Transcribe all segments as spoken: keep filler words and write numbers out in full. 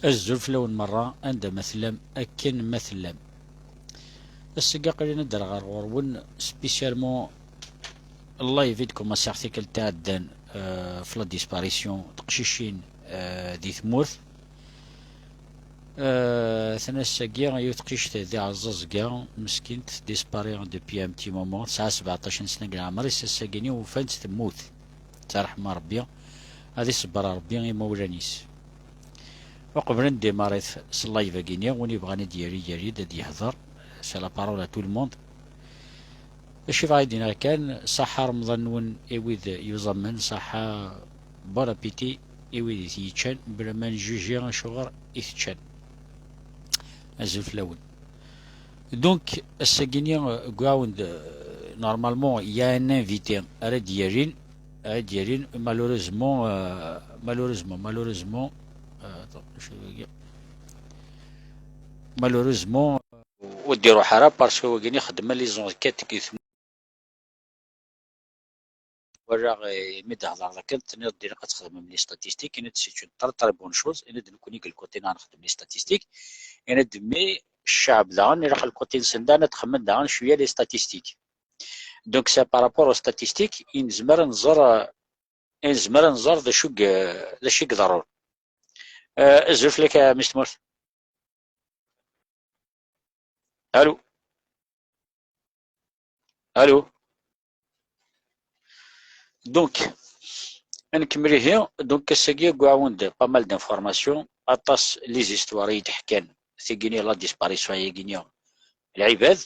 Azul fell-awen merra, anda ma tellam, akken ma tellam. Ass-agi aql-i ad d-rreɣ ɣer ɣur-wen, spécialement live i d-kumaṣiɣ tikkelt iɛeddan, euh, f la disparition teqcicin, euh, di tmurt. Euh, tana ass-agi yiwet teqcict di Ɛeẓẓaẓga, meskint, disparaît depuis un petit moment, tesɛa sebɛeṭṭac n sna deg leɛmer-is, ass-agi-ni ufan-tt temmut. Ttṛeḥma Ṛebbi, ad iṣebber Ṛebbi imawlan-is. Uqbel ad ndémarrit s live-agi-ni, win yebɣan ad d-yali, yali-d, ad yehder. C'est la parole à tout le monde. D acu i bɣiɣ ad d-iniɣ kan, ṣaḥa Remḍan-nwen i wid yuẓamen, ṣaḥa bon appétit i wid i t-yeččan, bla ma nejjuji acuɣer i t-ččan. Azul fell-awen. Donc, ass-agi-ni, euh, deg uɛawed, euh, normalement, il y a un invité ara d-yalin, ara d-yalin, malheureusement, euh, malheureusement, malheureusement, euh, attends, je vais dire, malheureusement, euh, ur d-iruḥ ara, parce que wagi-ni xeddmen les enquêtes deg walaɣ, eh, mi d-hedreɣ d akken tenniḍ-d ilaq ad txedmem les statistiques, yenna-d c'est une très très bonne chose, yenna-d nekkni deg lkuṭi-nneɣ nxeddem les statistiques, yenna-d mais ccaɛb daɣen ilaq lkuṭi-nsen daɣen ad xedmen daɣen cwiya les statistiques. Donc c'est par rapport aux statistiques i nezmer ad nẓer, eh, i nezmer ad nẓer d acu i, d acu i iḍerrun. Eh, azul fell-ak a mmi-s n tmurt. Allô? Allô? Donc, ad nkemmel ihi. Donc, ass-agi deg uɛawed pas mal d'informations, aṭas les histoires i yi-d-ḥkan tigi-ni la disparition-agi-ni n lɛibad.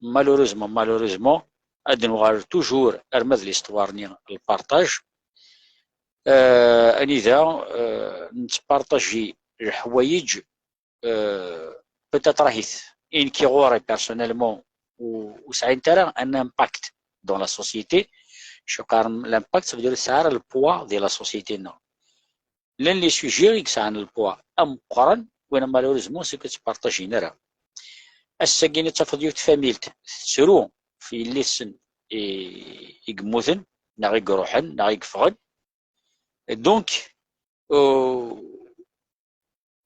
Malheureusement, malheureusement, ad nuɣal toujours arma d l'histoire-nni, le partage. Euh, anida, euh, nettpartaji leḥwayeǧ, euh, peut-être ahi-t, i nekk ɣur-i personnellement, ur, ur sɛint ara un impact dans la société. Acu qqaren l'impact, ça veut dire tesɛa ara le poids di la société-nneɣ. Llan les sujets i yesɛan le poids ameqqran, win malheureusement c'est que ttpartajin ara. Ass-agi ad tafeḍ yiwet tfamilt tettru f yelli-tsen i, i yemmuten, neɣ i iruḥen, neɣ i yeffɣen. Donc, euh,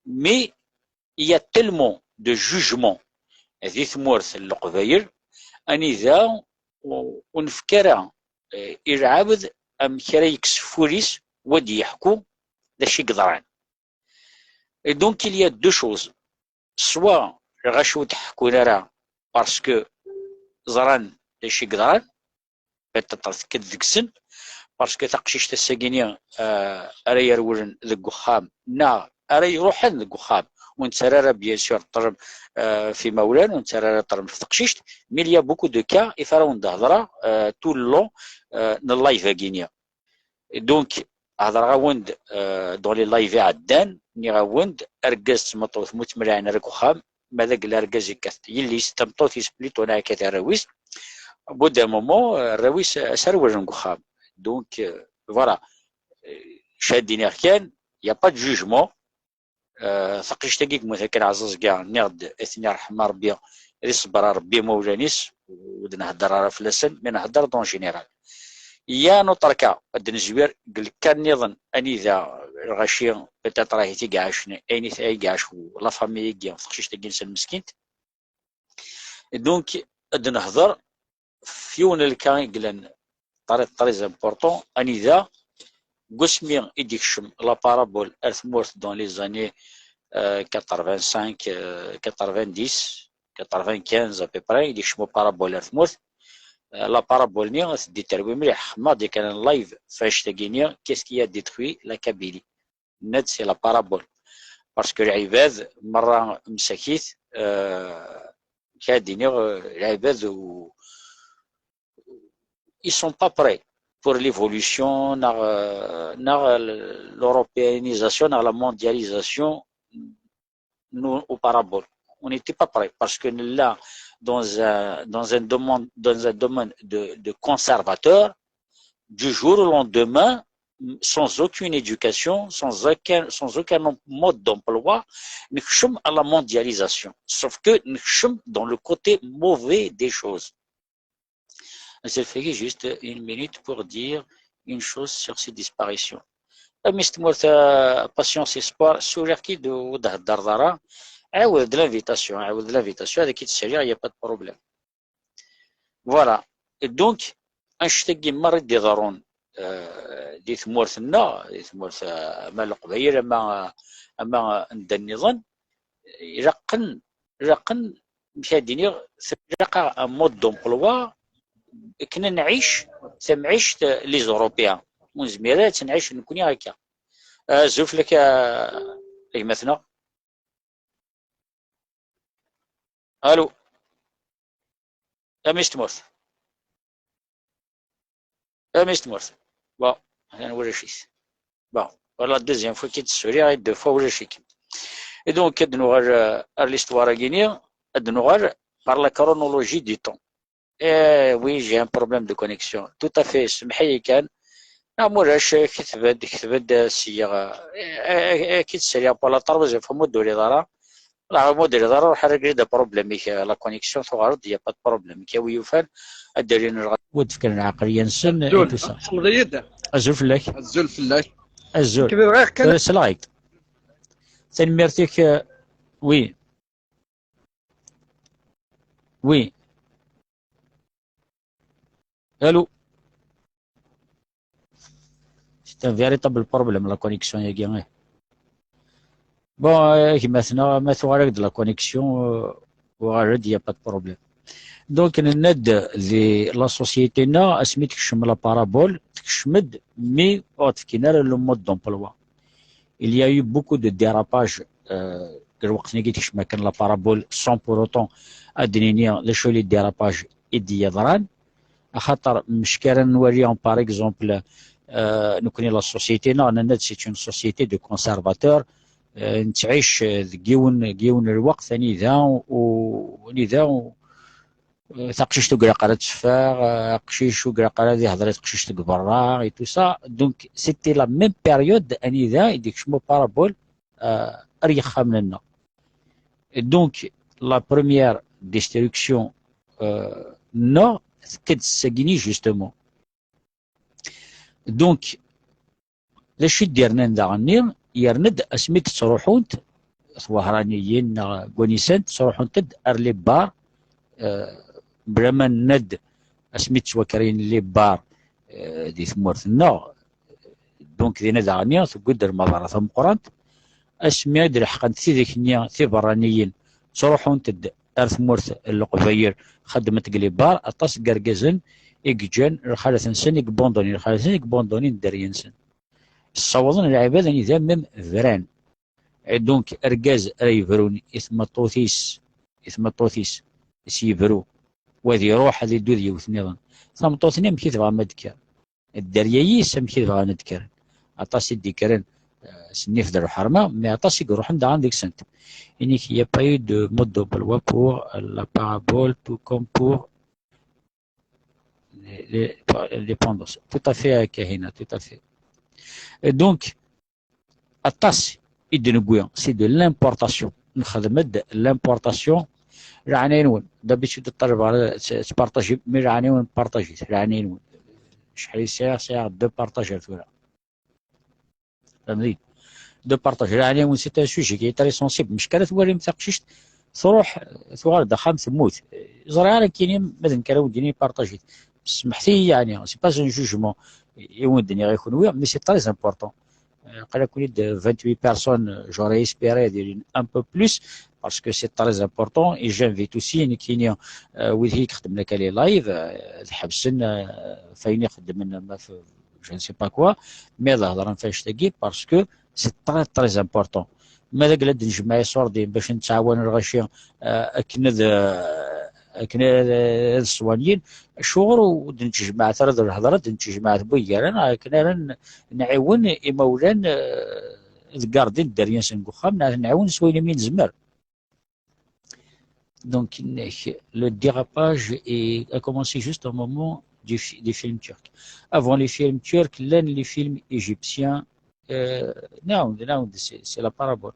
mais il y a tellement de jugements di tmurt n Leqbayel, anida ur, ur nefki ara, eh, i lɛebd amek ara yekkes f wul-is, wa d-yeḥku d acu i yeḍran. Et donc, il y a deux choses. Soit lɣaci ur d-ḥekkun ara parce que ẓran d acu i yeḍran, peut-être tekkat deg-sen, parce que taqcict ass-agi-ni, euh, ara yerwlen deg uxxam, neɣ ara iruḥen deg uxxam, ur nettarra ara, bien sûr, ṭṭrem, euh, f imawlan, ur nettarra ara ṭṭrem f teqcict, mais il y a beaucoup de cas, i fara wen-d-hedreɣ, euh, tout le long, euh, n live-agi-ni. Donc, hedreɣ-awen-d, euh, dans les live iɛeddan, nniɣ-awen-d, argaz d tmeṭṭut, ma ur temlaɛin ara deg uxxam, ma d agla argaz yekkat yelli-s, tameṭṭut-is plutôt neɣ akka arraw-is, au bout d'un moment, euh, arraw-is, euh, ad as-rewlen deg uxxam. Donc, euh, voilà. Euh, acu ad d-iniɣ kan, il y a pas de jugement. Euh, taqcict-agi yemmut akken Ɛeẓẓaẓga, nniɣ-d, ad ten-yerḥem Rebbi, ad iṣebber Rebbi imawlan-is, ur d-nhedder ara fell-asen, mais nhedder-d en général. Il y a un autre cas, ad d-nezwir deg lka nniḍen, anida lɣaci, peut-être ahi-t i iɛacen, ayen i, i iɛac la famille-agi, taqcict-agi-nsen meskint. Et donc, ad d-nehder f yiwen n lka i yellan très, très important, anida, deg wasmi i d-ikcem la parabole ar tmurt dans les années, euh, quatre-vingt-cinq, euh, quatre-vingt-dix, quatre-vingt-quinze à peu près, i d-ikcem la parabole ar tmurt. Euh, la parabole-nni, ad t-id-terwi mliḥ, xedmeɣ-d yakan live f annect-agi-nni, qu'est-ce qui a détruit la Kabylie? Net, c'est la parabole. Parce que lɛibad merra msakit, euh, amek ad d-iniɣ, euh, lɛibad u, ils sont pas prêts pour l'évolution, neɣ, euh, neɣ l'européanisation, neɣ la mondialisation, nous, auparavant. On n'était pas prêts parce que là, dans un, dans un domaine, dans un domaine de, de conservateur, du jour au lendemain, sans aucune éducation, sans aucun, sans aucun mode d'emploi, nous sommes à la mondialisation. Sauf que nous sommes dans le côté mauvais des choses. Azul fell-ak, juste une minute pour dire une chose sur ces disparitions. A mmi-s n tmurt, euh, patience et sport, ssuriɣ-k-id ur d-theddreḍ ara. Ɛiwed-d l'invitation, ɛiwed-d l'invitation, ad ak-id-ssaliɣ, y a pas de problème. Voilà. Et donc, annect-agi merra i d-iḍerrun, euh, di tmurt-nneɣ, di tmurt, euh, ama n Leqbayel, ama, ama anda nniḍen, ilaqen, ilaqen, amek ad d-iniɣ, ilaq-aɣ un mode d'emploi akken ad nɛic tamɛict n les Européens. Ur nezmir ara ad tt-nɛic nekkni akka. Azul fell-ak a, a gma-tneɣ. Allô. A mmi-s n tmurt. A mmi-s n tmurt. Bon, atan ulac-it. Bon, voilà la deuxième fois i k-id-ssuriɣ, et deux fois ulac-ikem. Et donc, ad nuɣal, euh, ar l'histoire-agi-ni, ad nuɣal par la chronologie du temps. Eh oui, j'ai un problème de connexion. Tout à fait, semmeḥ-iyi kan. Neɣ ma ulac, ketb-d, ketb-d, eh, seg-, eh, eh, eh, k-id-ssaliɣ pour la troisième fois, ma ur d-turiḍ ara. Neɣ ma ur d-turiḍ ara, ruḥ régler-d problème-ik, eh, la connexion, tuɣaleḍ, y a pas de problème. Nekk a wi yufan, ad d-alin lɣ-, wa d-fkan lɛeqliya-nsen, et tout ça. Azul, tselleḍ-iyi-d? Azul fell-ak. Azul fell-ak. Azul. Nekk bɣiɣ kan. Tura selleɣ-ak-d. Tanemmirt-ik, eh, oui. Oui. Allô. C'est un véritable problème, la connexion, yagi, eh. Bon, eh, gma-tneɣ, ma tuɣal-ak-d la connexion, euh, uɣal-d, y a pas de problème. Donc, nenna-d di la société-nneɣ, asmi tekcem la parabole, tekcem-d, mi ur ɣ-d-fkin ara le mode d'emploi. Il y a eu beaucoup de dérapages, euh, deg lweqt-nni i tekcem akken la parabole, sans pour autant ad d-nini d acu les dérapages i d-yeḍran. Axaṭer mec ara nwali, par exemple, euh, nekkni la société-nneɣ, nenna-d c'est une société de conservateurs, euh, nettɛic, euh, deg yiwen, deg yiwen n lweqt anida u, anida u, euh, taqcict ur ilaq ara ad teffeɣ, euh, aqcic ur ilaq ara ad ihder i teqcict deg berra, et tout ça. Donc, c'était la même période anida i d-ikcem uparabol, euh, ar yexxamen-nneɣ. Et donc, la première destruction, euh, nneɣ, tekka-d s-, sagini, justement. Donc, d acu i d-yernan daɣenni? Yerna-d asmi d-ttruḥunt twahraniyin neɣ gwanisant, ttruḥunt-d ar les bars, euh, bla ma nenna-d asmi d-ttwakren les bars, euh, di tmurt-nneɣ, donc dinna daɣenni tewwi-d lmaḍerra tameqqrant, asmi i d-leḥqent tidak-nni tiberraniyin, ttruḥunt-d ar tmurt n Leqbayel, xeddment deg les bars, aṭas n yergazen i yeǧǧan lxalat-nsen, i yebundunin lxalat-nsen, i yebundunin dderya-nsen. Ssawḍen lɛibad anida même bran. Et donc, argaz ara yebrun i tmeṭṭut-is, i tmeṭṭut-is, i s-yebru, wa ad iruḥ ad iddu d yiwet nniḍen. Tameṭṭut-nni amek i tebɣam ad d-kker? Dderya-is amek i bɣan ad d-kkren? Aṭas i d-ikkren, euh, s nnif d lḥerma, mais aṭas i iruḥen daɣen deg-sent. Inik, il y a pas eu de mode d'emploi pour la parabole, tout comme pour les, les, pour l'indépendance. Tout à fait, euh, Kahina, tout à fait. Et donc, aṭas i d-newwi, c'est de l'importation. Nxedm-d l'importation. Leɛnaya-nwen, d'habitude ṭṭalabeɣ ara tt-, ttpartajim, mais leɛnaya-nwen partajit, leɛnaya-nwen. Acḥal i sɛiɣ? Sɛiɣ deux partages ar tura. Fehmem-iyi-d. Deux partages. Leɛnaya-nwen, c'est un sujet qui est très sensible. Mec ara twalim taqcict, truḥ, tuɣal-d axxam, temmut. Ẓriɣ ara nekkini, ma d nekk ara wen-d-yini partajit. Semmḥet-iyi, yeɛni, c'est pas un jugement i wen-d-nniɣ i kenwi, mais c'est très important. Euh, aql-aken-id vingt-huit personnes, j'aurais espéré ad ilin un peu plus, parce que c'est très important, et j'invite aussi, nekkini, euh, wid i ixeddmen akka les lives, euh, ad ḥebsen, euh, f ayen i xeddmen, ma f-, je ne sais pas quoi, mais ad hedren f annect-agi, parce que c'est très, très important. Ma d agla ad d-nejmeɛ iṣurdiyen bac nettɛawan lɣaci, euh, akken ad, euh, akken ad, ad swanyin, acuɣer ur d-nettjemɛet ara d lhedra, ad d-nettjemɛet wiggar-a, neɣ akken ara n-, nɛiwen imawlan, euh, ad gardin dderya-nsen deg uxxam, neɣ ad nɛiwen s wayen umi nezmer. Donc, le dérapage est, a commencé juste au moment du fi-, des films turcs. Avant les films turcs, llan les films égyptiens, euh, non, non, c'est, c'est la parabole.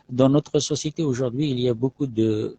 Dans notre société aujourd'hui, il y a beaucoup de,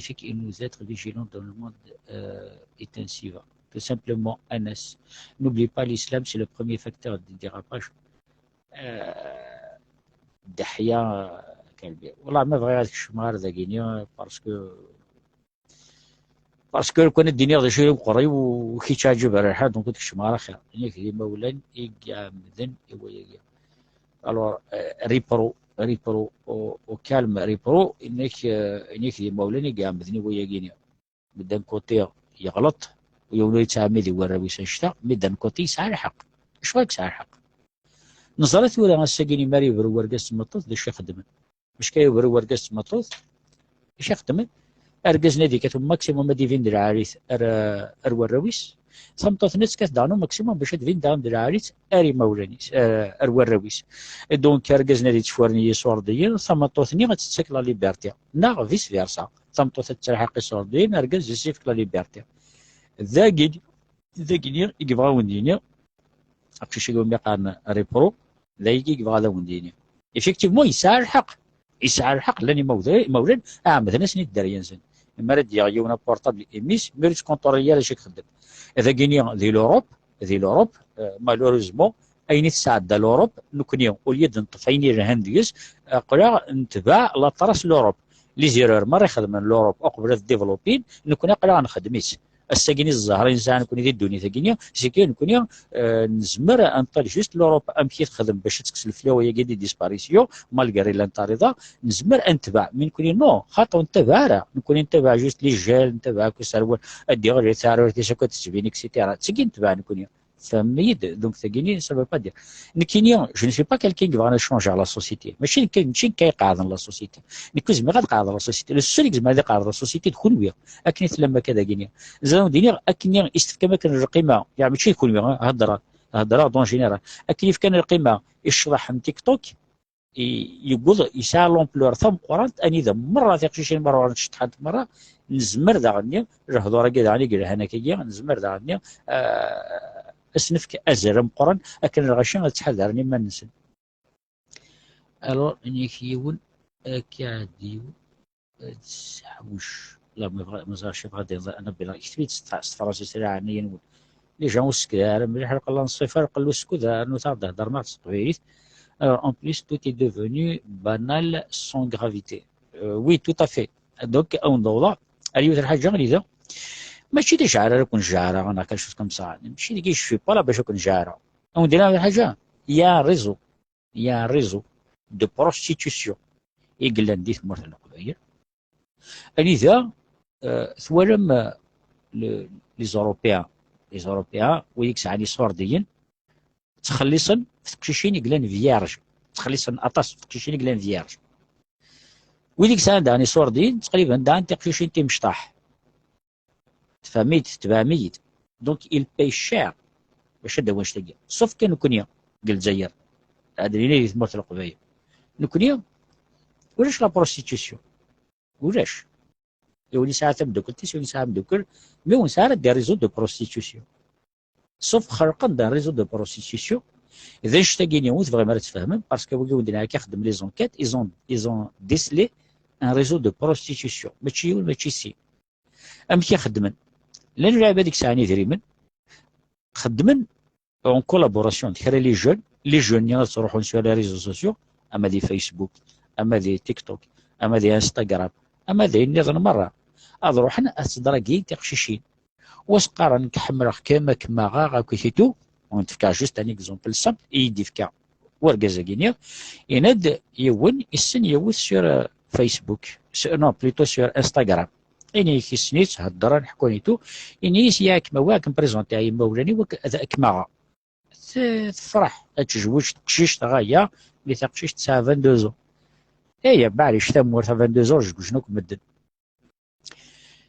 magnifique et nous être vigilants dans le monde euh, est un siva. Tout simplement, Anas. N'oublie pas, l'islam, c'est le premier facteur de dérapage. Euh, Dahya, euh, Kalbi. Wallah, ma bɣiɣ ad kecmeɣ ar dagini, parce que parce que lukan ad d-iniɣ d acu i d ameqqer-iw, ur k-yettɛaǧib ara lḥal, donc ur d-kecmeɣ ara xir. Yak d imawlan i iɛemmden i wayagi. Alors, euh, ripro, ripro, au, au calme, ripro, yak, euh, yak d imawlan i iɛemmden i wayagi-ni. Mais d'un côté, yeɣleḍ, u yiwen ur yettɛemmid i warraw-is annect-a, mais d'un côté, yesɛa lḥeqq. Acu i yesɛa lḥeqq? Neẓra tura ass-agi mi ara yebru wergaz d tmeṭṭut, d acu i xeddmen? Mecka yebru wergaz d tmeṭṭut, acu i xeddmen? Argaz-nni ad yekkat maximum ad d-ibin d lɛarit ar, ar warraw-is, tameṭṭut-nni ad tekkat daɣen maximum bac ad d-tbin daɣen d lɛarit ar imawlan-is, ar, ar warraw-is. Et donc, argaz-nni ad yettfurni iṣurdiyen, tameṭṭut-nni ad tettak la liberté, neɣ vice versa. Tameṭṭut ad tettraḥ iṣurdiyen, argaz ad s-yefk la liberté. Dagi, dagi i yebɣa ad wen-d-yini, aqcic-agi umi qqaren ripro, d ayagi i yebɣa ad awen-d-yini. Effectivement, yesɛa lḥeqq. Yesɛa lḥeqq, llan imawda-, imawlan, ɛemmden-asen-id dderya-nsen. Mi ara d-yaɣ yiwen aportable imi-s, mi ur yettkunṭroli ara acu i ixeddem. Dagini, di l'Europe, di l'Europe, euh, malheureusement, ayen i tesɛedda l'Europe, nekkni, au lieu d-neṭṭef ayen yelhan deg-s, aql-aɣ netbeɛ la trace l'Europe. Les erreurs merra ixedmen l'Europe uqbel ad développin, nekkni aql-aɣ nxeddem-itt. Ass-agi-ni zzher i nesɛa nekkni di ddunit-agi-ni, c'est que nekkni, euh, nezmer ad nṭal juste l'Europe amek i texdem bac ad tekkes leflawa-agi di disparition, malgré la nṭariḍa, nezmer ad netbeɛ, mais nekkni non, xaṭi ur nettabaɛ ara, nekkni nettabaɛ juste les gels, nettabaɛ akk aserwal, ad d-iɣli taɛrurt-is akk ad tettbin, et cetera. D tagi nettabaɛ nekkni. Tfehmem-iyi-d? Donc tagi-ni, ça veut pas dire. Nekkini, je ne suis pas quelqu'un qui va changer la société. Mačči nekk, mačči nekk ay iqeɛden la société. Nekk ur zmireɣ ad qeɛdeɣ la société. Le seul i izemren ad iqeɛɛed la société d kunwi. Akken i tellam akka dagi-ni. Zad ad wen-d-iniɣ, akken i s-tefkam akken lqima, yeɛni mačči d kunwi, ha, heddreɣ, heddreɣ-d en général. Akken i fkan lqima i ccḍeḥ n TikTok, i, yewweḍ, yesɛa l'ampleur tameqqrant, anida merra tiqcicin merra ur ttceṭṭḥent merra, nezmer daɣen-nni, lehdur-agi daɣen i yelhan akkagi, nezmer daɣen-nni, ah, ad s-nefk azal ameqqran akken lɣaci ad ttḥadaren iman-nsen. Alors, ini-ak yiwen, ad k-iɛeddi yiwen, ad tseḥwec. La, ma bɣa-, ma ẓriɣ cci bɣa d-yenẓ, ana bila ikteb-itt s tefransist, ala ɛni yenwen. Les gens ur sekd ara mliḥ, lqella n ṣṣifa, lqella ur sekd, rnu taɣ-d hedder ma s teqbaylit. Alors, en plus, tout est devenu banal sans gravité. Euh, oui, tout à fait. Donc, ad wen-d-awḍeɣ ar yiwet lḥaǧa, anida, mačči d ajeɛrar ad ken-jeɛreɣ, neɣ quelque chose comme ça. Mačči dagi, je suis pas là bac ad ken-jeɛreɣ. Ad wen-d-iniɣ lḥaǧa, il y a un réseau. Il y a un réseau de prostitution i yellan di tmurt n Leqbayel. Anida, euh, twalam, euh, le-, les Européens, les Européens, wid i yesɛan iṣurdiyen, ttxellisen f teqcicin i yellan vierge. Ttxellisen aṭas f teqcicin i yellan vierge. Wid i yesɛan daɣen iṣurdiyen, ttqriben daɣen tiqcicin timecṭaḥ. Tfehmem-iyi-d, tetbeɛem-iyi-d. Donc, il paye cher bac ad d-awin annect-agi. Sauf que nekkni, deg Lezzayer, ad d-nini di tmurt n Leqbayel, nekkni, ulac la prostitution. Ulac. Yiwen yesɛa tameddakelt-is, yiwen yesɛa ameddakel, mais ur nesɛi ara des réseaux de prostitution. Sauf xelqen-d un réseau de prostitution. D annect-agi-ni ur tebɣim ara tfehmem, parce que wigi wen-d-nniɣ akka xeddmen les enquêtes, ils ont, ils ont décelé un réseau de prostitution. Mačči yiwen, mačči sin. Amek i xeddmen? Llan lɛibad i yesɛan idrimen, xeddmen en collaboration d kra les jeunes, les jeunes-nni ad ttruḥun sur les réseaux sociaux, ama di Facebook, ama di TikTok, ama di Instagram, ama d ayen nniḍen merra. Ad ruḥen ad ttdragin tiqcicin. U as-qqaren, nekk ḥemmleɣ-kem, ad kem-aɣeɣ, akkit et tout. Ad wen-d-fkeɣ juste un exemple simple i yi-d-ifka urgaz-agi-nni. Yenna-d yiwen, issen yiwet sur, euh, Facebook, s-, non, plutôt sur Instagram. Ini-ak issen-itt, heddren, ḥekkun et tout. Ini-as, ya, ad kem-awiɣ, ad kem-présenter i yimawlan-iw, ad, ad kem-aɣeɣ. T-, tefreḥ, ad tejweǧ teqcict ɣaya, mi taqcict tesɛa vingt-deux ans. Aya, maɛlic, tamurt, à vingt-deux ans, jewjen akk medden.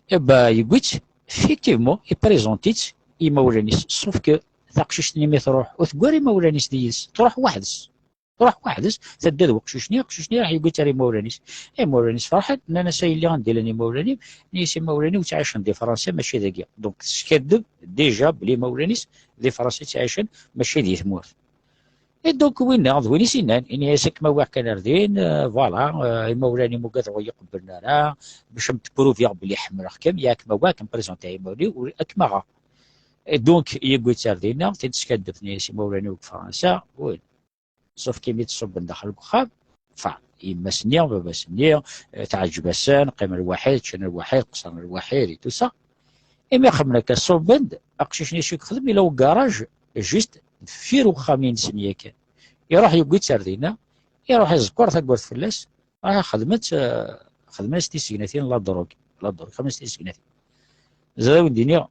Eh ben, yewwi-tt, effectivement, iprezenti-tt i yimawlan-is. Sauf que taqcict-nni mi truḥ, ur teggar imawlan-is d yid-s. Truḥ weḥd-s. Truḥ weḥd-s, tedda d weqcic-nni, aqcic-nni iruḥ yewwi-tt ar imawlan-is. Imawlan-is ferḥen, nnan-as, a yelli, anda i llan imawlan-im? Nnan-as, imawlan-iw ttɛicen di Fransa, mačči dagi. Donc, teskaddeb déjà belli imawlan-is di Fransa i ttɛicen, mačči di tmurt. Et donc, winna d win i s-innan, ini-as, ad kem-awiɣ kan ar din, euh, voilà, euh, imawlan-im ugadeɣ ur yi-qebblen ara, bac ad m-d-pruviɣ belli ḥemmleɣ-kem, ya ad kem-awiɣ, ad kem-présenter i imawlan-iw, ad kem-aɣeɣ. Et donc, yewwi-tt ar dinna, tin teskaddeb, tenna-as, imawlan-iw deg Fransa, win. Sauf que mi tt-ṣubben daxel n uxxam, enfin, yemma-s-nni, baba-s-nni, euh, teɛǧeb-asen, qqimen lwaḥid, ččan lwaḥid, qeṣṣren lwaḥid, et tout ça. Imi xemmen akka, ṣubben-d, aqcic-nni acu i yexdem, yella ugaṛaj, juste deffir uxxam-ines-nni yakan. Iruḥ yewwi-tt ar dinna, iruḥ iẓekkeṛ tawwurt fell-as, ah, xedmen-tt, eh, xedmen-as tisegnatin la drogue, la drogue, xedmen-as tisegnatin. Zad ad wen-d-iniɣ,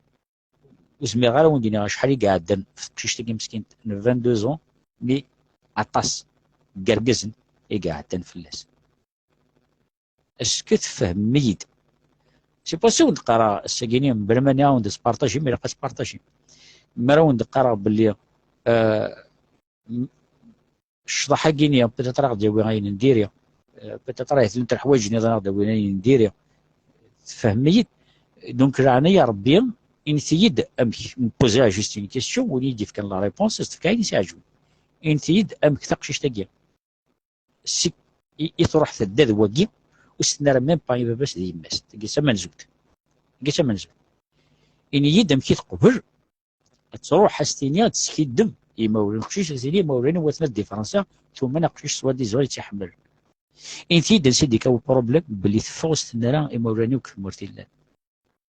ur zmireɣ ara ad wen-d-iniɣ acḥal i iɛeddan f teqcict-agi meskint n vingt-deux ans, mi aṭas n yergazen i iɛeddan fell-as. Est-ce que tfehmem-iyi-d? C'est pour ça wen-d-qqareɣ ass-agi-ni, bla ma nniɣ-awen-d spartajim, ilaq ad spartajim. Mi ara wen-d-qqareɣ belli, euh, m-, ccḍeḥ-agi-ni, peut-être ad aɣ-d-yawi ayen n diri, euh, peut-être ahat llant leḥwayeǧ nniḍen ad aɣ-d-awin ayen n diri. Tfehmem-iyi-d? Donc, leɛnaya Rebbi, init-iyi-d amek, me poser juste une question, win i yi-d-yefkan la réponse, ad s-d-fkeɣ ayen i s-iɛeǧben. Init-iyi-d amek taqcict-agi si, i, i truḥ tedda d wagi, ur s-tenna ara même pas i baba-s d yemma-s. Tagi d tamenzut. Tagi d tamenzut. Ini-yi-d amek i teqbel ad truḥ ad s-tini, ad teskiddeb i imawlan uqcic, ad tini imawlan-iw atna di Fransa, tumen aqcic soi-disant i tt-iḥemmel. Init-iyi-d ansi d-ikka uproblem belli teffeɣ ur s-tenna ara imawlan-iw deg tmurt i llan.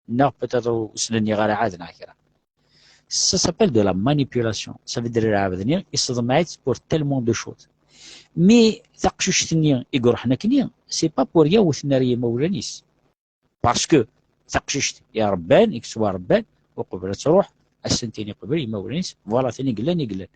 Neɣ peut-être ur s-nniɣ ara ɛad neɣ kra. Ça s'appelle de la manipulation. Ça veut dire lɛebd-nni iseḍmeɛ-itt pour tellement de choses. Mais taqcict-nni i iruḥen akkenni, c'est pas pour rien ur ten-nerra i yimawlan-is. Parce que taqcict i rebban, i yettwarebban, uqbel ad truḥ, ad sen-tini qbel imawlan-is, voilà tin i yellan, i yellan.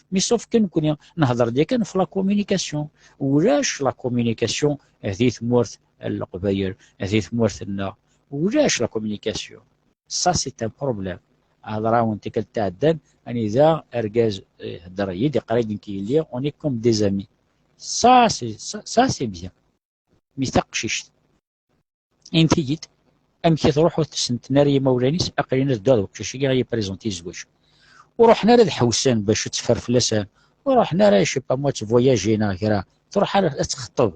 Mais sauf que nekkni nehder-d yakan ɣef la communication. Ulac la communication di tmurt n Leqbayel, di tmurt-nneɣ. Ulac la communication. Ça, c'est un problème. Hedreɣ-awen tikkelt iɛeddan, anida argaz, eh, ihedder-iyi-d, iqqar-iyi-d nekk yelli, on est comme des amis. Ça, c'est, ça, ça, c'est bien. Mais taqcict, init-iyi-d, amek i truḥ ur tessent ara yimawlan-is, aql-in ad dduɣ d uqcic-agi ad yi-présenter i zzwaǧ. Ur ruḥen ara ad ḥewsen bac ad teffer fell-asen, ur ruḥen ara, je sais pas moi, ad tvoyager neɣ kra, truḥ ara ad texṭeb,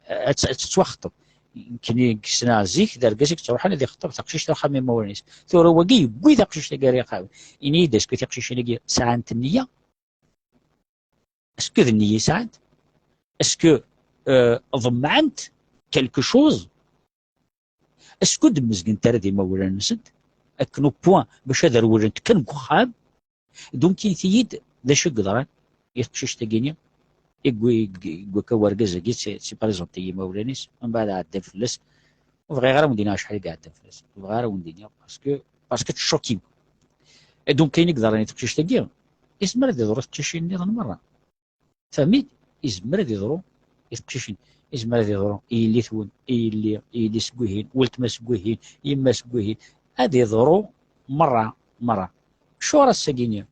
ad tt-, ad tettwaxṭeb. Nekkni deg ssneɣ zik d argaz i yettruḥen ad ixṭeb taqcict ar axxam imawlan-is. Tura wagi yewwi taqcict-agi ar axxam. Ini-yi-d, est-ce que tiqcicin-agi sɛant nniya? Est-ce que d nniya i sɛant? Est-ce que, euh, ḍemɛent quelque chose? Est-ce que ur d-mmezgent ara d imawlan-nsent akken au point bac ad rewlent kan deg uxxam? Donc, init-iyi-d d acu i yeḍran i teqcict-agi-nni i yewwi akka wergaz-agi, si, si présenter i yimawlan-is, mbeɛd ɛeddan fell-as. Ur bɣiɣ ara wen-d-iniɣ acḥal i iɛeddan fell-as. Ur bɣiɣ ara wen-d-iniɣ parce que, parce que tchoquez-iyi. Et donc, ayen i yeḍran i teqcict-agi, yezmer ad yeḍru i teqcicin nniḍen merra. Fehmit? Yezmer ad yeḍru i teqcicin. Yezmer ad yeḍru i yelli-twen, i yelli, i yelli seg wihin, weltma seg wihin, yemma seg wihin. Ad yeḍru merra, merra. Acuɣer ass-agi-nni?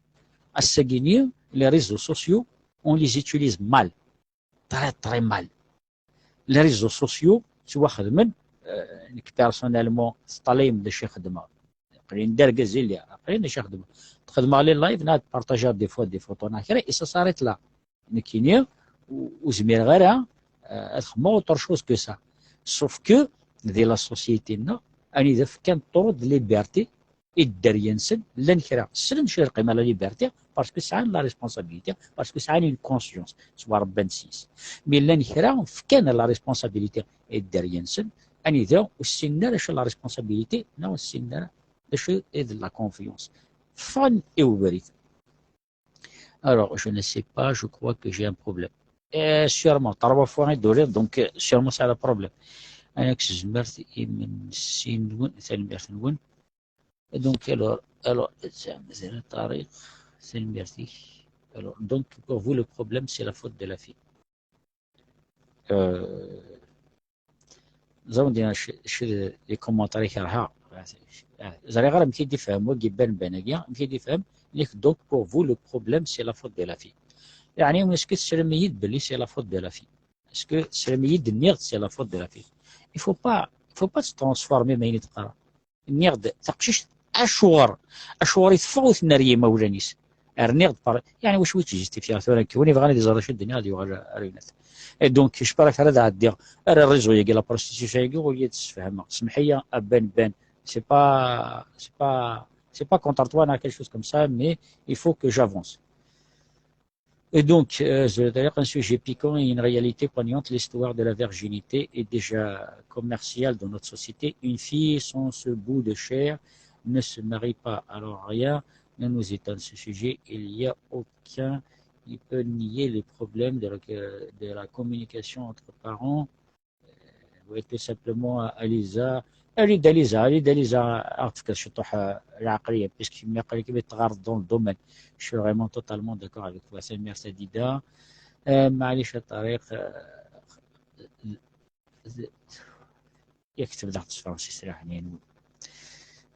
Ass-agi-nni, les réseaux sociaux, on les utilise mal. Très, très mal. Les réseaux sociaux ttwaxedmen, euh, nekk personnellement, teṭṭalayem d acu i xeddmeɣ. Aql-in d argaz i lliɣ, aql-in d acu i xeddmeɣ. Xeddmeɣ les lives, neɣ ad partageɣ des fois des photos neɣ kra, et ça s'arrête là. Nekkini, ur, ur zmireɣ ara, euh, ad xedmeɣ autre chose que ça. Sauf que, di la société-nneɣ, anida fkan trop de liberté i dderya-nsen, llan kra ssnen acu d lqima la liberté, parce que sɛan la responsabilité, parce que sɛan une conscience, ttwarebban s-yes. Mais llan kra fkan la responsabilité i dderya-nsen, anida ur ssinen ara acu la responsabilité, neɣ ur ssinen ara acu i d la confiance. Ffɣen i ubrid. Alors, je ne sais pas, je crois que j'ai un problème. Euh, sûrement, trois fois i d-uriɣ, donc, euh, sûrement c'est le problème. Anak s tezmert imensi-nwen, tanemmirt-nwen. Donc, alors, alors, Tariq, tanemmirt-ik. Alors, donc, pour vous, le problème, c'est la faute de la fille. Euh, ẓer-d les commentaires i kerheɣ. Ẓriɣ ara amek i d-ifhem wagi, ban, ban-agi, amek i d-ifhem. Nekk, donc, pour vous, le problème, c'est la faute de la fille. Yeɛni, est-ce que teslam-iyi-d belli c'est la faute de la fille? Est-ce que teslam-iyi-d nniɣ-d c'est la faute de la fille? Il faut pas, il faut pas se transformer, ma ayen i d-qqareɣ. Nniɣ-d taqcict, acuɣer, acuɣer i teffeɣ ur tenna ara i yimawlan-is? Rniɣ-d par, yeɛni, wacu i ttjistifyaɣ tura nekk? Win yebɣan ad iẓer acu d-nniɣ, ad yuɣal ar winat. Et donc, je crois ara ad ɛeddiɣ ar réseau-agi, la prostitution-agi, ur yi-d-ssefhameɣ. Semmeḥ-iyi, a Ben Ben. C'est pas, c'est pas, c'est pas contre toi, neɣ quelque chose comme ça, mais il faut que j'avance. Et donc, euh, c'est un sujet piquant et une réalité poignante, l'histoire de la virginité est déjà commerciale dans notre société. Une fille sans ce bout de chair ne se marie pas. Alors, rien ne nous étonne. Ce sujet, il n'y a aucun qui peut nier les problèmes de la, de la communication entre parents. Oui, tout simplement, Aliza. Err-d Aliza, err-d Aliza, ad ɣ-tefkeḍ ciṭuḥ, euh, lɛeqliya, puisque kemmi aql-ik mi teɣɣareḍ dans le domaine. Je suis vraiment totalement d'accord avec toi. Tanemmirt a Dida. Euh, maɛlic a Ṭariq, euh, yak tebdaɣ s tefransist, leɛnaya-nwen.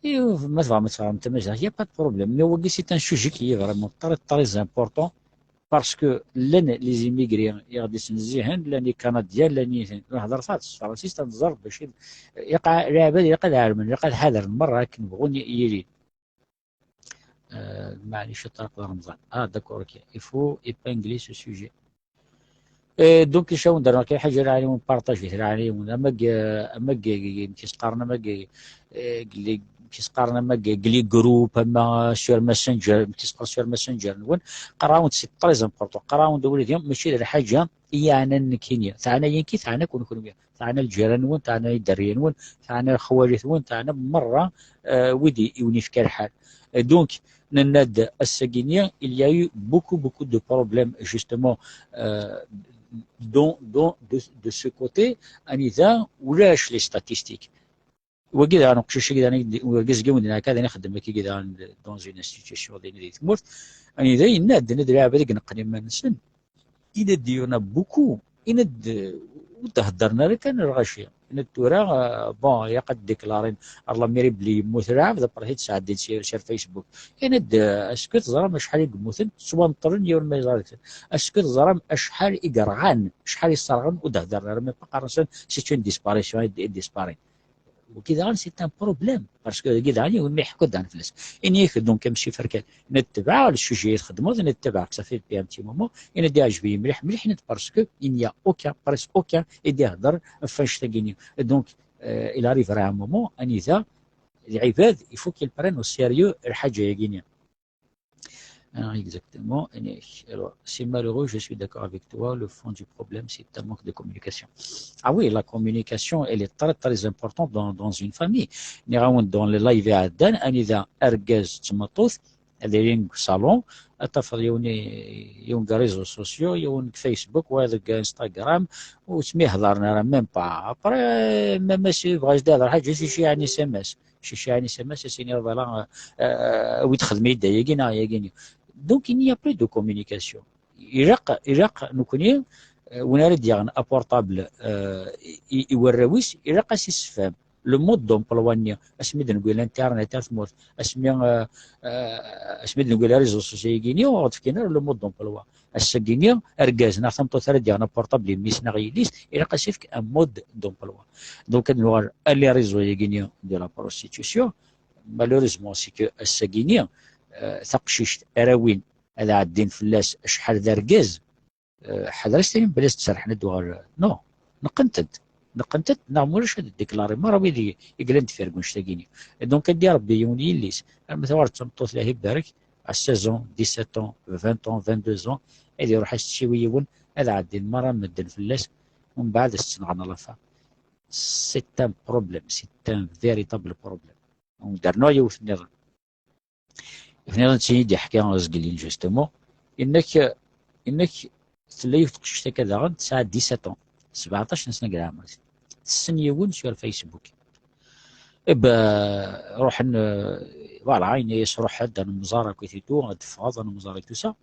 Et, euh, ma tebɣam ad teɣrem tamaziɣt, y a pas de problème. Mais wagi, c'est un sujet qui est vraiment très, très important. Parce que llan les immigrés i ɣ-d-isnezzihen, llan les Canadiens, llan i-, nehder s tefransist, ad nẓer bac i-, ilaq lɛibad, ilaq ad ɛelmen, ilaq ad ḥadren merra akken bɣun yili. Euh, maɛlic a Ṭariq d Remḍan. Ah, d'accord, ok. Il faut épingler ce sujet. Euh, donc, icawen d-rreɣ kan ḥaǧa, leɛnaya-nwen, partager, leɛnaya-nwen. Ama deg, ama deg, amek i s-qqaren, ama deg, euh, les s-qqaren ama deg les groupes, ama sur Messenger, mi s-qqaren sur Messenger-nwen, qqareɣ-awen-d c'est très important, qqareɣ-awen-d a wladi, mačči d lḥaǧa i yeɛnan nekkini, teɛna yanki, teɛna-ken kenwi, teɛna lǧiran-nwen, teɛna iderriyen-nwen, teɛna lexwalit-nwen, teɛna merra, euh, wid i, i wen-ifka lḥal. Et donc, nenna-d ass-agi-nni, il y a eu beaucoup, beaucoup de problèmes, justement, euh, dans, dans, de, de ce côté, anida ulac les statistiques. Wagi daɣen uqcic-agi daɣen, wagi zgiɣ wen-d-nɛekka daɣen ixeddem akkagi daɣen dans une institution din di tmurt, anida yenna-d, yenna-d lɛibad i ineqqen iman-nsen, yenna-d il y en a beaucoup, yenna-d ur d-heddren ara kan lɣaci, yenna-d tura, euh, bon, ilaq ad d-déclarin ar la mairie belli yemmut lɛebd, après ad t-sɛeddin sur, sur Facebook. Yenna-d, euh, est-ce que teẓram acḥal i yemmuten, ttwaneṭlen yiwen ma yeẓra deg-sen? Est-ce que teẓram acḥal i yerɣan, acḥal i sserɣen, ur d-heddren ara, même pas qqaren-sen c'est une disparition, il disparaît. Wagi daɣen c'est un problème, parce que wagi daɣen yiwen ma iḥekku daɣen fell-as. Ini-ak donc am Siferkan, nettebaɛ le sujet i txedmeḍ, nettebaɛ ça fait depuis un petit moment, yenna-d iɛǧeb-iyi mliḥ mliḥ, yenna-d parce que il n'y a aucun, presque aucun i d-ihedder ɣef wannect-agi-nni. Donc, euh, il arrivera un moment anida lɛibad, il faut qu'ils prennent au sérieux lḥaǧa-agi-nni. Ah, exactement. Alors, c'est malheureux, je suis d'accord avec toi. Le fond du problème, c'est un manque de communication. Ah oui, la communication, elle est très, très importante dans, dans une famille. Nniɣ-awen-d dans le live iɛeddan, anida argaz d tmeṭṭut, ad ilin deg salon, ad tafeḍ yiwen, yiwen deg réseaux sociaux, yiwen deg Facebook, wayeḍ deg Instagram, ur ttmiheḍren ara, même pas. Après, même si bɣa ad ihder ḥaǧa, si ciɛan S M S. Cici ɛni S M S, as-iniḍ, voilà, euh, euh, wi d-xedm yedda yagi neɣ yagini. Donc, il n'y a plus de communication. Ilaq, ilaq, nekkni, euh, win ara d-yaɣen aportable, euh, i, i warraw-is, ilaq ad s-issefhem le mode d'emploi-nni, asmi d-newwi l'internet ar tmurt, asmi, euh, euh, asmi d-newwi les réseaux sociaux-agi-nni, ur ɣ-d-fkin ara le mode d'emploi. Ass-agi-nni, argaz neɣ tameṭṭut ara d-yaɣen aportable i mmi-s neɣ yelli-s, ilaq ad s-ifk un mode d'emploi. Donc, ad nuɣal à les réseaux-agi-nni de la prostitution. Malheureusement, c'est que ass-agi-nni, euh, taqcict, arraw-in, ad ɛeddin fell-as acḥal d argaz, euh, ḥader ad s-tinim belli ad s-d-serḥen ad d-uɣal. Non, neqqent-d. Neqqent-d, neɣ mulac ad d-déclarer merra wid i, i yellan deffir deg wannect-agi-nni. Et donc, ad d-irebbi yiwen yelli-s, arma tuɣal d tameṭṭut, Lahi ibarek, à seize ans, dix-sept ans, vingt ans, vingt-deux ans, ad iruḥ ad s-tessiwi yiwen, ad ɛeddin merra medden fell-as, umbeɛd ad s-tt-nɣen à la fin. C'est un problème, c'est un véritable problème. Donc, d rnuɣ yiwet nniḍen. Yiwet nniḍen d tin i d-iḥka azgel-in, justement. Inna-k, inna-k, tella yiwet teqcict akka daɣen, tesɛa dix-sept ans, sebɛeṭṭac n sna deg leɛmer-is. Tessen yiwen sur Facebook. Eh ben, ruḥen, euh, voilà, yenna-yas, ruḥ-d, ad nemẓer akk et tout, ad d-teffɣeḍ, ad nemẓer et tout ça.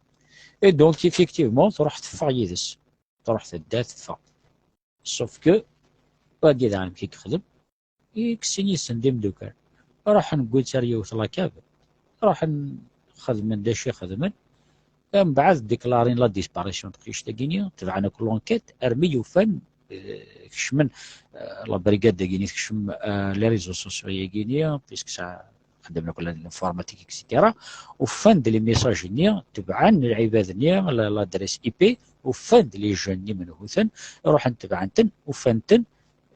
Et donc, effectivement, truḥ teffeɣ yid-s. Truḥ tedda, teffeɣ. Sauf que, wagi daɣen amek i yexdem, yekkes-in yis-sen d imdukal. Ruḥen wwin-tt ar yiwet la cave, ruḥen xedmen d acu i xedmen, mbeɛd déclarin la disparition n teqcict-agi-nni, tebɛen akk l'enquête, armi ufan, euh, kecmen, euh, la brigade-agi-nni, tekcem, euh, les réseaux sociaux-agi-nni, puisque ça xedmen akk l'informatique, et cetera. Ufan-d les messages-nni, tebɛen lɛibad-nni, la, l'adresse I P, ufan-d les jeunes-nni menhu-ten, ruḥen tebɛen-ten, ufan-ten,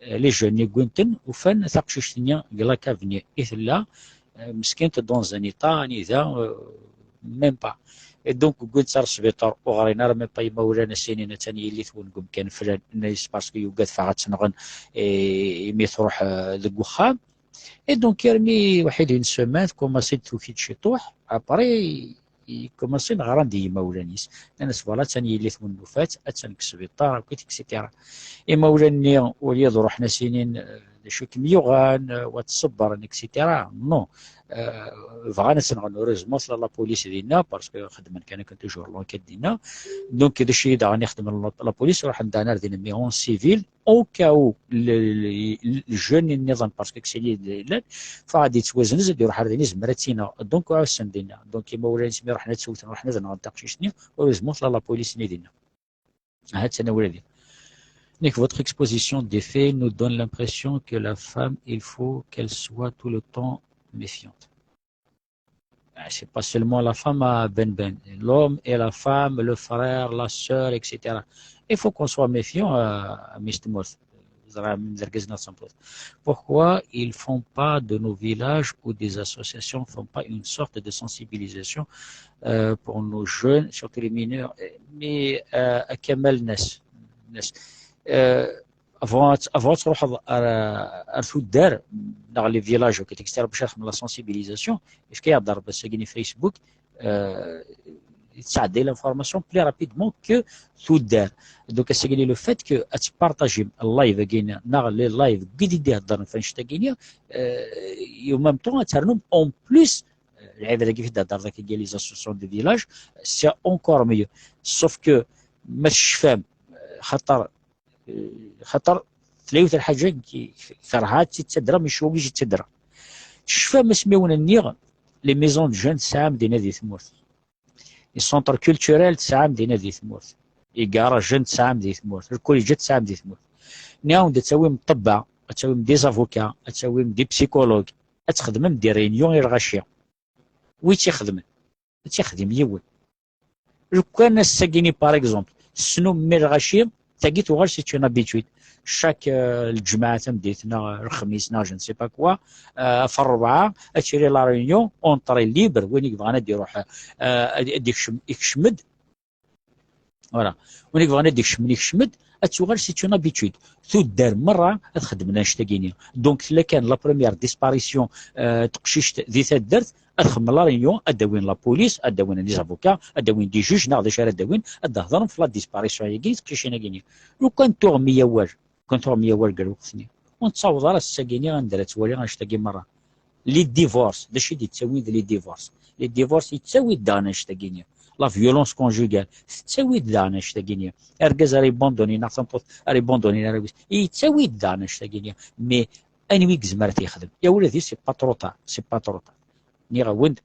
euh, les jeunes-nni wwin-ten, ufan taqcict-nni deg la cave-nni i tella, euh, meskint dans un état anida, euh, même pas. Et donc, wwin-tt ar sbiṭar, ur ɣrin ara même pas imawlan, as-inin attan yelli-twen deg umkan flan, nna-yas parce que yugad faɣ ad tt-nɣen, eh, imi truḥ, euh, deg uxxam. Et donc, armi waḥid une semaine, tkumaṣi-d tuki-d ciṭuḥ, après, ikumaṣin ɣran-d i yimawlan-is. Nnan-as, voilà, attan yelli-twen nufa-tt, attan deg sbiṭar, akkit, et cetera. Imawlan-nni, au lieu d ruḥen as-inin, euh, d acu i kem-yuɣen, euh, wa tṣebbren, et cetera. Non. Euh, bɣan ad tt-nɣen, heureusement, tella la police dinna, parce que xedmen kan akken toujours l'enquête dinna. Donc, d acu i daɣen i xedmen la, la police, ruḥen daɣen ar dinna, mais en civil, au cas où le, le, le jeune nniḍen, parce que ksili llan, fɣad yettwazenz, ad iruḥ ar din, izmer ad tt-ineɣ. Donc, ɛussen dinna. Donc, imawlan-is mi ruḥen ad tt-wten, ruḥen ad nɣen taqcict-nni, heureusement tella la police-nni dinna. Ahat tanawla din. Donc, votre exposition des faits nous donne l'impression que la femme, il faut qu'elle soit tout le temps méfiante. Ah, c'est pas seulement la femme à Ben Ben. L'homme et la femme, le frère, la sœur, et cetera. Il faut qu'on soit méfiant à, à Mister Morse. ẓriɣ mi d argaz neɣ d tameṭṭut. Pourquoi ils font pas de nos villages ou des associations font pas une sorte de sensibilisation euh, pour nos jeunes, surtout les mineurs? Mais euh, à Kamal Nas, Nas euh, avant, avant de تروح à, à Soudar, dans les villages, que tu as la sensibilisation, est-ce qu'il y a des Facebook, euh, ça a l'information plus rapidement que Soudar. Donc, c'est le fait que tu partages le live, dans les lives, qui dit dans le French, et en même temps, en plus, les associations de village, c'est encore mieux. Sauf que, ما تشفام خاطر خاطر تلاوت الحاجة كرهات تتدرى مش وقيش تتدرى. تشفى مسميون النيغ les maisons de jeunes تسعام دينا دي ثمورت. السونتر كولتوريل تسعام دينا دي ثمورت. إيكاراج تسعام دي ثمورت. الكوليج تسعام دي ثمورت. نعاود تساويم الطبة، تساويم des avocats، تساويم des psychologues، تخدمم des réunions الغاشية. وي تيخدمن؟ تيخدم يول. لو كان الساكيني par exemple سنو مي الغاشي تاكي توغال c'est une habitude. Chaque الجمعة تمديت نا الخميس نا je ne sais pas quoi في الربعة اتشري la réunion entre libre وين يبغى انا يروح يكشم يكشمد. Voilà. وين يبغى انا يكشم يكشمد اتوغال c'est une habitude. تدار مرة تخدم لنا شتاكيني. Donc لا كان la première disparition تقشيشت ذي تدرت أدخل من la réunion أدوين la police أدوين des avocats أدوين des juges ناغ داش أدوين أدهضرن في la disparition يجي تقشيشين أجيني. لو كان توغ مية وال كان توغ مية وال قال وقتني ونتصاوض على الساقيني غندير توالي غنشتاقي مرة. Les divorces داش يدي تساوي les divorces. Les divorces يتساوي دانا شتاقيني. La violence conjugale تتساوي دانا شتاقيني. أرجز أري بوندوني ناغ تنطوط أري بوندوني أري يتساوي دانا شتاقيني. Mais أنوي يزمر تيخدم يا ولدي c'est pas trop tard c'est pas trop tard. نيغا وند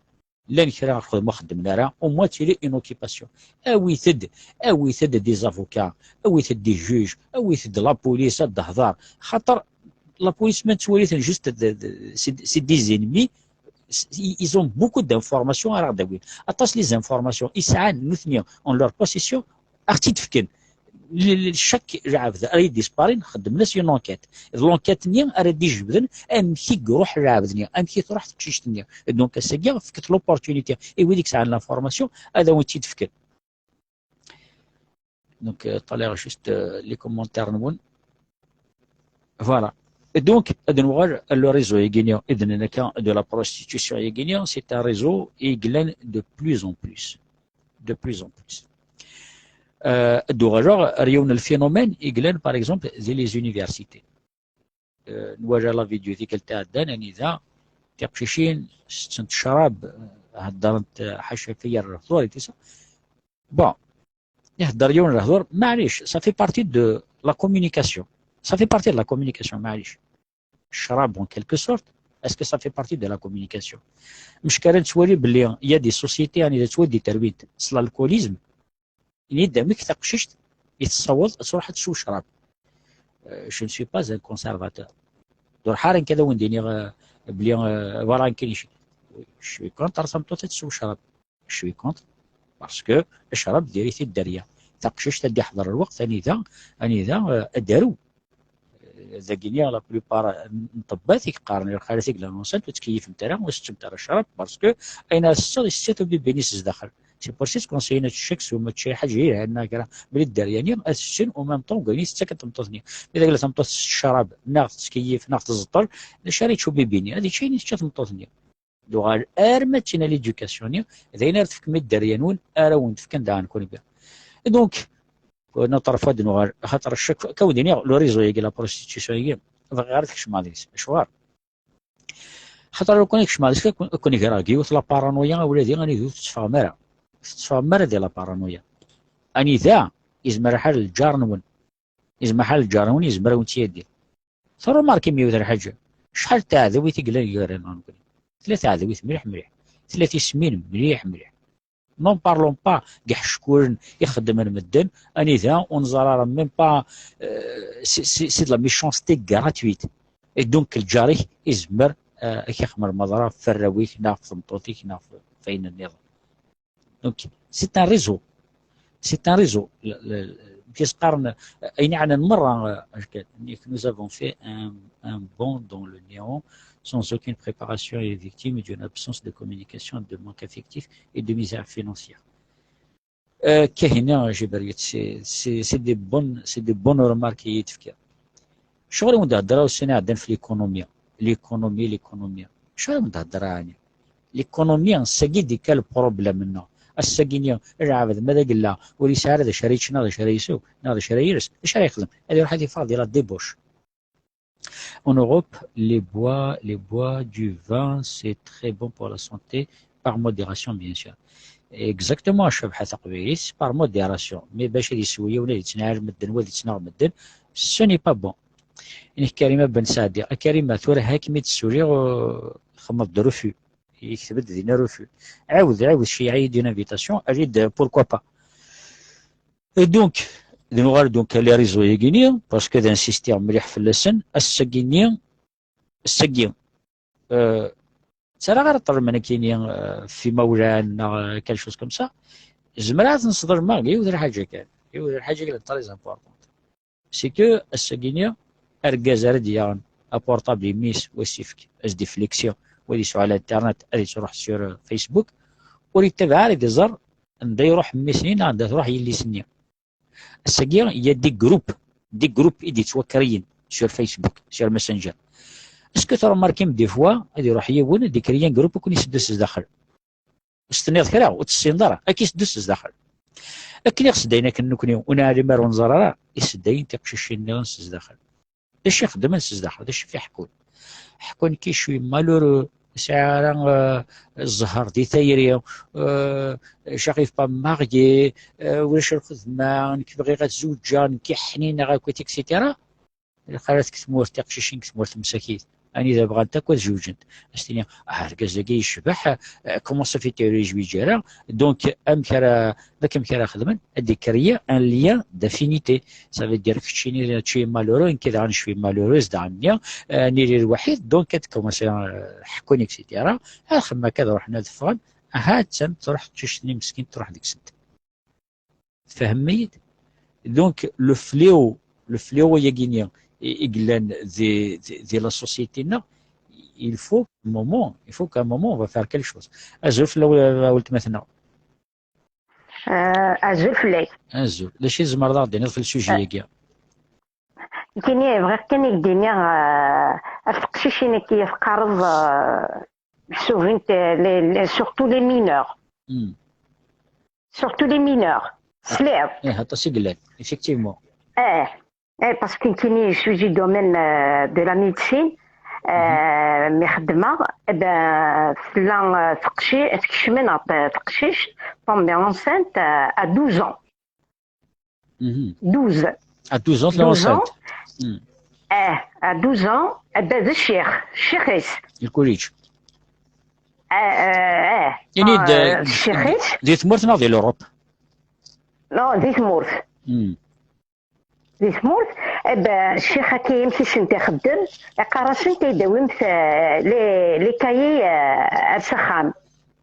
لان كرا خدمة خدمنا راه au moins تيلي une occupation. اويتد اويتد des avocats اويتد des juges اويتد la police الدهضار خاطر la police ما توليت juste c'est des ennemis. Ils ont beaucoup d'informations على غداوين. اطاس les informations يسعان نثني en leur possession اختي تفكن. Chaque العبد راه يديسباري نخدم ناس une enquête. L'enquête نيا راه دي جبدن امكي يروح العبد نيا امكي تروح تقشيشت نيا. Donc الساقيا فكت l'opportunité اي ويديك ساعه l'information هذا وين تيدفكن. Donc طالع juste les commentaires نون. Voilà. Donc هذا نوغال le réseau يجيني اذن هناك de la prostitution يجيني c'est un réseau يقلن de plus en plus. De plus en plus. دوغالوغ ريون الفينومين يقلن par exemple دي les universités. نواجه la vidéo ذيك التاع دان اني ذا تقشيشين ستنت شراب هدرنت حاشا فيا الرفضور. Bon يهدر يون الهدور معليش ça fait partie de la communication. Ça fait partie de la communication معليش. الشراب en quelque sorte est-ce que ça fait partie de la communication؟ مش كان توالي بلي il y a des sociétés يعني تولي ترويد c'est l'alcoolisme. يعني دامك تقششت يتصوض تروح تشوف شراب. Je ne suis pas un conservateur. دور حارن كذا ونديني بلي voilà كاين شي شوي كونتر سمطوطة تشوف شراب. Je suis contre. Parce que الشراب ديري في الدرية. تقشش تدي حضر الوقت اني ذا اني ذا ادارو. ذاكينيا la plupart نطبات يقارن الخالة تيك لانونسات وتكيف نتا راه وستم تاع الشراب parce que اين السر يستيتو بي بينيس داخل. C'est pour ça كونسينا تشيك سو ما تشي حاجه هي عندنا كرا بلي الدرياني اسسن او ميم طون كوني ستك تمطوثني. اذا قلت تمطوث الشراب ناغ تكيف ناغ تزطر. شاري تشو بي بيني هذه تشيني تشات مطوثني. دوغال ار ما تشينا ليدوكاسيوني. داين ار تفكم الدريانون ار ون تفكن دعان كون بيان. Donc نطرف هاد نوغال خاطر الشك كوديني لو ريزو يجي la prostitution يجي. بغي غير تكشم عليه اشوار. خاطر لو كون يكشم عليه كون يكون يقرا كيوت la paranoïa ولادي غادي يوت تتفاهم مارا. تتفاهم مارا ديال la paranoïa. اني ذا يزمر حال الجار نون. يزمر حال الجار نون يزمر وانت يدير. تروماركي ميوت الحاجة. شحال تعذوي تقلا يقرا نون. ثلاثة عذوي مليح مليح. ثلاثة سمين مليح مليح. N'en parlons pas كاع شكون يخدم المدن اني ذا ونزرار même pas. C'est de la méchanceté gratuite. Et donc الجاري يزمر كيخمر مضرة في الراويك نا في مطوطيك نا في فين النظام. Donc c'est un réseau. C'est un réseau. Akken i s-qqaren, ayen yeɛnan merra, euh, nous avons fait un, un bond dans le néant, sans aucune préparation et victime d'une absence de communication, de manque affectif et de misère financière. Euh, Kahina Jibril, c'est, c'est, c'est des bonnes, c'est des bonnes remarques i yi-d-tefkiḍ. Ccɣel i wen-d-heddreɣ ussan iɛeddan f l'économie. L'économie, l'économie. Ccɣel i wen-d-heddreɣ ɛni? L'économie, ass-agi d-ikka le problème-nneɣ. Ass-agi-nni, lɛebd ma d agella, ur yesɛi ara d acu ara yečč, neɣ d acu ara isew, neɣ d acu ara yels, d acu ara yexdem? Ad iruḥ ad iffeɣ di la débauche. En Europe, les bois, les bois du vin, c'est très bon pour la santé, par modération, bien sûr. Exactement, a Cabḥa Taqbaylit, par modération. Mais bac ad yeswu yiwen, ad yettnaɛel medden, wa ad yettnaɣ medden, ce n'est pas bon. Inek Karima Ben Saɛdi. A Karima, tura hakem i d-ssuliɣ, euh, txedmeḍ-d refus. Yekteb-d dinna refus. Ɛawed, ɛawed, ceyyeɛ-iyi-d une invitation, err-iyi-d, pourquoi pas. Et donc, d nuɣal donc les réseaux-agi-nni, parce que ad insistiɣ mliḥ fell-asen, ass-agi-nni, ass-agi, euh, ttarraɣ ara ṭṭelmen akini, euh, f imawlan neɣ, euh, quelque chose comme ça, zemreɣ ad ten-sḍelmeɣ deg yiwet n lḥaǧa kan, yiwet n lḥaǧa kan très importante. C'est que ass-agi-nni, argaz ara d-yaɣen aportable i mmi-s, wa s-ifk, ad s-d-ifleksi, wa ad yesɛu à l'internet, ad yettruḥ sur, euh, Facebook, ur yettabaɛ ara ad iẓer anda iruḥ mmi-s-nni neɣ anda truḥ yelli-s-nni. Ass-agi, il y a des groupes, des groupes i d-yettwakreyyen sur Facebook, sur Messenger. Est-ce que tu remarquez des fois, ad iruḥ yiwen, ad ikreyyi un groupe, ad ken-iseddu s zdaxel? Ur s-tenniḍ kra, ur tessineḍ ara, ad k-iseddu s zdaxel. Akken i ɣ-seddayen akken nekni, ur neɛlim ara, ur neẓra ara, i seddayen tiqcicin nniḍen s zdaxel. D acu i xeddmen s zdaxel? D acu i ḥekkun? Ḥekkun que je suis malheureux, ur sɛiɣ ara, euh, zzher di tayri, euh, j'arrive pas à me marier, euh, ulac lxedma, nekk bɣiɣ ad zewǧeɣ, nekk ḥnineɣ akkit, et cetera. Ilaq ara deg tmurt, tiqcicin deg tmurt msakit, anida bɣant akk ad zewǧent, ad s-tini, ah, argaz-agi yecbeḥ, euh, comment ça fait-il ur yezwiǧ ara? Donc, amek ara, d amek ara xedmen? Ad d-ikreyyi un lien d'affinité. Ça veut dire, keččini tu es malheureux, nekki daɣen je suis malheureuse, daɣen-nni, euh, nili lwaḥid, donc ad commencer, euh, ḥekkun, et cetera. Ad xemmen akka, ad ruḥen, ad ffɣen, aha, attan, truḥ teqcict-nni meskint, truḥ deg-sent. Tfehmem-iyi-d? Donc, le fléau, le fléau-agi-nni i, i yellan di, di, di la société-nneɣ, il faut un moment, il faut qu'un moment, on va faire quelque chose. Azul fell-awen, a weltma-tneɣ. Euh, azul fell-ak. Azul. D acu i tzemreḍ ad aɣ-d-tiniḍ f le sujet-agi? Kini bɣiɣ kan i k-d-iniɣ, euh, ɣef teqcicin-agi i teqqareḍ, euh, meḥsubent, euh, les, les, surtout les mineurs. Hmm. Surtout les mineurs. Sliɣ. Eh, aṭas i yellan, effectivement. Eh, eh, parce que kini je suis du domaine, euh, de la médecine. Euh, mi xeddmeɣ, eh ben, tella, euh, teqci-, tekcem-, euh, teqcict, tombée enceinte, euh, à douze ans. Mhm. Douze. À douze ans, tella enceinte. Hmm. Eh, à douze ans, eh ben, d ccix, ccix-is. Lkuliǧ. Eh, eh, eh. Ini-d, ah, eh, ccix-is. Di tmurt neɣ di l'Europe? Non, di tmurt. Hmm. Di tmurt, eh ben, ccix-agi amek i sent-ixeddem, iqqar-asent ad d-tawimt, eh, les, les cahiers, eh, ar s axxam.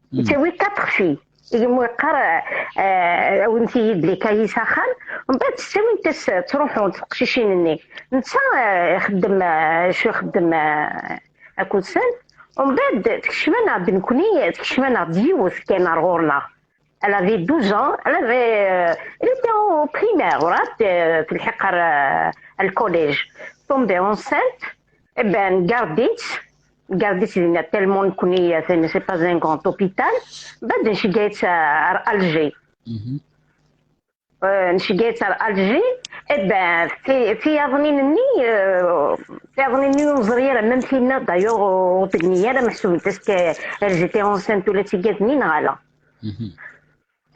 Hmm. Yettawi quatre filles. Igemmu yeqqar, eh, eh, awimt-iyi-d les cahiers s axxam, mbeɛd ttawint-as, ttruḥunt teqcicin-nni. Netta, eh, ixeddem, eh, acu ixeddem, eh, akked-sen. Mbeɛd tekcem-aneɣ-d nekni, tekcem-aneɣ-d yiwet kan ar ɣur-neɣ. Elle avait douze ans, elle avait, euh, elle était au primaire, وراه، euh, تلحق, euh, الكوليج. Tombée enceinte, eh ben, garde-tt, garde-tt dinna tellement nekni, euh, c'est, c'est pas un grand hôpital. Mbeɛd nceggeɛ-itt ar Alger. Mhm. Euh, nceggeɛ-itt ar Alger. Eh ben, ti-, tiyaḍnin-nni, euh, tiyaḍnin-nni ur neẓri ara, même tinna, d'ailleurs, ur tegni ara, meḥsubent est-ce qu'elle était enceinte ula d tiyaḍnin neɣ ala. Mhm.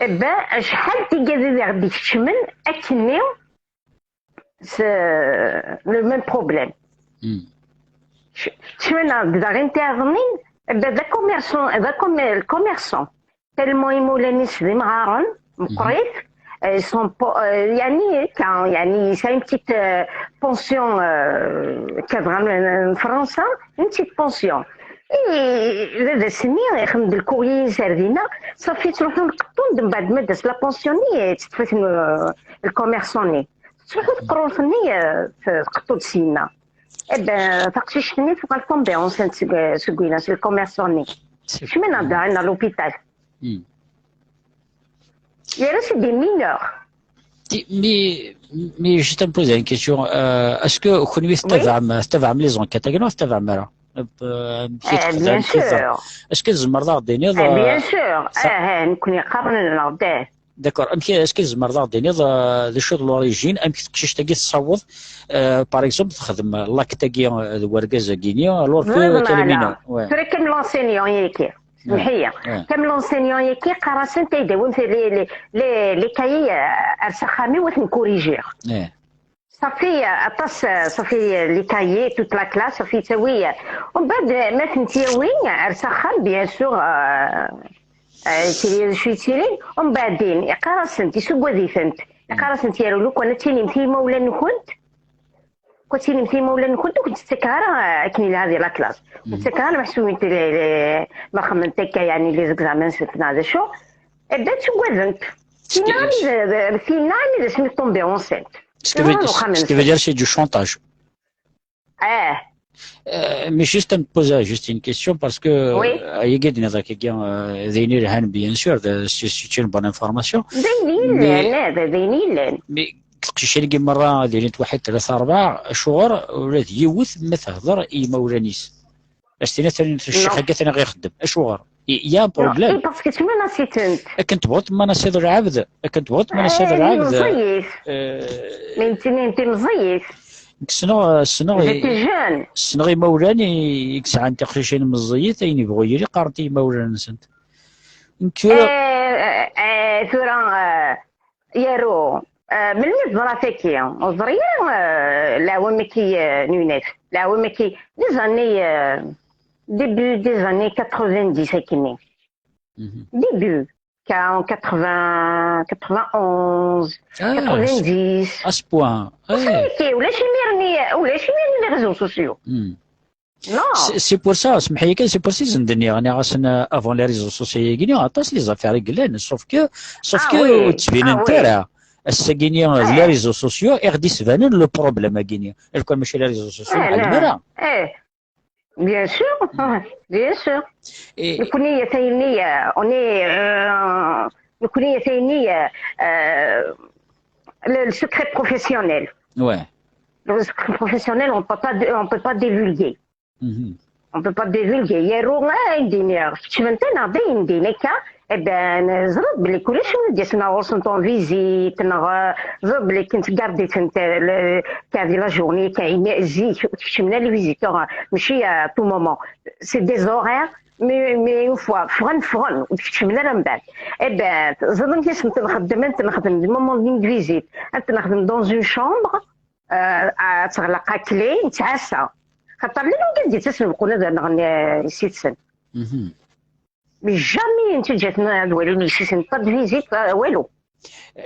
Eh ben, acḥal tigad i aɣ-d-ikeččmen akkenni, c'est le même problème. Hmm. Kecmen-aɣ-d daɣen tiyaḍnin, eh ben, d commerçant, d com-, commerçant. Tellement imawlan-is d imɣaren, meqqrit, euh, ils sont po-, euh, يعني, كان، يعني, c'est une petite, euh, pension, euh, كان en France, une petite pension. Eh, baba-s-nni ixdem-d lkuryi-ines ar dinna, ṣafi ttruḥun qeṭṭun-d, mbeɛd ma d-tas la pension-nni, teṭṭef-iten, eh, lkumirṣu-nni. Tettruḥu teqrurt-nni, eh, tqeṭṭu-d syenna. Eh ben, taqcict-nni tuɣal tombée enceinte seg, seg winna, seg lkumirṣu-nni. Kecmen-aɣ-d ɣer l'hôpital. Yerra-s-d des mineurs. Mais, mais juste à me poser une question. Euh, est-ce que vous connaissez, oui, les enquêtes, non, euh, bien sûr. Est-ce que tzemreḍ ad aɣ-d-tiniḍ, euh, bien sûr. Ah, nekkni qqaren-aɣ-d. D'accord. Est-ce que tzemreḍ ad aɣ-d-tiniḍ, euh, d acu d l'origine, amek teqcict-agi tessaweḍ, euh, par exemple, texdem l'acte-agi, euh, d wergaz-agi-ni, alors que t'es mineur. Tura kan l'enseignant-agi. Semmeḥ-iyi. Kan l'enseignant-agi, qqar-asent ad d-awim les, les, les, les cahiers, euh, ar s axxam-iw ad ten-corrigiɣ. Ṣafi, aṭas, ṣafi, les cahiers, toute la classe, ṣafi yettawi. Umbeɛd, ma tent-yawi ar s axxam, bien sûr, euh, euh, yettili d acu yettilin. Umbeɛdin, iqqar-asent, yessugad-itent. Iqqar-asent, yaru, lukan ad tinimt i yimawlan-nkent, lukan ad tinimt i yimawlan-nkent, ur kent-ttakeɣ ara, euh, akken yelha di la classe. Ur kent-ttakeɣ ara meḥsub ma xedment akka, yeɛni, les examens-nsent neɣ d acu. Eh ben, ttuggadent. Tinna i d, tinna i d asmi tombée enceinte. Ce qui veut, ce qui veut dire, c'est du chantage. Eh. Euh, mais juste à me poser juste une question, parce que, oui, euh, d ayen yelhan, bien sûr, c'est une bonne information. D ayen yellan, d ayen yellan. Mais teqcicin-agi merra ad ilint waḥed, tlata, rebɛa, acuɣer ula d yiwet ma tehder i yimawlan-is? As-tiniḍ ccix-agi atan ɣ-ixeddem. Acuɣer? Il y a un problème. Parce que temmanasit-tent. Akken tebɣuḍ temmanasiḍ lɛebd, akken tebɣuḍ temmanasiḍ lɛebd. Meẓẓiyit. Ma nettini meẓẓiyit. Ssneɣ, ssneɣ, ssneɣ imawlan i yesɛan tiqcicin meẓẓiyit, ayen yebɣu yili qqaren-t i yimawlan-nsent. Tura, yaru, melmi teẓra tagi? Ur teẓri ara, leɛwam-agi, n winat. Leɛwam-agi, des années, début des années quatre-vingt-dix akkenni. Début, en quatre-vingts, quatre-vingt-onze, quatre-vingt-dix. À ce point. Ulac imir-nni, ulac imir-nni les réseaux sociaux. Non. C'est pour ça, semmeḥ-iyi kan, c'est pour ça i sen-d-nniɣ, nniɣ-asen, euh, avant les réseaux sociaux-agi, aṭas les affaires i yellan, sauf que, sauf que ur d-ttbinent ara. Ass-agi-ni, d les réseaux sociaux i ɣ-d-isbanen le problème-agi-ni. Lukan mačči les réseaux sociaux, ur nɛellem ara. Bien sûr, bien sûr. Nekkni atan-nni, euh, on est, euh, nekkni atan-nni, euh, euh, le, le secret professionnel. Ouais. Le secret professionnel, on peut pas, on peut pas divulguer. On peut pas divulguer. Yaru, ah, ayen d-iniɣ, kecment-aneɣ-d ayen din akka, eh ben, ẓriɣ belli kulac win d-yasen ɣur-sent en visite, neɣ, euh, ẓriɣ belli kent gardi-tent, euh, car di la journée, car zik, ur d-keččmen ara les visiteurs, euh, mačči à tout moment. C'est des horaires, mais, mais une fois, ffɣen, ffɣen, ur d-keččmen ara mbeɛd. Eh ben, ẓriɣ amek i sent-nxeddem, ad nexdem du moment d'une visite, ad nexdem dans une chambre, euh, ad teɣleq à clé, nettɛassa. Xaṭer llan wigad d-yettasen beqqun ad nɣen, euh, yessi-tsen. Mais jamais nettaǧǧa-ten ad walin yessi-tsen, pas de visite, pas walu.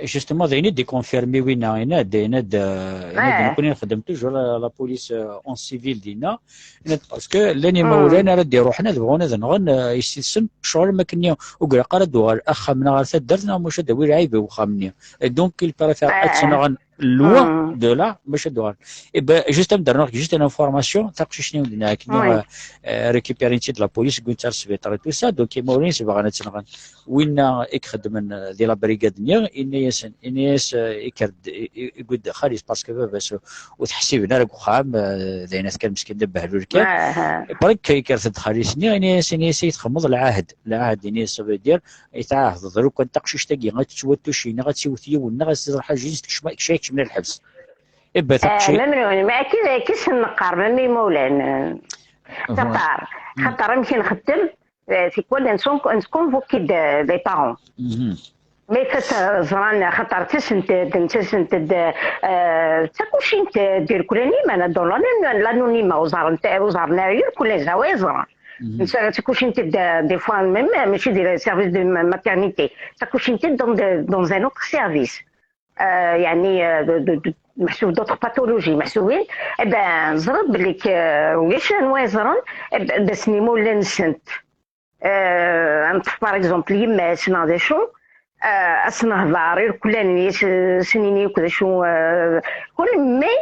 Justement, d ayen i d-ikonfirmi winna, yenna-d, yenna-d, euh, yenna-d nekkni nxeddem toujours la, la police, euh, en civil dinna. Yenna-d parce que llan imawlan ara d-iruḥen ad bɣun ad nɣen, euh, yessi-tsen, ccɣel am akken-nni ur ilaq ara ad d-tuɣal axxam neɣ ɣer taddart neɣ maca ad d-tawi lɛib i wexxam-nni. Et donc, il préfère ad tt-nɣen loin de là, maca ad d-tuɣal. Eh ben, juste am d-rnuɣ juste une information, taqcict-nni d-nniɣ akken, euh, euh, récupérer-itt-id la police, wwin-tt ar sbiṭar et tout ça, donc imawlan-is bɣan ad tt-nɣen. Winna i ixeddmen, euh, di la brigade-nni, yenna-yasen, yenna-yas, euh, ikker-d, i, i, iwwi-d xali-s, parce que baba-s ur t-ḥsiben ara deg uxxam, euh, d ayen kan meskin d abehlul kan. Après, ikker-d xali-s-nni, yenna-yas, yenna-yas, i txedmeḍ lɛahd, lɛahd, yenna-yas, ça veut dire, i tɛahdeḍ, lukan taqcict-agi ad tettwatuci, neɣ ad tiwet yiwen, neɣ ad s-teḍra ḥaǧa, tekcem, kečč ad kecmen ɣer lḥebs. Eh ben, taqcict. Même, mais qui, qui se neqqar, même imawlan, euh, xaṭer, xaṭer amek i nxeddem, euh, c'est quoi, on se convoque des, des parents. Mais fat, euh, ẓran, xaṭer ttasent-d, ttasent-d, euh, d takucint, euh, d irkelli, mais dans l'anonymat, ur ẓrant, ur ẓran ara irkelli, ẓra wa yeẓran. Netta d takucint-d, euh, des fois même, euh, mačči di service de ma-, maternité. Takucint-d dans de, dans un autre service. euh, يعني, euh, de, de, de, meḥsub d'autres pathologies, meḥsubin, eh ben, ẓriɣ belli k-, ulac anwa yeẓran, eh ben, d asen imullen-nsent. Euh, ad neṭṭef, par exemple, yemma-s neɣ d acu, euh, ad s-nehḍer irkellan-nni, s-, s-nini akk d acu, euh, kul, mais,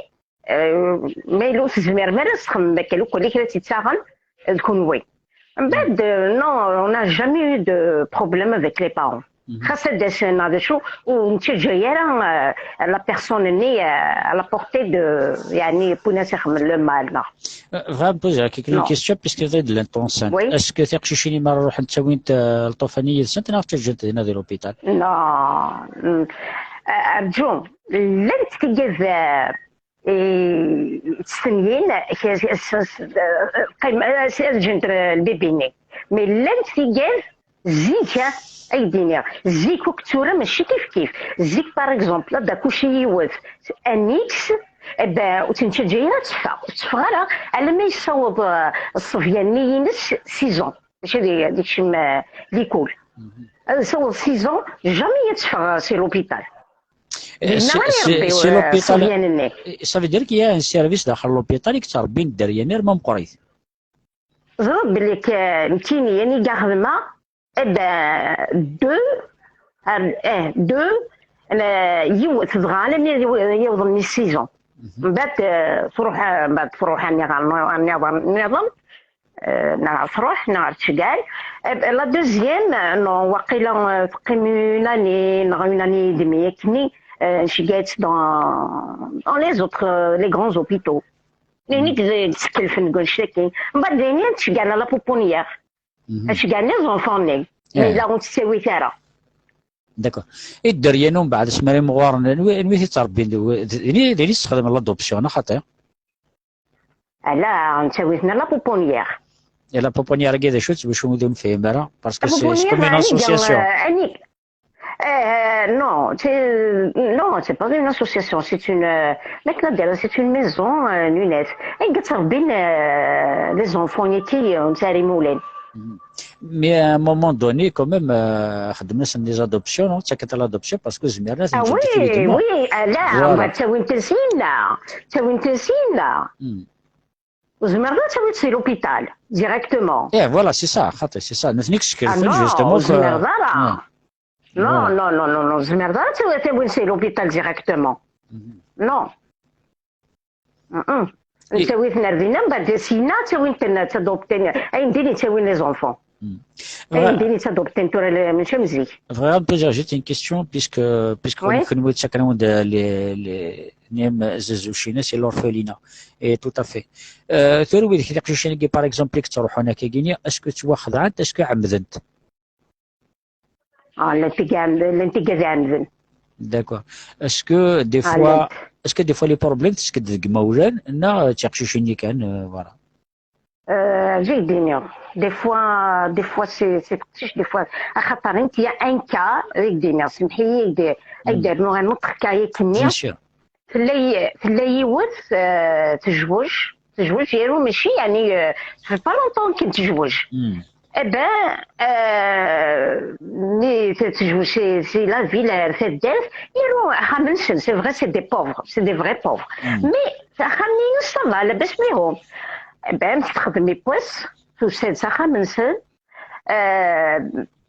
euh, ma yella ur tezmirem ara ad txemmem akka, lukan i kra tt-ittaɣen, d kunwi. Mbeɛd, euh, non, on n'a jamais eu de problème avec les parents. Xas ad d-asen neɣ d acu, ur nettaǧǧa ara, euh, la personne-nni, euh, à la portée de, yeɛni, win ara s-ixemmen le mal, neɣ. Euh, bɣiɣ ad poser quelques questions, puisque vous êtes de l'enceinte. Oui. Est-ce que tiqcicin mi ara ruḥent ttawint, euh, lṭufan-nni yid-sent, neɣ ttaǧǧant dinna di l'hôpital? Non. Mm. Euh, rǧu, llant tigad, euh, i ttstenyin, k-, s-, s-, qqim, s-, ad ǧǧent lbibi-nni. Mais llant tigad zik, ah, ay d-iniɣ, zik ur k-tura mačči kif kif. Zik, par exemple, ad d-akuci yiwet, anix, eh ben, ur tt-nettaǧǧa ara ad teffeɣ. Ur teffeɣ ara, alamma yessaweḍ, euh, ṣṣebyan-nni-ines six ans. Mačči ad, ad ikcem, euh, likul. Ad yessaweḍ six ans, jamais ad teffeɣ, euh, si l'hôpital. Eh, dinna si, ara si, irebbi, si euh, l'hôpital, ṣṣebyan-nni. Eh, ça veut dire qu'il y a un service daxel l'hôpital i yettrebbin dderya-nni arma meqqrit. Ẓriɣ belli k-, nekkini, yani i xedmeɣ, eh ben, deux, ar-, eh, deux, eh, yiwet dɣa, almi yiw-, yiwḍen i six ans. Mbeɛd, eh, truḥ, eh, mbeɛd truḥ nniḍen, nniḍen, nniḍen, eh, neɣ truḥ, neɣ tceggal. Eh, la deuxième, eh, non, waqila, eh, teqqim une année, neɣ une année et demie, akkenni, eh, nceggal-itt dans, dans les autres, eh, les grands hôpitaux. Nini d-, d-tkelfen deg wannect-agi. Mbeɛd dini ad tceggal la pouponnière. Ad tceggal les enfants-nni. Ma yella ur tt-ttawit ara. D'accord. I dderya-nni mbeɛd asmi ara imɣuren, anwi, anwi t-ittrebbin? D, d, dini, dini tessexdem l'adoption, neɣ xaṭi? Ala, nettawi-ten la pouponnière. Et la pouponnière-agi d acu-tt, bac ur nefhim ara? Parce que c'est, c'est comme une association. La pouponnière, euh, anni-, euh, non, c'est, non, c'est pas une association, c'est une, euh, maintenant, c'est une maison, euh, Nunez. Et ils reçoivent, euh, les enfants, et qui, euh, ont des imullen. Mais à un moment donné, quand même, euh, xedmen-asen des adoptions, non? Ttaken l'adoption parce que zemren ad... Ah oui, oui, ah là, voilà. Ttawin-ten sinna, ttawin-ten sinna. Tzemreḍ ad tawiḍ si l'hôpital, directement. Eh, voilà, c'est ça, xaṭi, c'est ça. Nutni kskerfen, justement, ur tzemreḍ ara. Non, non, non, non, non, tzemreḍ ara ad tawiḍ si l'hôpital directement. Non. Ttawin-ten ar dinna, mbeɛd sinna ttawin-ten, ttadoptin, ayen din i ttawin les enfants. Ayen din i ttadoptin tura, mačči am zik. Bɣiɣ ad poser juste une question, puisque, puisque kenwi ttaken-awen-d les, les, même zzucina, c'est l'orphelinat. Et tout à fait. Euh, tura wid tiqcicin-agi, par exemple, i yettruḥun akka-gini, est-ce que ttwaxedɛent, est-ce que ɛemmdent? Ah, llant ig-, llant igad ɛemmden. D'accord. Est-ce que des fois, est-ce que des fois les problèmes, est-ce que deg imawlan, neɣ d tiqcicin-nni kan, euh, voilà. Euh, j'ai dit non. Des fois, des fois c'est, c'est, des fois, axaṭer il y a un cas, j'ai dit non, c'est, j'ai dit, j'ai dit, non, un autre cas, bien sûr. Tella yi-, tella yiwet, euh, tejwej, tejwej, yernu mačči, yeɛni, euh, ça fait pas longtemps qu'elle tejwej. Eh ben, euh, mi t-, tejwej, c'est, c'est la ville, euh, taddart, yernu axxam-nsen, c'est vrai, c'est des pauvres, c'est des vrais pauvres. Mais axxam-nni-ines, ça va, labas mihu. Eh ben, texdem yiwwas, tusa-d s axxam-nsen, euh,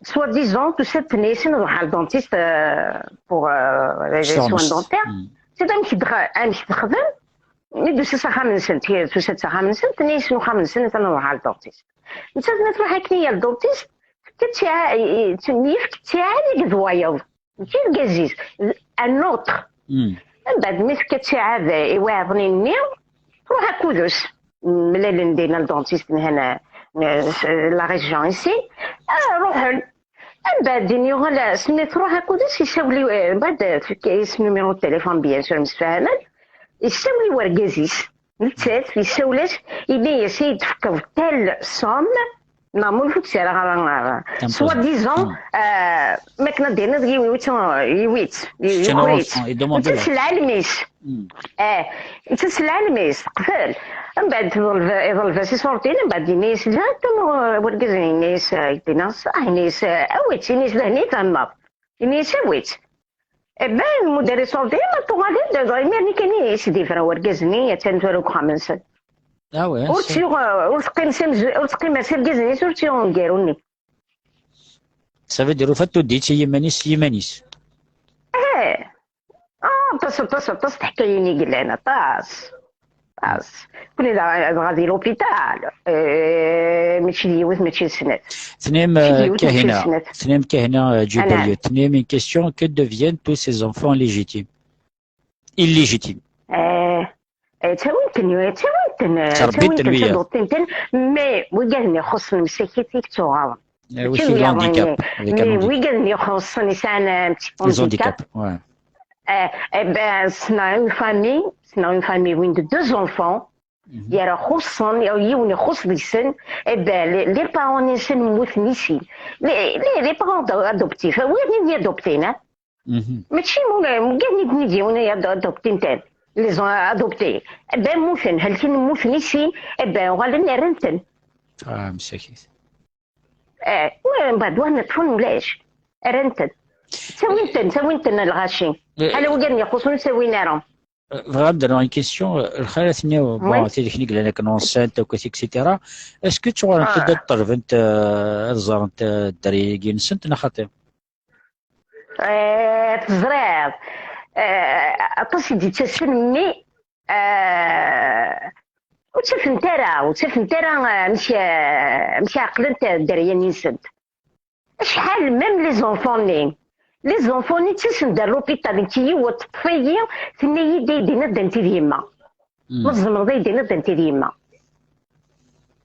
soi-disant, tusa-d tenna-yasen ad ruḥeɣ ɣer dentiste, euh, pour, euh, les soins dentaires. C'est amek d-, amek texdem, mi d-tusa s axxam-nsent, tusa-d s axxam-nsent, tenna-yasen uxxam-nsen atan ad ruḥeɣ ɣer dentiste. Nettat mi tṛuḥ akken i ɣer dentiste, tefka-tt i, i, i, yefk ttiɛad i d wayeḍ. Mačči d argaz-is, un autre. Mbeɛd mi tefka ttiɛad i wayeḍ-nni, tṛuḥ akked-s. Mlalen dinna le dentiste n hana, n, la région ici. Ah, ruḥen. Mbeɛd din yuɣal, asmi tṛuḥ akked-s, isawel i, mbeɛd tefka yes numéro de téléphone, bien sûr, msefhamen. Isawel i urgaz-is. Nettat, isawel-as, ini-as, i d-tefkeḍ telle somme, neɣ ma ur tt-ttaraɣ ara, soi-disant, euh, ma akken ad d-tiniḍ, yiwi-tt, yiwi-tt, yuker-itt. Netta s lɛelm-is. Eh, netta s lɛelm-is, teqbel. Mbeɛd teḍleb-, iḍleb-as iṣurtin, mbeɛd ini-as, directement, euh, urgaz-nni, ini-as, euh, yeddina, ṣaḥ, ini-as, euh, awi-tt, ini-as, d ahni i thennaḍ. Ini-as, awi-tt. Eh ben, mudarris ordin, ma tuɣal-d, imir-nni kan i s-d-yefra wergaz-nni, attan tura deg uxxam-nsen. Ah ouais, ur tt-yuɣ, ur teqqim s amz-, ur teqqim ar s argaz-nni, ur tt-yuɣ umgaru-nni. Ça veut dire, au fait, tout dit, c'est yiman-is, yiman-is. Eh, ah, aṭas, aṭas, aṭas teḥkayin i yellan, aṭas. Aṭas. Kuni dɣa, dɣa di l'hôpital, eh, mačči d yiwet, mačči d snat. Tnem, mačči d yiwet, mačči d snat. Tnem Kahina, euh, Djibril, tnem une question, que deviennent tous ces enfants légitimes? Illégitimes. Eh, eh, ttawin-ten, ttawin-ten, ttawin-ten, ttadoptin-ten, mais wigad-nni xuṣṣen msakit i yettuɣaḍen. Eh, mačči d wiyaḍ-nni, avec un handicap. Mais wigad-nni xuṣṣen, yesɛan un petit handicap. Les handicaps, ouais. Eh, eh ben, ssneɣ une famille, ssneɣ une famille, win de deux enfants, yerra xuṣṣen, yiwen ixuṣṣ deg-sen, eh ben, les, les parents-nsen mmuten i sin. Les, les, les parents ado-, adoptifs, win i adoptin, hein? Mačči mugad-nni d yiwen i ad-, adoptin-ten. Les ont adoptés. Eh ben, mmuten, helken mmuten i sin, eh ben, uɣalen rran-ten. Ah, msakit. Eh, mbeɛd wa neṭṭfen ulac. Rran-ten. Ttawin-ten, ttawin-ten lɣaci. Eh, ḥala wigad-nni ixuṣṣen ur ttawin ara. Eh, bɣiɣ ad d-rreɣ une question, eh, lxalat-nni, bon, oui, tidikni yellan akken enceinte, akk, et cetera. Est-ce que ttuɣalent-d ad ṭṭelbent, eh, ad ẓrent, eh, dderya-agi-nsent, neɣ xaṭi? Eh, teẓriḍ, eh, aṭas i d-yettasen, mmi, eh, ur ttafent ara, ur ttafent ara, eh, amek, eh, amek ɛeqlent dderya-nni-nsent. Acḥal, même les enfants-nni, les enfants-nni ttasen-d ar l'hôpital, nekk yiwet teṭṭef-iyi, tenna-yi-d, ay d-iniḍ d anta i d yemma. Ma tzemreḍ ay d-iniḍ d anta i d yemma.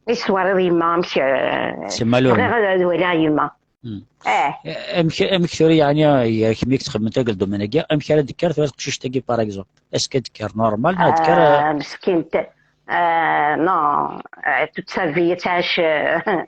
Mi teswariḍ yemma, amek, eh, c'est malheureux. Bɣiɣ ad, ad waliɣ yemma. Eh. Amek, amek tura, yeɛni, gar kemm i txedmemt deg le domaine-agi, amek ara d-tekker tura teqcict-agi, par exemple? Est-ce que ad d-tekker normal, neɣ ad d-tekker, eh, meskint, eh, non, eh, toute sa vie ad tɛac, eh,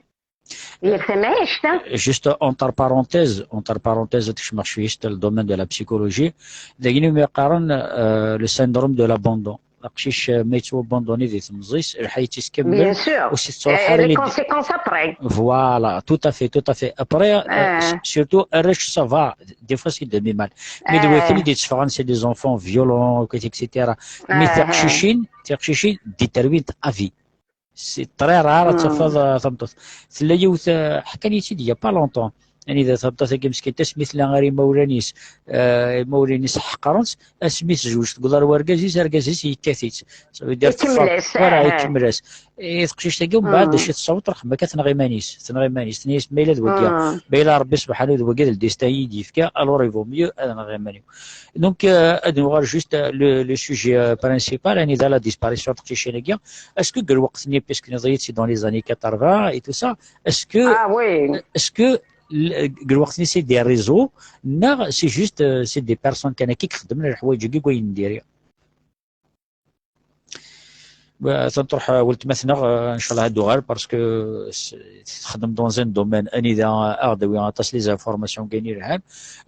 yir tamɛict, hein? Juste entre parenthèses, entre parenthèses, ad kecmeɣ cwiya le domaine de la psychologie, d ayen umi qqaren, euh, le syndrome de l'abandon. Aqcic, euh, ma yettwabanduni di temẓi-s, lḥayat-is kamel, bien sûr, ur s-yettruḥ ara. Les conséquences après. Voilà, tout à fait, tout à fait. Après, euh, surtout, arrac, ça va, des fois, c'est demi-mal. Mais d wakken i d-yetteffɣen, c'est des enfants violents, et cetera. Mais tiqcicin, tiqcicin, déterminent à vie. C'est très rare ad tafeḍ, euh, tameṭṭut. Tella yiwet, euh, ḥkan-iyi-tt-id il y a pas longtemps. Anida tameṭṭut-agi meskint, asmi tella ar imawlan-is, euh, imawlan-is ḥeqren-tt, asmi tezweǧ, tewweḍ ar wergaz-is, argaz-is yekkat-itt. Ça veut dire ikemmel-as, voilà, ikemmel-as. I teqcict-agi, umbeɛd, d acu i tessaweḍ? Truḥ, ma akka tenɣ iman-is, tenɣ iman-is, tenna-yas, ma yella d wagi, ma yella Rebbi subḥanahu d wagi d le destin i yi-d-yefka, alors il vaut mieux ad nɣeɣ iman-iw. Donc, euh, ad nuɣal juste, euh, le, le sujet, euh, principal, anida la disparition n teqcicin-agi. Est-ce que deg lweqt-nni, puisque neḍ-iyi-d c'est dans les années quatre-vingts et tout ça, est-ce que, ah oui, est-ce que l-, deg lweqt-nni c'est des réseaux, neɣ c'est juste, euh, c'est des personnes kan akka i ixeddmen leḥwayeǧ-agi deg wayen n diri? Atan truḥ, euh, weltma-tneɣ, euh, nchallah ad d-tuɣal, parce que s-, txeddem dans un domaine anida, euh, aɣ-d-tawi aṭas les informations kan yelhan.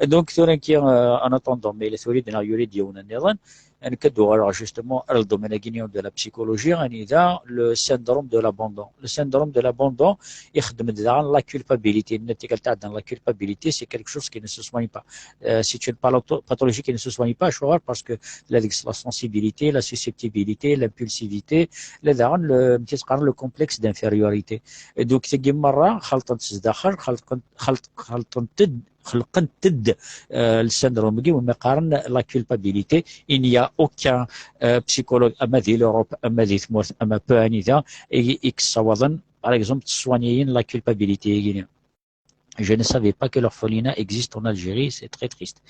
Donc, tura nekki, euh, en attendant, ma yella turid neɣ yurid yiwen nniḍen, nekk ad d-uɣaleɣ justement ar le domaine-agi de la psychologie, anida le syndrome de l'abandon. Le syndrome de l'abandon, ixeddem-d daɣen la culpabilité. Nna tikkelt iɛeddan, la culpabilité, c'est quelque chose qui ne se soigne pas. Euh, c'est une palato-, pathologie qui ne se soigne pas. Acuɣer? Parce que tella deg-s la sensibilité, la susceptibilité, l'impulsivité, la daɣen le, amek i s-qqaren, le complexe d'infériorité. Et donc, tagi merra, xelṭent-tt zdaxel, xelqent, xelq-, xelqent-d, xelqent-d, euh, le syndrome-agi, umi qqaren la culpabilité. Il n'y a aucun, euh, psychologue, ama di l'Europe, ama di tmurt, ama peu anida, i, i yessawaḍen, par exemple, tteswanyayen la culpabilité-agi. Je ne savais pas que l'orphelinat existe en Algérie, c'est très triste.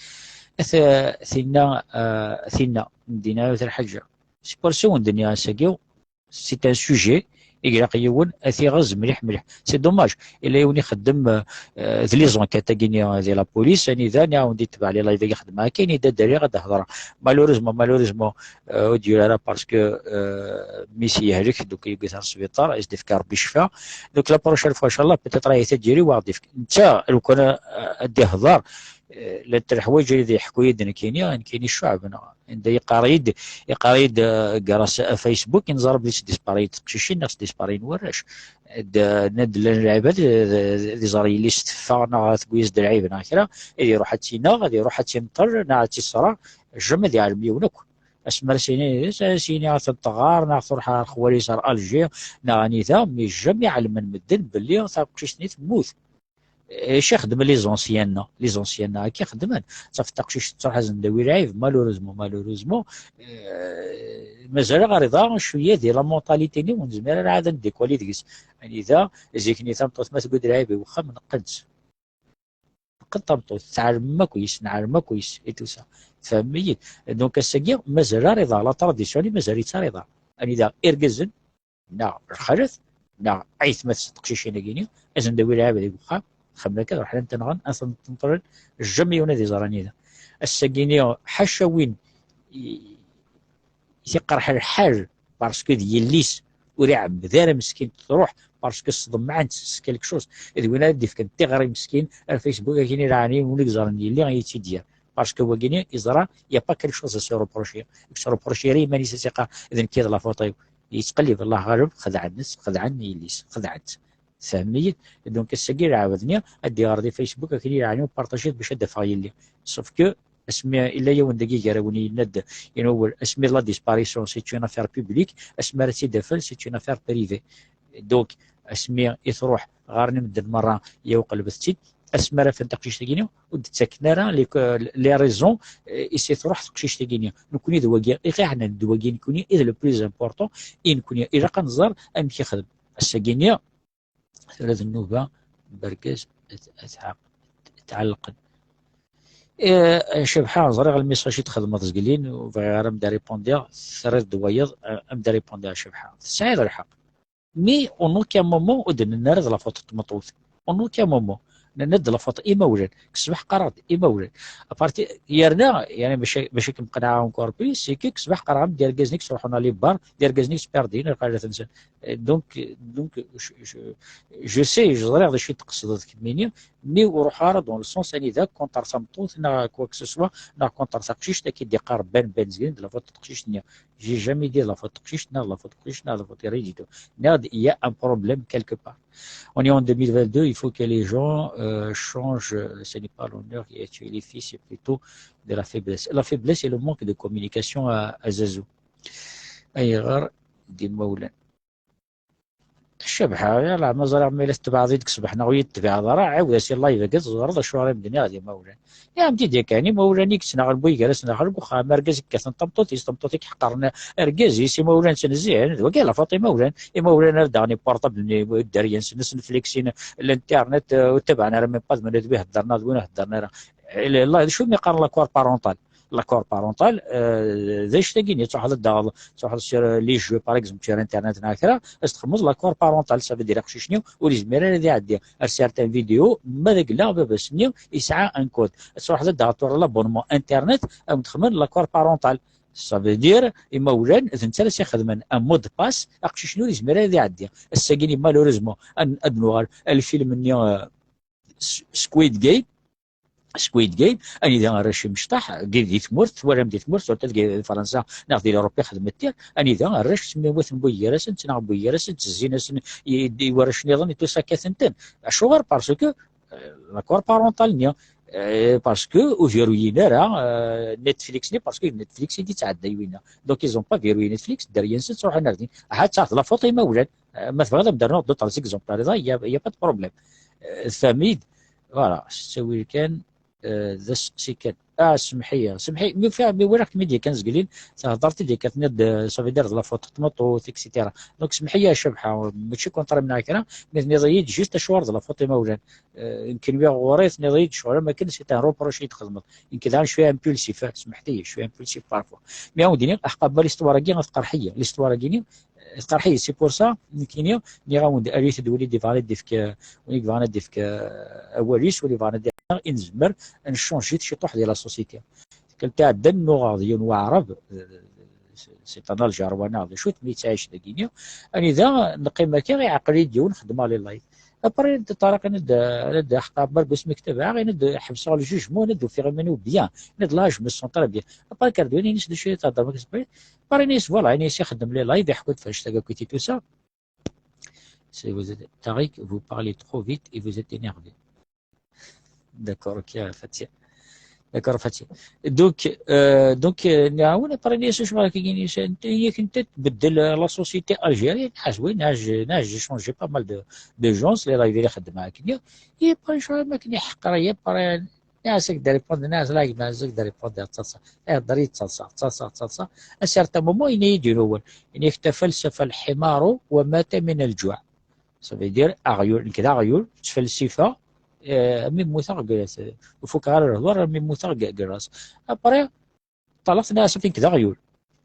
At-, tinna, euh, tinna, Medina Ayt Lḥaǧa. Si pour ça, on dit, c'est un sujet, i ilaq yiwen ad t-iɣez mliḥ, mliḥ. C'est dommage. Ila yiwen ixeddem, euh, euh, d les enquêtes-agi-nni, euh, di la police, anida, niɣ awen-d-itbeɛ les live-agi xedmeɣ akka, ini-d ad d-rriɣ ad d-hedreɣ. Malheureusement, malheureusement, euh, ur d-yuri ara parce que, euh, mmi-s yehlek, donc yewwi-t ar sbiṭar, ad s-d-ifk Rebbi ccfa. Donc la prochaine fois, inchallah, peut-être ayt ad d-yiri, wa ad d-ifk. Netta, lukan, euh, ad d-ihder, Eh, llant leḥwayeǧ i d-yeḥku-yi-d nekkini, nekkini ccuɛben. Anda yeqqar-iyi-d, yeqqar-iyi-d, eh, gar-as Facebook, i neẓra belli sdisparayen teqcicin neɣ sdisparayen warrac. D, nna d llan lɛibad, eh, d iẓer yelli-s teffeɣ neɣ tewwi-as-d lɛib neɣ kra, ad iruḥ ad tt-ineɣ, ad iruḥ ad tt-inṭel neɣ ad tt-iṣṣer, jamais ad iɛlem yiwen akk. Asmi ara s-yini, ad s-yini ad tent-tɣar neɣ truḥ ar xwali-s ar Alger neɣ anida, mais jamais ɛelmen medden belli taqcict-nni temmut. Acu i xedmen les anciens-nneɣ? Les anciens-nneɣ akka xedmen. Tafeḍ taqcict tettruḥ ad sen-d-tawi lɛib, malheureusement, malheureusement, eh, mazal aɣ-iḍa cwiya di la mentalité-nni, ur nezmir ara ad ndécoller deg-s. Anida, zik-nni tameṭṭut ma tewwi-d lɛib i wexxam, neqqen-tt. Neqqen tameṭṭut, tɛelmem akk yes, nɛelm akk yes, et tout ça. Tfehmem-iyi-d? Donc ass-agi, mazal ara iḍa, la tradition-nni mazal-itt ara iḍa. Anida irgazen, neɣ lxalat, neɣ aytma-s teqcicin-agi-nni, ad sen-d-tawi lɛib deg wexxam, xedmen akka, ruḥen ad tent-nɣen, ad tent-nṭlen, jamais yiwen ad iẓer anida. Ass-agi-nni, ḥaca win i, i t-iqerḥ lḥal, parce que d yelli-s, ur iɛemmed ara meskin truḥ, parce que sḍemɛen-tt s quelque chose. D win ara d-ifken tiɣri meskin ar Facebook, akken i lɛani, win i yeẓren yelli, i tt-id-yerr. Parce que wagini yeẓra, il y a pas quelque chose à se reprocher. Ur s-reprocher ara iman-is, ad s-iqqar, "D nekk i d la faute-iw." Yettqellib, Allah ɣaleb, xedɛen-tt, xedɛen yelli-s, xedɛen-tt. Tfehmem-iyi-d? Donc, ass-agi, lɛebd-nni ad d-iɣer di Facebook, akken i lɛani, partager-t bac ad d-afeɣ yelli. Sauf que, asmi, illa yawen dagi gar-awen yenna-d, yenna awal, asmi d la disparition, c'est une affaire publique, asmi ara tt-id-afen, c'est une affaire privée. Donc, asmi i truḥ ɣer medden merra, yaw qelbet-tt-id, asmi ara fen taqcict-agi-nni, ur d-ttaken ara les, les raisons, eh, i s-i truḥ teqcict-agi-nni. Nekkni d wagi i ɣ-iɛnan, d wagi nekkni i d le plus important, i nekkni ilaq ad nẓer amek ixdem. Ass-agi-nni, tura d nnuba n wergaz ad, ad tɛaq-, tɛellqen. Eh, Cabḥa, ẓriɣ lmissaj i txedmeḍ zgelin, ur bɣiɣ ara ad m-d-ripundiɣ, terriḍ-d wayeḍ, eh, ad m-d-ripundiɣ a Cabḥa. Tesɛiḍ lḥeqq. Mais en aucun moment ur d-nenna ara d la faute n tmeṭṭut. En aucun moment. Nenna-d d la faute imawlan. Deg ṣṣbeḥ qqareɣ-d imawlan. À partir, yerna, yani, bac, bac ad kem-qenɛeɣ encore plus, c'est que deg ṣṣbeḥ qqareɣ-am d irgazen i yettruḥun à les bars, d irgazen i yettperdin lxalat-nsen. Euh, donc, donc, je, je, je sais, ẓriɣ d acu i d-tqesdeḍ kemmini, mais ur ruḥeɣ ara dans le sens anida contre tameṭṭut, neɣ quoi que ce soit, neɣ contre taqcict, akka i d-iqqar Ben Ben Zgrin, d la faute n teqcict-nni. J'ai jamais dit la faute teqcict, neɣ la faute teqcict, neɣ la faute, rien du tout. Neɣ il y a un problème quelque part. On est en deux mille vingt-deux, il faut que les gens, euh, changent. Ce n'est pas l'honneur qui a tué les filles, c'est plutôt de la faiblesse. La faiblesse et le manque de communication à, à Zazou. Ayɣer d imawlan. Cabḥa, yala, ma ẓriɣ ma yella tetbeɛḍ-iyi-d deg ṣṣbeḥ neɣ ur yi-tetbiɛeḍ ara, ɛiwed-as i live-agi, teẓreḍ acu ara m-d-nniɣ d imawlan. Nniɣ-am-t-id yakan, imawlan i yettnaɣen bu gar-asen daxel n uxxam, argaz i yekkaten tameṭṭut-is, tameṭṭut i iḥeqren argaz-is, imawlan-nsen zziɛen, d wagi la faute imawlan. Imawlan ara d-aɣen iportablen i dderya-nsen, ad sneflixin l'internet, eh, ur ttabaɛen ara même pas d win ara d-iheddren neɣ d win ur heddren ara. Eh, la, d acu i qqaren l'accord parental? L'accord parental, eh, d anect-agi-nni, truḥeḍ ad d-taɣeḍ, truḥeḍ sur les jeux, par exemple, sur internet neɣ kra, ad s-txedmeḍ l'accord parental, ça veut dire aqcic-nni ur yezmir ara ad iɛeddi ar certaines vidéos, ma d agella baba-s-nni yesɛa un code. Ad truḥeḍ ad d-taɣeḍ tura l'abonnement internet, ad wen-d-xedmen l'accord parental. Ça veut dire, imawlan, d netta ara s-ixedmen un mot de passe, aqcic-nni ur yezmir ara ad iɛeddi. Ass-agi-nni, malheureusement, ad, ad nuɣal ar lfilm-nni, eh, S-, Squid Game, Squid Game, anida arrac imecṭaḥ, di, di tmurt, twalam di tmurt, surtout di Fransa, neɣ di l'Europe ixedmen-t, anida arrac semmiwaten bu gar-asen, ttnaɣen bu gar-asen, ttezzin-asen i, i warrac nniḍen, et tout ça, kkaten-ten. Acuɣer? Parce que, euh, l'accord parental-nni, euh, parce que ur verrouillin ara, euh, Netflix-nni, parce que Netflix i d-ittɛedday winna. Donc, ils ont pas verrouillé Netflix, dderya-nsen ttruḥen ar din. Aha, d la faute imawlan. Euh, ma tebɣiḍ ad m-d-rnuɣ d'autres exemples, il y a, il y a pas de problème. Euh, tfehmem-iyi-d? Voilà, s ttawil kan, eh, d aseqsi kan. Ah, semmeḥ-iyi, semmeḥ-iyi, mi ufiɣ, mi walaɣ-kem-id yakan zgelin, thedreḍ-id yakan, tenniḍ-d, eh, ça veut dire de la faute n tmeṭṭut, et cetera. Donc, semmeḥ-iyi a Cabḥa, mačči contre-m neɣ kra, mi tenniḍ-iyi-d juste acuɣer d la faute imawlan. Eh, kenwi ɣur-i, tenniḍ-iyi-d ccɣel am akken, c'est un reproche i d-txedmeḍ. Nekk daɣen je suis impulsif, eh, semmeḥ-iyi, je suis impulsif parfois. Mais ad wen-d-iniɣ, aḥeqqa ma l'histoire-agi ad tqerḥ-iyi, l'histoire-agi-nni, eh, tqerḥ-iyi, c'est pour ça, nekkini, nniɣ-awen-d, alit-d win i d-yebɣan ad d-ifk, eh, win i yebɣan ad d-ifk, eh, awal-is, win yebɣan ad d-, i nezmer ad nchangi-t ciṭuḥ di la société. Tikkelt iɛeddan nuɣeɣ d yiwen waɛrab, euh, c'est un Algérois neɣ d acu-t, mi yettɛic dagini, anida neqqim akka, iɛqel-iyi-d yiwen, xeddmeɣ les lives. Après, Ṭariq, yenna-d, yenna-d, ḥeqqa, Rebbi isem-ik tabaɛeɣ, yenna-d, ḥebseɣ le jugement, yenna-d, ufiɣ iman-iw bien, yenna-d, là, je me sens très bien. Après, Kardwin, yenna-d, d acu i thedder, ma k-, Après, yenna-d, voilà, yenna-d, ixeddem les lives, iḥekku-d f annect-agi akk et tout ça. C'est, vous êtes, Tariq, vous parlez trop vite et vous êtes énervé. D'accord, ok, Fatia. D'accord, Fatia. Donc, euh, donc, euh, نعاون، après, نعاس واش راك، يعني، ش-، انت، هي كنت تبدل، آه، la société algérienne، نعاس، oui, نعاس، نعاس، j'ai changé pas mal de, de gens، les lives اللي خدمها كني. Et après، شو ما كني حق رايي، après، نعاس هكذا répondre، نعاس لايك، نعاس هكذا répondre، تصلصة. يهضر يتصلصة، تصلصة، تصلصة. À un certain moment، ينادي الأول. يعني، اكتفى السفى الحمار ومات من الجوع. Ça veut dire أغيور، nekk d aɣyul, ttfelsifeɣ, eh, mi mmuteɣ, ur fukeɣ ara lehdur, mi mmuteɣ g-, grâce. Après, ṭṭaleɣ-t, nniɣ-as nekk d aɣyul.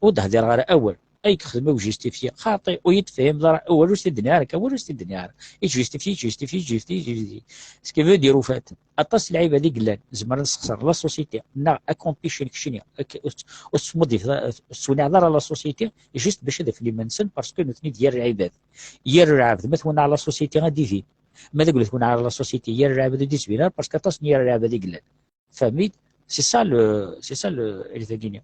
Ur d-hdireɣ ara awal. Ay yexdem, ur justifié. Xaṭi, ur yi-d-tefhimeḍ ara awal, ur s-t-id-nniɣ ara, awal ur s-t-id-nniɣ ara. Yettjustifié, yettjustifié, yettjustifié, yettjustifié. Ce qui veut dire, au fait, aṭas n lɛibad i yellan, zemren ad sxesren la société, neɣ ad k-empêchen keččini, ad k-, ur s-, ur s-tmuddifeḍ, ur s-twennɛeḍ ara la société, juste bac ad aflen iman-nsen, parce que nutni d yir lɛibad. Yir lɛebd, ma twenneɛ la société, ad d-ibin. Ma d agla twenneɛ la société, yir lɛebd ur d-ittbin ara, parce que aṭas n yir lɛebd i yellan. Fahmi-d? C'est ça le, c'est ça le, le dagini.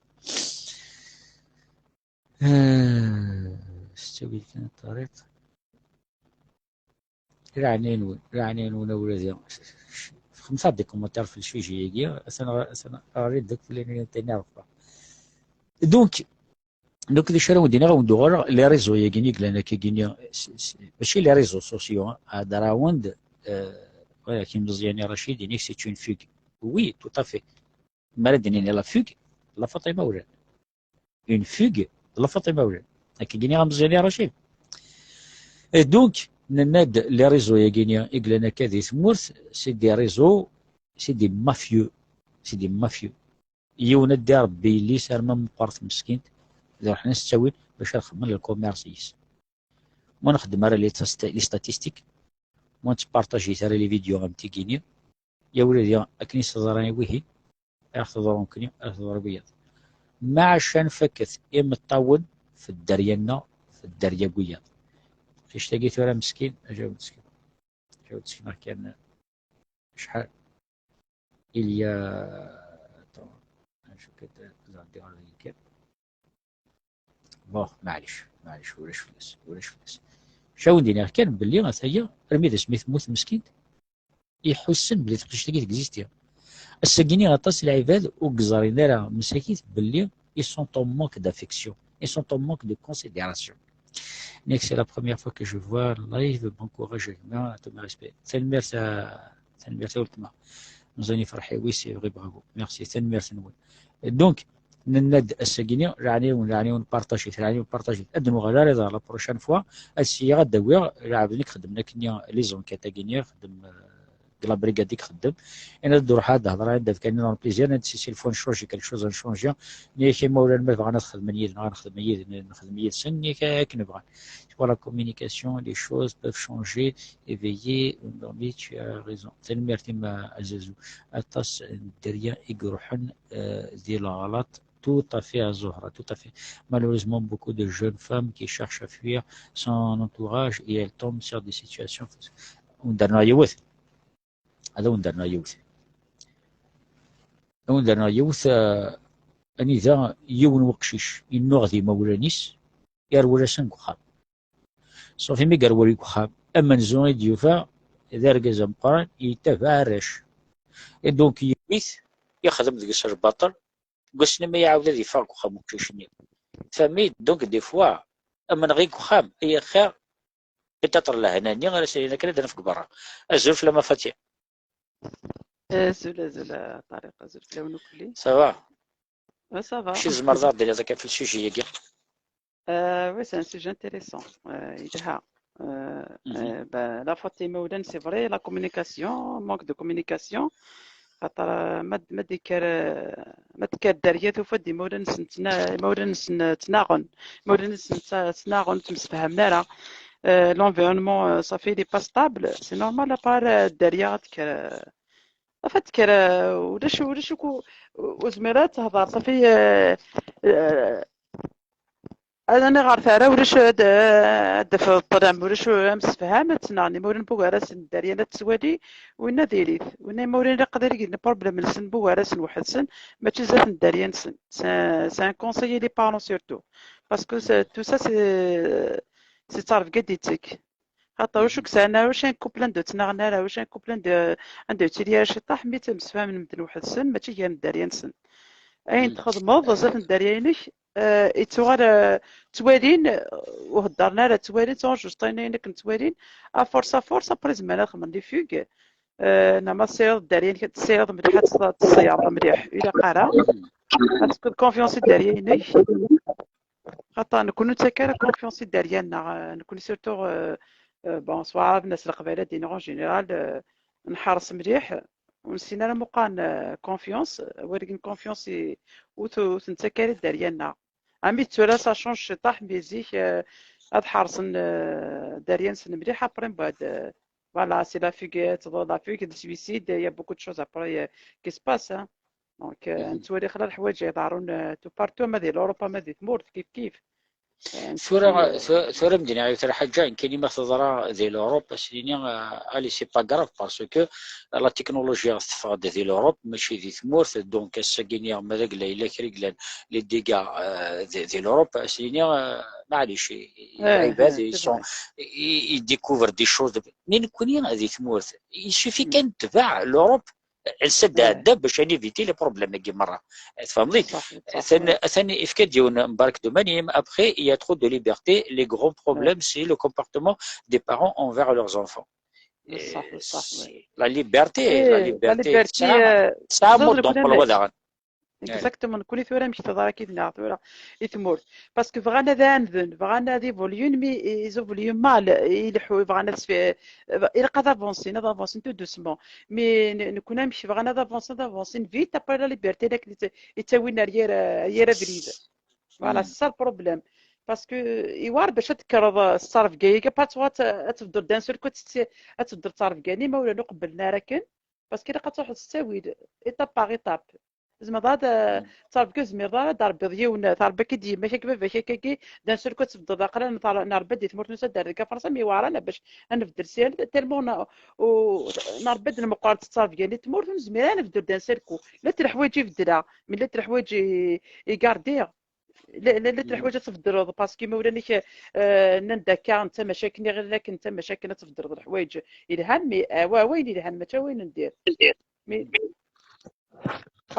Euh, c'est oui, Tariq. Laɛnaya-nwen, laɛnaya-nwen a wladi. Xedmet-aɣ des commentaires في le sujet-agi, atan, atan ɣer-i deg fell-i n internet. Donc, Donc, d acu ara wen-d-iniɣ, ad wen-d-uɣaleɣ, les réseaux-agi i yellan akka-agi, s-, s-, mačči les réseaux sociaux, hein, ad ara wen-d, euh, voilà, Meẓyan Racid, yenna-k c'est une fugue. Oui, tout à fait. Mi ara d-nini la fugue, la faute imawlan. Une fugue, la faute imawlan. Akka-agi i yenna Meẓyan Racid. Et donc, nenna-d les réseaux-agi i yellan akka di tmurt, c'est des réseaux, c'est des mafieux. C'est des mafieux. Yiwen ad d-irebbi yelli-s arma meqqret meskint, ad ruḥen ad s-ttawin bac ad xedmen lkumirs yis. Ma nexdem ara les sta-, les statistiques, ma nettpartajit ara les vidéos am tigini, ya wladi akken i s-teḍra i wihin, ad aɣ-teḍru nekkni, ad aɣ-teḍru wiyaḍ. Maɛaca nfakket imeṭṭawen f dderya-nneɣ, f dderya n wiyaḍ. Taqcict-agi tura meskin, ajaw meskin. Ajaw meskin kan. Acḥal? Il y a, attends, je vais peut-être vous en dire un. Bon, maɛlic, maɛlic, ulac fell-as, ulac fell-as. Acu ara wen-d-iniɣ kan belli ataya, armi d asmi temmut meskint, iḥussen belli taqcict-agi texisti. Ass-agi-nni aṭas n lɛibad ur yeẓrin ara msakit belli ils sont en manque d'affection, ils sont en manque de considération. Nick, c'est la première fois que je vois un live. Bon courage, à tous mes respects. Tanemmirt a, tanemmirt a weltma. Meẓyan Ferḥiwi, c'est vrai, bravo. Merci, tanemmirt-nwen. Donc, nenna-d ass-agi-nni, laɛnaya-nwen, laɛnaya-nwen, partagit, laɛnaya-nwen, partagit. Ad nuɣal ara iḍ la prochaine fois, ad s-iyyaɣ ad d-awiɣ lɛebd-nni i ixeddmen akken les enquêtes-agi-nni, ixeddem, euh, deg la brigade i ixeddem. Yenna-d ad d-ruḥeɣ ad d-hedreɣ, ad d-afk ayen n plaisir, ad d-ssilfun changer quelque chose, ad changer. Nniɣ-ak imawlan ma bɣan ad xedmen yid-neɣ, ad nexdem yid-, nexdem yid-sen, nniɣ-ak akken bɣan. Sur la communication, les choses peuvent changer, éveillé, endormi, tu as raison. Tanemmirt-im a Zazu. Aṭas n dderya i iruḥen, euh, di leɣlaṭ. Tout à fait, a Zohra, tout à fait. Malheureusement, beaucoup de jeunes femmes qui cherchent à fuir son entourage et elles tombent sur des situations. Ad wen-d-rnuɣ yiwet. Ad wen-d-rnuɣ yiwet. Ad wen-d-rnuɣ yiwet, eh, anida yiwen weqcic yennuɣ d imawlan-is, yerwel-asen deg uxxam. Sauf imi yerwel deg uxxam, amenzu i d-yufa d argaz ameqqran yettabaɛ arrac. Et donc, yewwi-t, yexdem deg-s lbaṭel, deg wass-nni ma iɛawed ad yeffeɣ deg uxxam uqcic-nni. Tfehmem? Donc, des fois, amenɣi deg uxxam, ay axir, peut-être lehna-nni ara s-yinin akken ad naf deg berra. Azul fell-am a Fatia. Azul, azul a Ṭariq, azul fell-awen ukelli. Ça va? Ouais, ça va. Acu tzemreḍ ad aɣ-d-tiniḍ akka ɣef le sujet-agi? Euh, oui, c'est un sujet intéressant. Euh, yelha. Euh, euh, ben, la faute imawlan, c'est vrai, la communication, manque de communication. Xaṭer, euh, ma d-, ma d-ikker, euh, ma d-tekker dderya, tufa-d imawlan-nsen ttna-, imawlan-nsen, euh, ttnaɣen. Imawlan-nsen tta-, ttnaɣen, ur ttemsefhamen ara. Euh, l'environnement, euh, صافي, il est pas stable. C'est normal, à part, euh, dderya, ad tekker, euh, ad tekker, euh, ulac, ulac akk, ur zmireɣ ad tehḍer, صافي, euh, euh, Ad aniɣer tara ulac ad, ad d-tafeḍ ṭṭlam, ulac amsefham, ad ttnaɣen imawlan n wugar-asen dderya ad tettwali, winna diri-t. Winna imawlan ilaq ad igi problème-nsen n wugar-asen weḥd-sen, mačči zdat n dderya-nsen. C'est un, c'est un conseil i les parents surtout. Parce que c'est- tout ça, c'est c'est ttrebga i d-ittekk. Xaṭer ulac ur yesɛan ara, ulac un couple anda ur ttnaɣen ara, ulac un couple anda anda ur yettili ara ciṭṭaḥ, mi ttemsefhamen medden weḥd-sen, mačči gar dderya-nsen. Ayen txedmeḍ zdat n dderya-inek, eh, yettuɣal, eh, ttwalin, eh, ur heddren ara, ttwalin, ttṛaǧun ayen akken ttwalin, à force, à force, après zemren ad xedmen les fugues. Eh, neɣ ma tessirideḍ dderya-inek, ad tessirideḍ mliḥ, ad tt- ad tṣeyyreḍ mliḥ, ur ilaq ara. Ad tefkeḍ confiance i dderya-inek. Xaṭer nekkni ur nettak ara confiance i dderya-nneɣ, eh, nekkni surtout, eh, eh, bon, s waɛraben-as leqbayel ad d-iniɣ en général, eh, nḥeṛṣ mliḥ, ur nessin ara ma qqaren, eh, confiance, walakin confiance i- ur t- ur t-nettak ara i dderya-nneɣ. Ami d tura ça change ciṭṭaḥ, mais zik, eh, ad ḥerṣen, eh, dderya-nsen mliḥ, après mbeɛd, eh, voilà, c'est la fugue, la fugue, le suicide, il y a beaucoup de choses après, euh, qui se passent, hein. Donc, euh, nettwali xla leḥwayeǧ iḍerrun, euh, tout partout, ma di l'Europe, ma di tmurt, kif kif. Euh, tura, tura, tura medden yiwet lḥaǧa, nekkini ma teḍra di l'Europe, ad s-nini, euh, allez, c'est pas grave, parce que la technologie teffeɣ-d di l'Europe, mačči di tmurt, donc ass-agi-nni ma d agla yella kra yellan les dégâts, euh, di, di l'Europe, ad s-nini, euh, maɛlic, i- i- Ouais, lɛibad, ouais, ils c'est sont, vrai. i- i- ils découvrent des choses. Mais nekkni di tmurt, il suffit kan netbeɛ l'Europe, lsa d aɛdab bash ad éviter les problèmes-agi merra. Tfehmeḍ-iyi? صح، صح، Atan, ouais. atan ifka-d yiwen mbarek de manière, mais après, il y a trop de liberté. Les grands problèmes, c'est le comportement des parents envers leurs enfants. بصح، بصح، oui. C'est la liberté, la إيه، la liberté. liberté, تسعى، euh, تسعى تزوج mode نكون d'emploi أنا. داغن. Exactement، نكون ثورة مش تضارة كي دنيا ثورة يثمورت. Parce que بغانا ذا نذن، بغانا ذي فوليون، مي إيزو فوليون مال، يلحو، بغانا تسفي، إلا قاد افونسي، ناد افونسي تو دوسمون. مي نكون مش بغانا ذا افونسي، ذا افونسي فيت، ابري لا ليبرتي داك يتاوينا ريال، ريال بريد. Voilà، c'est ça le problème. Parce que يوار باش تكرض الصرف كايكا، با توا تفضل دان سول كو تفضل تصرف كاني، ما ولا نقبلنا راكن. Parce que إلا قد تروح تستاوي étape par étape. زعما ضاد تصرف كو زمير ضاد ضرب ضيون ضرب كي ديما كيك بابا كيك كي دان سول كو تفضل اقرا نربد دي تمورت نسا دار ديك فرنسا مي ورانا باش نبدل سير تيلمون. ونربد المقارنة تصرف ديالي تمورت نزمير نبدل دان سول كو لا تلحوايج يبدلها من لا تلحوايج يقارديها. لا لا لا الحوايج تفضل باسكو ما ولانيك. آه نندكا انت مشاكل غير لك انت مشاكل تفضل الحوايج. الهم مي آه وين الهم ما وين ندير. مي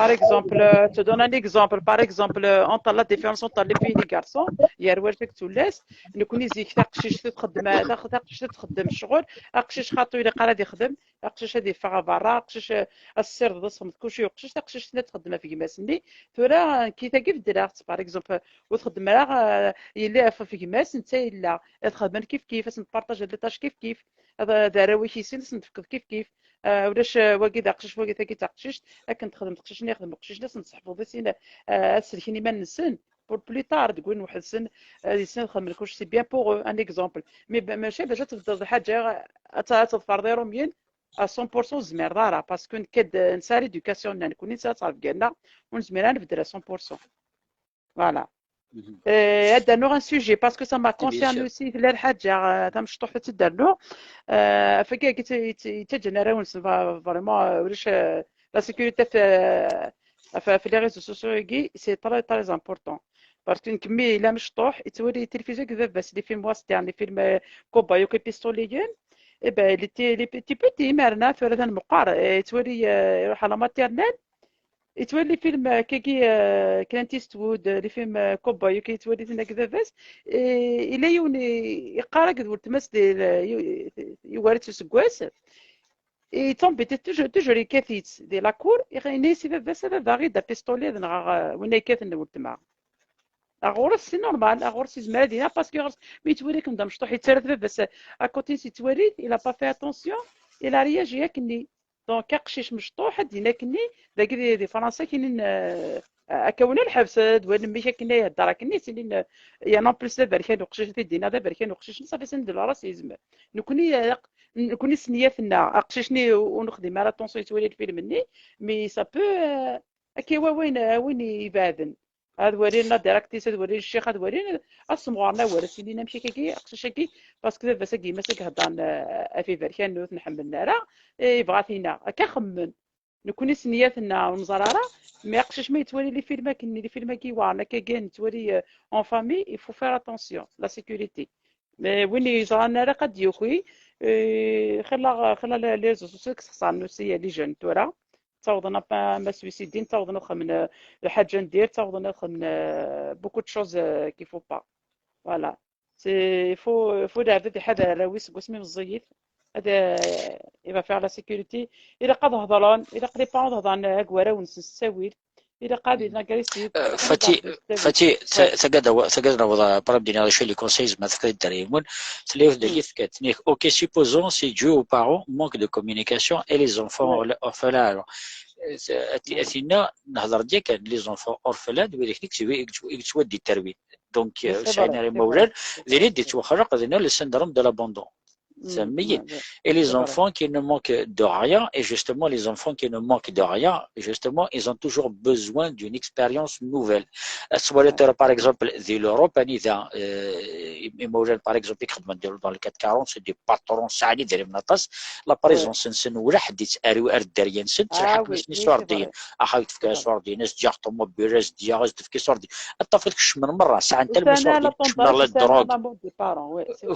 par exemple, euh, te donne un exemple. Par exemple, euh, entre la différence entre les filles et les garçons, il y a le fait que tu laisses. نكوني زيك تقشيش تخدم هذا تقشيش تخدم الشغل. اقشيش خاطو الى قال هذا يخدم اقشيش هذه فغا برا اقشيش. السر ضسم كلشي وقشيش تقشيش تخدم في كيما سني. ثورة كي تقف دراغت par exemple وتخدم راه يلي في كيما سنتا الا تخدم كيف كيف اسم بارطاج لي طاش كيف كيف. هذا داراوي كيسين سنتفكض كيف كيف. آه، ولاش، آه، واقي ذا قشيش، واقي ثاقي تاع قشيش، لكن تخدم قشيش، نخدم قشيش، لا سنسحفظ سين، آه، سلكين يمان نسن. بور بلي طار تقول نوحدسن، آه، يسن خدم كلش c'est bien pour eux, un exemple. Mais ماشي باش تفضل حاجة، آه، تفرضي روميين à cent pour cent زمير ضارة، parce que نكد نسا l'éducation نكون نسا صار في قالنا، ونزمير نبدل à cent pour cent. Voilà. هذا نوع un sujet parce que ça m'a concerné aussi في الحاجة تاع مشطوح تدرنو. فكي يتجنى راونس vraiment ولاش la sécurité في في les réseaux sociaux يجي c'est très très important. Parce que نكمي لا مشطوح يتولي التلفزيون كذا بس les films western, les films كوباي وكي بيستوليين. اي بان les petits مرنا ثورة مقار يتولي يروح على maternelle. يتولي فيلم كيكي كلانت ايستوود لي فيلم كوباي كي يتولي هنا كذا بس. الا يون يقارا كذا ولتمس يوارد سكواس. يتومبي توجور توجور يكاتيت دي لاكور يغيني سي بابا سبب باغي دا بيستولي نغا وين يكات ولتما. اغورس سي نورمال اغورس يزمر هادي parce que غرس مي يتولي كندا مشطوح يتسرد بابا اكوتي سي تواليت il a pas fait attention. Il a réagi ياكني. Donc اقشيش مشطوح دينا كني داك دي, دي فرنسا كاينين. اكونا الحبس دوال مي كني يهضر كني سنين. يا نون بليس ذا بركان وقشيش في دينا ذا بركان وقشيش صافي سند الراس يزمر. نكوني نكوني سنياتنا اقشيشني ونخدم على طونسو يتولي الفيلم ني. مي سا بو اكي وين وين يبعدن. Ad walin la directrice, ad walin ccix, ad walin, ad semɣaren awal, ad s-inin amek akkagi aqcic-agi, parce que baba-s agi, yemma-s agi heddren, euh, ɣef iberkan ur ten-ḥemmlen ara, eh, yebɣa ad t-ineɣ. Akka xemmen. Nekkni s nniyat-nneɣ ur nẓer ara, mais aqcic ma yettwali les films akken, les films-agi weɛren akkagi, nettwali, euh, en famille, il faut faire attention, la sécurité. Mais win yeẓran ara qad yuki, eh, xilla, xilla les réseaux sociaux i yessexṣaren aussi les jeunes tura. Ttawḍen am, am suicidin, ttawḍen ad xedmen, eh, lḥaǧa n dir, ttawḍen ad xedmen, eh, beaucoup de choses, eh, qu'il faut pas. Voilà. C'est, il faut, il faut lɛebd ad iḥader arraw-is seg wasmi meẓẓiyit. Ad, eh, il va faire la sécurité. Ilaq ad hedren, ilaq les parents ad hedren, eh, akked warraw-nsen s ttawil. Ilaq ad iliɣ agressif. Fati, Fati, tagad naweḍ, problème dina, les conseils, ma tefka-d dderya-nwen, tella yiwet dagi tefka-d, tenna-k, ok, supposons c'est dû aux parents, manque de communication et les enfants orphelins. Alors, atina nehder-d yakan, les enfants orphelins d wid i yettwadditerwin. Donc, ur sɛin ara imawlan, din i d-yettwaxleq dinna le syndrome de l'abandon. Et les enfants qui ne manquent de rien, et justement les enfants qui ne manquent de rien, justement, ils ont toujours besoin d'une expérience nouvelle. Soit par exemple, di l'Europe, anida, euh, imawlan, par exemple, i ixeddmen dans le quatre quarante, c'est des patrons, sɛan idrimen aṭas, la présence-nsen, wala ḥedd yettru ar dderya-nsen, ttlaḥaqen-asen isurdiyen. Axa, ad tefk isurdiyen, ad s-d-yaɣ ṭumubil, ad s-d-yaɣ, ad s-d-tefk isurdiyen. Ad tafeḍ kecmen merra, sɛan talma isurdiyen, kecmen la drogue.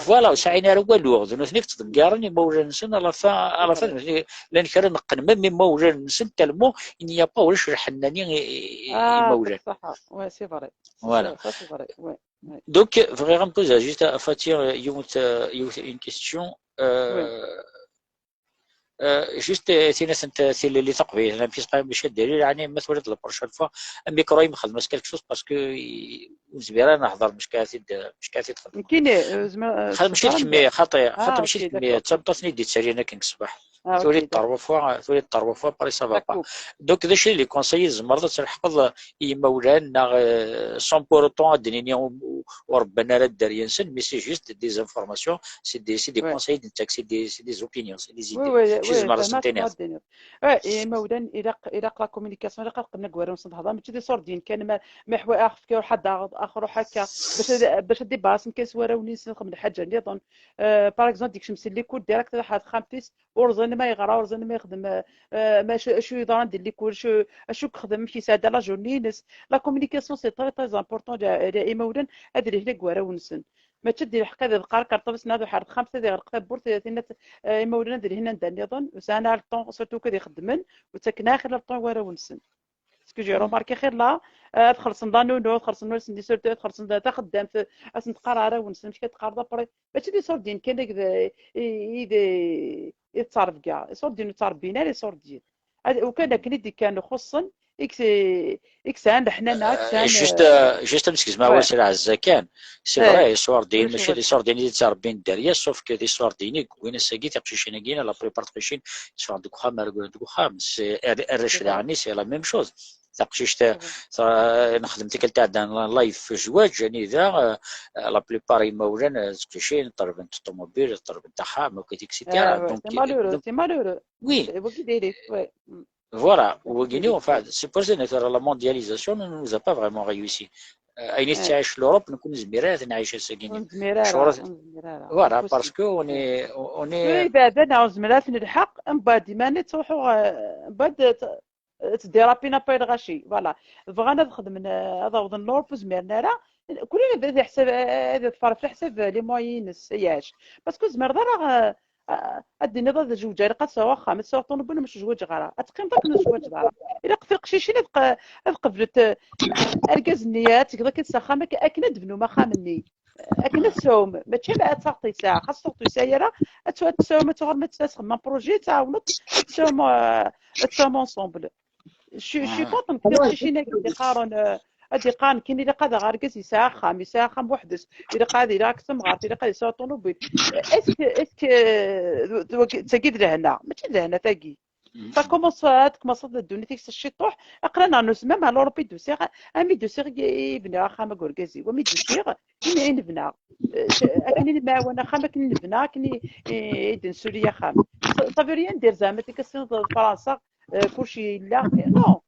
Voilà, ur sɛin ara walu, d nutni i yettḍeggaren imawlan-nsen, à la fin, à la fin, llan kra neqqen même imawlan-nsen, tellement il n'y a pas, ulac lḥenna-nni i imawlan. Voilà. Donc, bɣiɣ ad m-poser juste, Fati, yiwet, yiwet, une question. Euh, juste, tin-a tilelli taqbaylit, amek i s-qqaren, mačči ad d-iri, yeɛni ma twaliḍ la prochaine fois, amicro-im xdem-as quelque chose, parce que ur nezmir ara nehder, mačči ad t-id-xedmeɣ. Mačči d kemmi, xaṭi, xaṭi, mačči d kemmi, d tameṭṭut-nni i d-yettalin akken deg ṣṣbeḥ. Tuli-d trois fois, tuli-d trois fois, après ça va pas. Donc, d acu i les conseils i tzemreḍ ad tleḥqeḍ i yimawlan, neɣ, euh, sans pour autant ad d-nini ur rebban ara dderya-nsen, mais c'est juste des informations, c'est des, c'est des conseils, c'est des, c'est des opinions, c'est des idées. Acu tzemreḍ ad sen-tiniḍ? Imawlan, ilaq, ilaq la communication, ilaq ad qqnen deg warraw-nsen, tehḍer, mačči d iṣurdiyen kan, ma, ma ḥwa-, ax fkiɣ ruḥ ad d-aɣeḍ, ax ruḥ akka, bac ad, bac ad d-ibarsen kan s warraw-nsen, xedmen lḥaǧa nniḍen. Euh, par exemple, yekcem si l'école direct, ad iruḥ ar texxamt-is, ur ẓin ma yeɣra, ur ẓin ma yexdem, euh, ma acu, acu yeḍran di l'école, acu, acu yexdem, amek yesɛedda la journée-ines. La communication, c'est très, très important, la, la, imawlan, ad lhin deg warraw-nsen. Mačči d lḥeqq ad iḍeqqer karṭa-s, ad iruḥ ar texxamt, ad iɣleq tawwurt, tinna, eh, imawlan ad lhin anda nniḍen, ur sɛin ara le temps, surtout kad ixeddmen, ur ttaken ara xilla le temps i warraw-nsen. Ce que j'ai remarqué, xilla, eh, ad xellṣen la nounou, ad xellṣen ur sen-d-isurtu, ad xellṣen taxeddamt, ad sen-teqqar arraw-nsen, amek ad teqqareḍ après. Mačči d iṣurdiyen kan i d, i, i d, i d ttrebga. Iṣurdiyen ur ttrebbin ara iṣurdiyen. Ukan akken i d-ikkan xuṣṣen, i yesɛan leḥnana, i yesɛan... Juste, juste ad m-segzem awal s lɛezza kan. C'est vrai, iṣurdiyen, mačči d iṣurdiyen i d-ittrebbin dderya, sauf que d iṣurdiyen i yewwin ass-agi tiqcicin-agi, la plupart tiqcicin tteffɣen deg uxxam, ar ggulen deg uxxam. Arrac daɣen, c'est la même chose. Taqcict, nexdem tikkelt iɛeddan live f zzwaǧ, anida, euh, la plupart imawlan, euh, tiqcicin ṭelbent ṭumubil, ṭelbent axxam, akkit, et cetera. Donc, c'est malheureux, c'est malheureux. Oui. Voilà, wagini, enfin, c'est pour ça que la mondialisation ne nous a pas vraiment réussi. Ayen i tettɛic l'Europe, nekkni ur nezmir ara ad t-nɛic ass-agi. Voilà, parce que on est, on est... Ibeɛden, ur nezmir ara ad t-nelḥeq, mbeɛd iman i ttruḥuɣ, mbeɛd tdirapin après lɣaci, voilà. Bɣan ad xedmen, ad awḍen l'Europe, ur zmiren ara. Kul ad iḥsab, ad iḍfer ɣef leḥsab les moyens-ines, yac. Parce que ur tezmireḍ ara, euh, ad d-tiniḍ ad zewǧeɣ, ilaq ad sɛuɣ axxam, ad sɛuɣ ṭumubil, mačči zwaǧeɣ ara. Ad teqqimeḍ akken ur zwaǧeḍ ara. Ilaq tiqcicin ad, ad qeblent, eh, argaz-nni, ad tgeḍ akken s axxam, akken ad d-tebnum axxam-nni. Akken ad tesɛum, mačči ad taɣeḍ yesɛa, xas tuɣeḍ yesɛa ara, ad tesɛum, ad tuɣalem ad tesɛum un projet, ad tɛawneḍ, ad tesɛum, eh, ad tesɛum ensemble. Je suis contre tiqcicin-agi d-iqqaren, eh, ad d-iqqaren kan ilaq ad aɣ argaz yesɛa axxam, yesɛa axxam weḥd-s, ilaq ad ilaq temɣart, ilaq ad yesɛu ṭumubil. Est-ce que, est-ce que, euh, d tagi d lehna? Mačči d lehna tagi. Ça commence, ad tkemenseḍ ddunit-ik s ciṭuḥ, aql-aneɣ nusem, même à l'Europe i d-usiɣ, ami d-usiɣ i bniɣ axxam akked urgaz-iw, ami d-usiɣ, i nebna. Akken i nemɛawan axxam, akken i nebna, akken i d-nsuli axxam. Ça veut rien dire, zeɛma tikkelt d Fransa, euh, kulci yella. Non.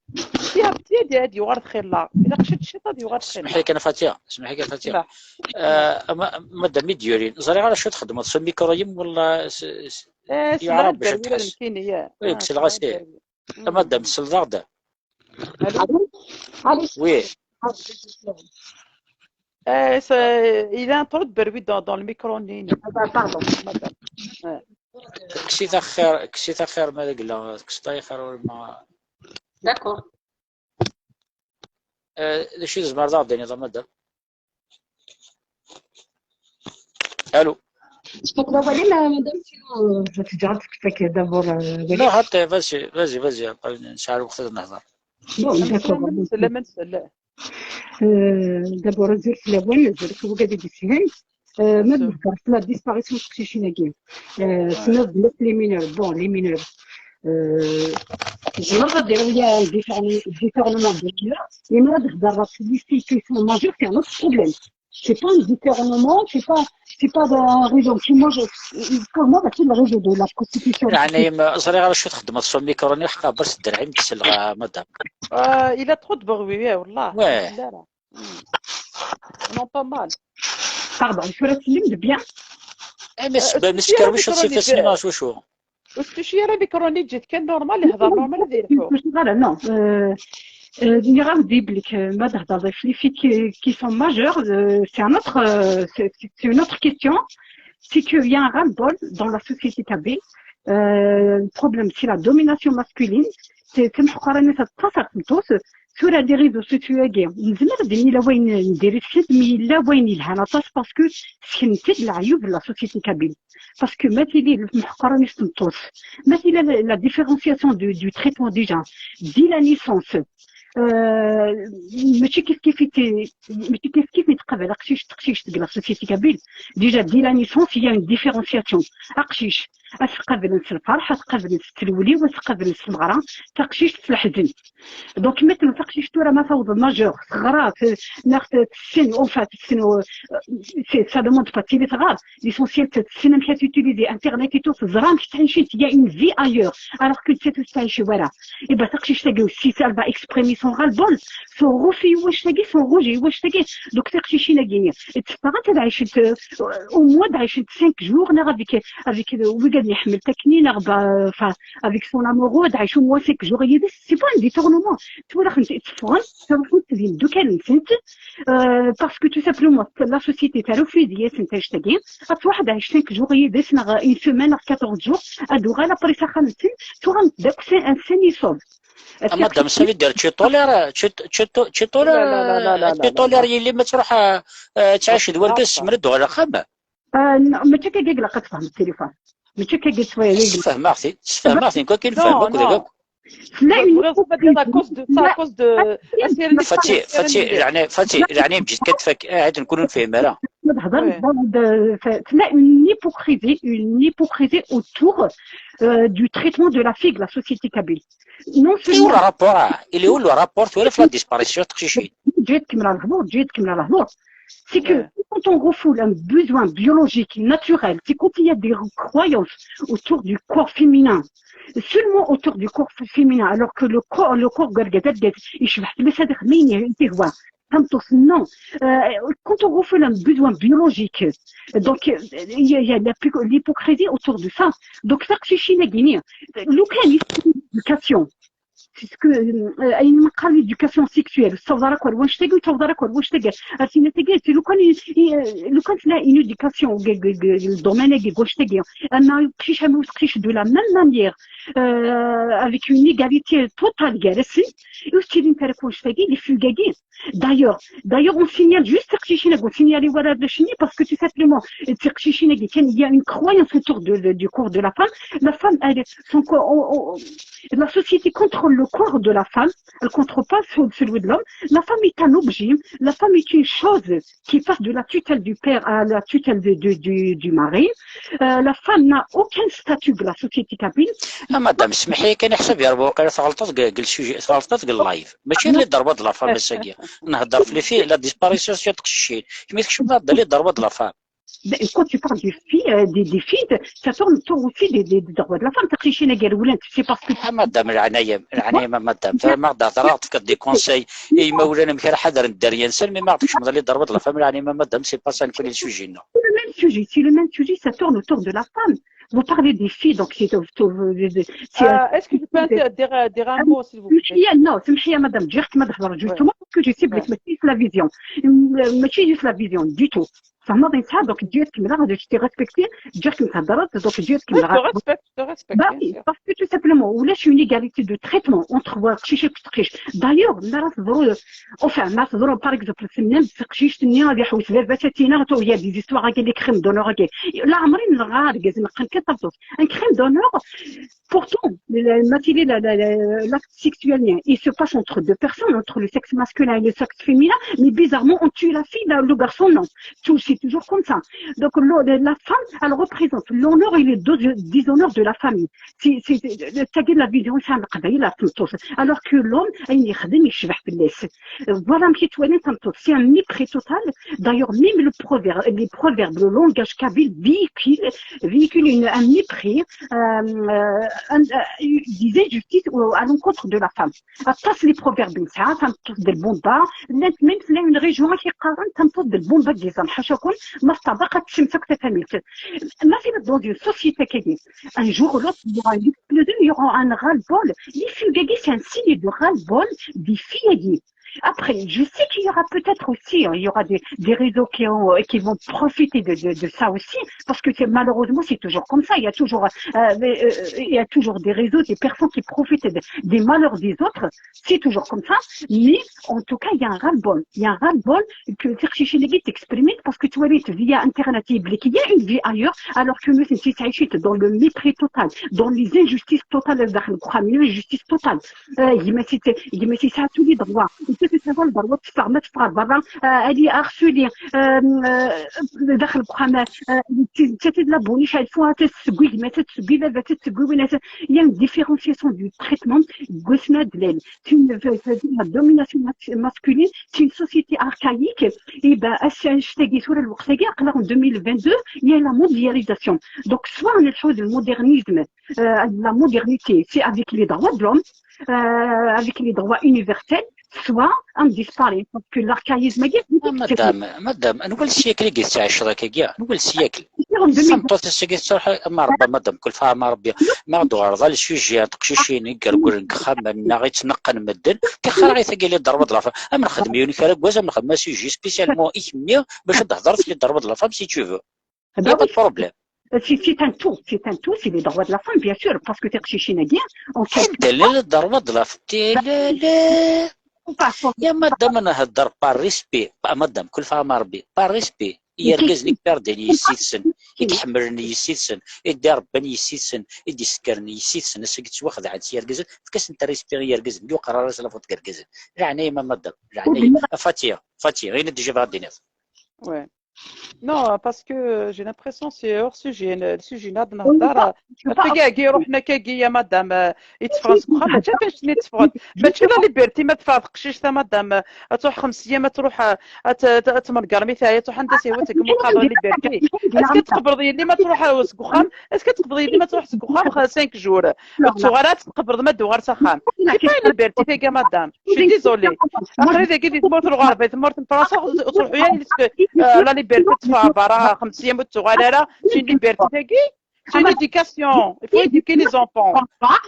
petit à petit ad yuɣal d xilla. Ilaq ciṭ ciṭ ad yuɣal d xilla. Smeḥ-iyi kan a Fatia, smeḥ-iyi kan a Fatia. Smeḥ. Ah, ma, madame Midyurin, ẓriɣ ara acu txeddmeḍ s umikru-yim, wala s, s, eh, yeɛrab bac ad tḥess. Wi, kkseɣ-as-t. A madame, tesleḍ-aɣ-d? Allô? Allô? Oui. Eh, c'est, il y a un trou de bruit dans, dans le micro, Nini. Ah, bah, pardon. Madame. Ouais. Kkes-it axir, kkes-it axir ma d agla, kkes-it axir ur ma. D'accord. Eh, d acu i tzemreḍ ad aɣ-d-tiniḍ a madame? Allô? Tfukkeḍ awal-im, madame, sinon, euh, ad teǧǧeɣ ad tfak d'abord, euh, awal-im. Non, حتى vas-y, vas-y, vas-y, après, nesɛa lweqt ad nehḍer. Bon, d'accord. Nsell, nsell. Euh, d'abord, azul fell-awen, azul fell-awen ad d-islen. Euh, ma d-nehder f la disparition n teqcicin-agi. Euh, tessneḍ les mineurs, bon, les mineurs. Euh, tzemreḍ ad d-tiniḍ il y a un détournement, détournement de mineurs. Et ma d-nehder f les filles qui sont majeures, c'est un autre problème. C'est pas un détournement, c'est pas, c'est pas un réseau. Moi, je, pour moi, c'est le réseau de la prostitution. يعني، ما، ẓriɣ ara acu txeddmeḍ s umikru-nni, ḥqa bas ddreɛ-im d-selleɣ, madame. آه، il a trop de bruit, والله. Ouais. لا، لا. Hmm. Non, pas mal. Pardon, tura tsellim-d bien? Eh, mais, euh, c'est bien, mais c'est pas grave, je suis... Ur testuci ara mikru-nni, ǧǧet kan normal, ihḍer normal, ad yelḥu. Ur testuci ara, non. Euh, euh, nniɣ-am-d belli, euh, ma d-thedreḍ f les filles qui, qui sont majeures, euh, c'est un autre, euh, c'est, c'est une autre question. C'est qu'il y a un ras-le-bol dans la société kabyle. Euh, le problème, c'est la domination masculine. C'est, c'est, tura les réseaux sociaux-agi, nezmer ad d-nini yella wayen n diri-t, mi yella wayen yelhan aṭas, parce que sseknent-id leɛyub n la société kabyle. Parce que ma tili lmeḥqran-is tmeṭṭut, ma tili la, la différenciation du, du traitement déjà, dès la naissance, euh, mačči kif kif i t-, mačči kif kif i tqabel aqcic, teqcict deg la société kabyle. Déjà, dès la naissance, il y a une différenciation. Aqcic, ad t-qablen s lferḥ, ad t-qablen s tlewli, ad t-qablen s tmeɣra, taqcict s leḥzen. Donc, maintenant, taqcict tura ma taweḍ majeur, teɣra, te-, neɣ te-, tessen, enfin, tessen, euh, c'est, ça demande pas tili teɣra. L'essentiel, c'est tessen amek ad utiliser Internet et tout, teẓra amek ttɛicint, il y a une vie ailleurs, alors que c'est tout ça, voilà. Et ben, taqcict-agi aussi, elle va exprimer son ras-le-bol, son refus, i wannect-agi, son rejet, i wannect-agi. Donc, taqcicin-agi, teffeɣ ad ɛicent, euh, au moins, ad ɛicent cinq jours, neɣ avec, avec, euh, wigad iḥemmel takni, neɣ, bah, enfin, avec son amoureux, ad ɛicent au moins cinq jours yid-s, c'est pas un détournement. Tura, tteffɣent, ttruḥunt d imeddukal-nsent, euh, parce que tout simplement, la société, elle refuse, yes, ad truḥ ad tɛic cinq jours yid-s, neɣ une semaine, neɣ quatorze jours, ad tuɣal après s axxam-nsen, tuɣal d akk s-, s-, s-, s-, a madame, ça veut dire, tu tolères, tu, tu, tu, tu tolères, tu tolères yelli-m ad truḥ, euh, ad tɛic d wargaz, tzemreḍ ad d-tuɣal axxam? آه، ن-، mačči akka i ilaq ad tfehmeḍ tilifa. Mačči akka i tfehmeḍ. Sfehmeɣ-t-id, sfehmeɣ-t-id, nekk akken fehmeɣ akk d akk. Tella une hypocrisie. Fati, Fati, leɛnaya, Fati, leɛnaya, bǧet kan tfak, ah, ad nkunu nefhem ara. Ma thedreḍ, tella une hypocrisie, une hypocrisie autour, euh, du traitement de la fille de la société kabyle. Non seulement le rapport, ah, il est où le rapport, tu vois, la disparition, teqcicin. Ǧǧet kemmel lehdur, ǧǧet kemmel lehdur. C'est que quand on refoule un besoin biologique, naturel, c'est quand il y a des croyances autour du corps féminin, seulement autour du corps f-, féminin, alors que le corps, le corps, يشبه ثلاثة دقيقة، ما ينتهي هو. فهمتوا؟ Non. Euh, quand on refoule un besoin biologique, donc, euh, il y a, il y a de la pu-, l'hypocrisie autour de ça. Donc, ça, c'est chez les Guinéens. Le cas, c'est l'éducation. C'est ce que, euh, ayen neqqar l'éducation sexuelle, ur tessaweḍ ara akk ar wannect-agi, ur tessaweḍ ara akk ar wannect-agi. Ar tin-agi, c'est lukan i, i, euh, lukan tella une éducation, deg, deg, deg, le domaine-agi, deg wannect-agi. Ama uqcic, ama useqcic de la même manière, euh, avec une égalité totale, gar-asen, ur ttilint ara akk wannect-agi, les fugues-agi. D'ailleurs, d'ailleurs, on signale juste, on signale, parce que tout simplement, il y a une croyance autour de, de, du corps de la femme. La femme, elle est, son corps, on, on, la société contrôle le corps de la femme, elle contrôle pas ce-, celui de l'homme. La femme est un objet, la femme est une chose qui passe de la tutelle du père à la tutelle de, de, du, du mari. Euh, la femme n'a aucun statut de la société kabyle. Ah, madame, smeḥ-iyi kan, iḥsab yerba waqila tɣelṭeḍ deg, deg le sujet, tɣelṭeḍ deg le live. Mačči les droits de la femme, ass-agi. Nehder f les filles, la disparition n teqcicin. Kemm i tkecmeḍ les droits de la femme. Quand tu parles des filles, euh, des, des filles, ça tourne autour aussi des, des, des droits de la femme. Taqcicin-agi rewlent, c'est parce que... Ah, madame, leɛnaya-m, leɛnaya-m, madame. Tura ma ɣ-d-hḍreɣ, tefkiḍ des conseils i yimawlan amek ara ḥadren dderya-nsen, mais ma ɣ-d-tkecmeḍ les droits de la femme, leɛnaya-m, madame, c'est pas ça le sujet-nneɣ. C'est le même sujet, c'est le même sujet, ça tourne autour de la femme. Vous parlez des filles, donc c'est, c'est, c'est, Euh, Est-ce que je peux inter- dire, euh, dire un mot, s'il vous plaît? Non, c'est Maria, madame, dire que madame, justement, parce que je sais que c'est la vision. Euh, mais c'est juste la vision, du tout. Ça m'a dit ça, donc dire que là, je t'ai respecté, dire que ça donc dire que Oui, je te respecte, je te respecte, Bah bien oui, sûr. Parce que tout simplement, on laisse une égalité de traitement entre voir Chiche et Kustriche. D'ailleurs, enfin, par exemple, c'est même il y a des histoires avec les crimes d'honneur. Là, un crime d'honneur. Pourtant, l'acte sexuel, il se passe entre deux personnes, entre le sexe masculin et le sexe féminin, mais bizarrement, on tue la fille, le garçon, non. C'est toujours comme ça. Donc, la femme, elle représente l'honneur et le déshonneur de la famille. C'est la vision, c'est un... Alors que l'homme, il voilà, c'est un mépris total. D'ailleurs, même le proverbe, les proverbes, le langage kabyle véhicule, véhicule une, un mépris, euh, euh, un- euh, des injustices au- à l'encontre de la femme. Aṭas les proverbes, ça, ça me touche de bomba. Même si une région qui est quand même, ça me touche de bomba, disons, حاشاكم، ما استطاع قد تشمسك تفهمت. ما في dans une société كاين. Un jour ou l'autre, il y aura une explosion, il y aura un ras-le-bol. Les filles, c'est un signe de ras-le-bol des filles. Après, je sais qu'il y aura peut-être aussi, hein, il y aura des, des réseaux qui, ont, qui vont profiter de, de, de ça aussi, parce que c'est- malheureusement, c'est toujours comme ça. Il y a toujours, euh, mais, euh, il y a toujours des réseaux, des personnes qui profitent de- des malheurs des autres. C'est toujours comme ça. Mais en tout cas, il y a un ras-le-bol. Il y a un ras-le-bol que Tirchichiligi t'exprime parce que tu vois, via Internet, il y a une vie ailleurs, alors que nous, c'est dans le mépris total, dans les injustices totales, l'injustice totale. Yemma-s yesɛa tous les droits. Yemma-s yesɛa le droit de se faire mettre par barra, aller harceler, daxel n uxxam, nettat d la boniche, il faut tessegwi gma-s, tessegwi baba-s, tessegwi win-s. Il y a une différenciation du traitement. C'est une, c'est une domination mas- masculine, c'est une société archaïque. Et ben, ass-a, annect-agi, tura lweqt-agi, aql-aɣ en deux mille vingt-deux, il y a la mondialisation. Donc, soit on est sur le modernisme, euh, la modernité, c'est avec les droits de l'homme, euh, avec les droits universels, soit on disparaît. Parce que l'archaïsme, madame, madame, anwa le siècle i yettɛiceḍ akkagi? Anwa le siècle? Tameṭṭut ass-agi tettruḥ, ama Rebbi, madame, kul fa ama Rebbi. Ma ɣ-d-tuɣaleḍ ɣer le sujet n teqcicin i yergulen deg yexxamen neɣ i ttneqqen medden, tixxer ɣer tagi les droits de la femme. Am nexdem yiwen kra n wass, am nexdem un sujet spécialement i kemmi bac ad d-thedreḍ les droits de la femme, si tu veux. Il n'y a pas de problème. C'est c'est un tout, c'est un tout, c'est les droits de la femme, bien sûr, parce que tiqcicin-agi, en fait, Anda llan les droits de la femme? Tilala. Ya madame, nhedder par respect. Ah, madame, kul fa ama Rebbi, par respect i yergazen i iperden yessi-tsen, i iḥemmlen yessi-tsen, i d-irebban yessi-tsen, i d-isekkren yessi-tsen, ass-agi ttwaxedɛen s yergazen, efk-asen respect i yergazen, ur qqar ara s la faute deg yergazen. Leɛnaya-m a madame, leɛnaya-m. A Fatia, Fatia, ayen i d-ǧibeɣ ad d-tiniḍ. Ouais. Non, parce que j'ai l'impression c'est hors sujet. Le sujet-nni ad nehder. Ttagi ruḥen akkagi, ya madame, euh, i teffɣen seg uxxam, mačči ɣef annect-nni i teffɣen. Mačči la liberté ma teffeɣ teqcict, a madame, euh, ad truḥ xems ayyam, ad truḥ, euh, ad t- ad t- ad tmengar mi teɛya, ad truḥ anda s-ihwa, tagi muqabel la liberté. Est-ce que tqebleḍ yelli ma truḥ, euh, seg uxxam? Est-ce que tqebleḍ yelli ma truḥ seg uxxam, euh, cinq jours? Ur tettuɣal ara, ad tqebleḍ ma d-tuɣal s axxam. C'est pas une liberté, tagi, a madame. Je suis désolée. Aql-i dagi di tmurt n lɣerba, di tmurt n Fransa, ur tettruḥu ara, euh, la liberté ad teffeɣ ɣer berra xems ayyam ur tettuɣal ara. C'est une liberté, tagi. C'est une éducation. Il faut éduquer les enfants.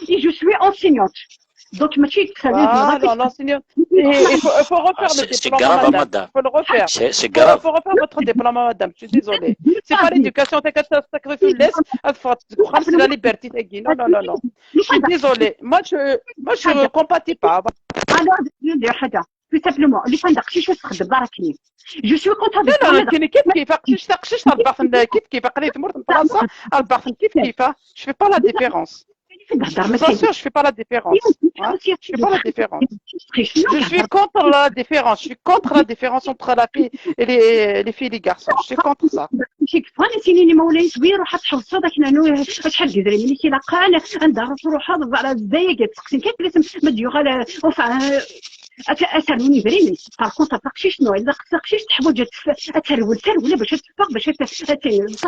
Et je suis enseignante. Donc, mačči Ah, non, non, c'est une- il, il faut, il faut refaire le C'est c'est diplôme, grave, madame. Madame. Il faut le refaire. C'est c'est Il faut, grave. Il faut refaire votre diplôme, madame. Je suis désolée. C'est pas l'éducation, c'est que ça sacrifie laisse, c'est la liberté, tagi. Non, non, non, non. Je suis désolée. Moi, je, moi, je ne compatis pas. Alors, je vais dire حاجة. Tout simplement, اللي كان داك الشيء شو تخدم بارك لي. Je suis contre لا لا، كاين كيف كيف، قشيش قشيش الباطن كيف كيف، قليت مرت فرنسا الباطن كيف كيف. Je fais pas la différence. تهضر ما Bien sûr, je fais pas la différence. Hein? Je fais pas la différence. Je suis contre la différence. Je suis contre la différence entre la fille et les, les filles et les garçons. Je suis contre ça. شي كفان سيني ما ولا يسوي روح تحوس هذاك نانو شحال ديال درهم اللي كيلا قال عندها روح روح على الزايق تسقسي كيف لازم ما ديو على enfin ad terwin idrimen. Par contre, taqcict, non, taqcict teḥwaǧ ad terwel, terwel bac ad teffeɣ, bac ad...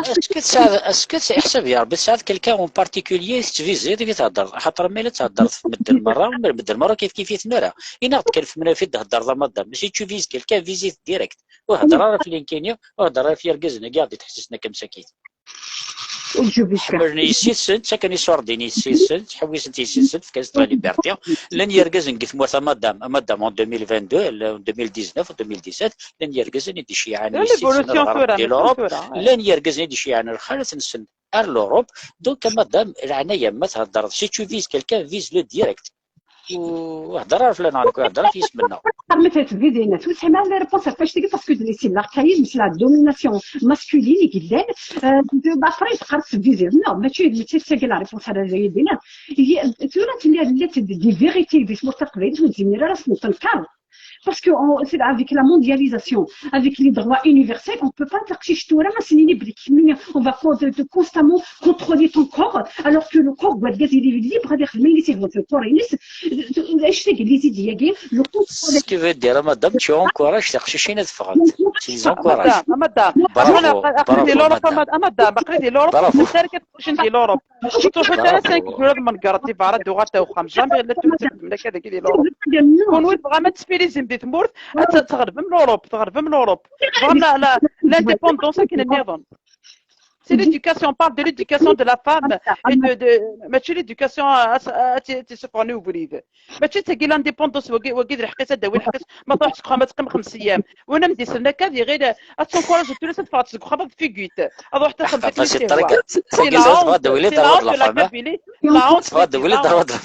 Est-ce que tesɛiḍ, est-ce que iḥseb ya Rebbi tesɛiḍ quelqu'un en particulier i tettviziḍ i theddreḍ? Axaṭer ma yella theddreḍ f medden merra, medden merra kif kif iten ara. Inaɣ-d kan f menra fi d-theddreḍ a madame, mačči tu vises quelqu'un, visite direct. Ur hedder ara f linkini, ur hedder ara f yergazen-agi i ɣ-d-ittḥessisen akka msakit. Ḥemmlen yessi-tsen, ttaken iṣurdiyen i yessi-tsen, ttḥewwisen-t yessi-tsen, fkan-as la liberté. Llan yergazen deg tmurt, a madame, a madame, en deux mille vingt-deux, en deux mille dix-neuf, en deux mille dix-sept, llan yergazen i d-iceyɛen yessi-tsen ad ɣren di l'Europe, llan yergazen i d-iceyɛen lxalat-nsen ar l'Europe. Donc, a madame, leɛnaya-m, ma theddreḍ, si tu vises quelqu'un, vise-le direct. Ur hedder ara fell-aneɣ, nekk ur hedder ɣef yisem-nneɣ. Qqar ma tebɣiḍ dinna, ur tesɛim ara les réponses ɣef wannect-agi, parce que d les, c'est l'archaïsme, c'est la domination masculine i yellan. Après teqqar tebɣiḍ, non, mačči, mačči d tagi la réponse ara d-iniɣ. Tura tella, llant des vérités di tmurt taqbaylit ur nezmir ara ad s-nenṭeq. Parce que c'est avec la mondialisation, avec les droits universels, on ne peut pas, taqcict tura, ma s-nini belli on va constamment contrôler ton corps, alors que le corps doit être libre, ad ixdem ayen i s-yehwan f le corps-ines. Acu tagi, les idées-agi, le contrôle. Ce qui veut dire, madame, tu encourages taqcicin ad ffɣent. Tu les encourages. Madame, madame, madame, aql-i di l'Europe, madame, aql-i di l'Europe, ur ttruḥut ara cinq jours ad mengareḍ di berra, ad uɣaleḍ ar uxxam. Jamais la tuɣaleḍ ad txedmeḍ akka dagi di l'Europe. Kenwi tebɣam ad tefilizim di tmurt, ad tɣelbem l'Europe, tɣelbem l'Europe. Tebɣam l'indépendance akken nniḍen. C'est l'éducation, on parle de l'éducation de la femme et de, de mačči l'éducation ad tessufɣen i ubrid. Mačči d tagi l'indépendance, wagi d lḥeqq-is, ad d-tawi lḥeqq-is, ma truḥ seg uxxam ad teqqim xems ayyam. Win am-d-islen akka ad iɣil ad tencourager tura ad teffeɣ seg uxxam ad figit. Ad ruḥ taxxamt akken i s-ihwa. C'est la honte, c'est la honte de la Kabylie. La honte, c'est la honte.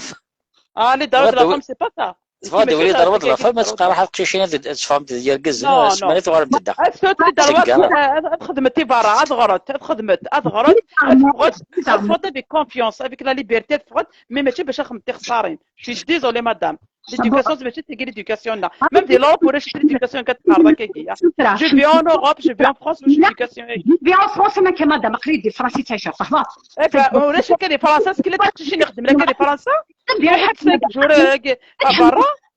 Ah, les droits de la femme, c'est pas ça. Tebɣa ad d-tawil les droits de la femme, ad teqraḥ teqcicin ad tteffɣent d yergazen, ssmana tuɣalemt-d daxel. Ad xedment i berra, ad ɣrent, ad xedment, ad ɣrent, ad ffɣent avec confiance, avec la liberté, ad ffɣent, mais mačči bac ad xedment tixeṣṣarin. Je suis désolée, madame. L'éducation, c'est mačči tagi l'éducation-nneɣ. Même di l'Europe, ulac l'éducation akka teqqareḍ akkagi. Je vis en Europe, je vis en France, ulac l'éducation-agi. Je vis en France, ma kan, madame, aql-i di Fransa ttɛiceɣ, fehmeḍ? Ulac akka di Fransa, skila teqcicin ixeddmen akka di Fransa?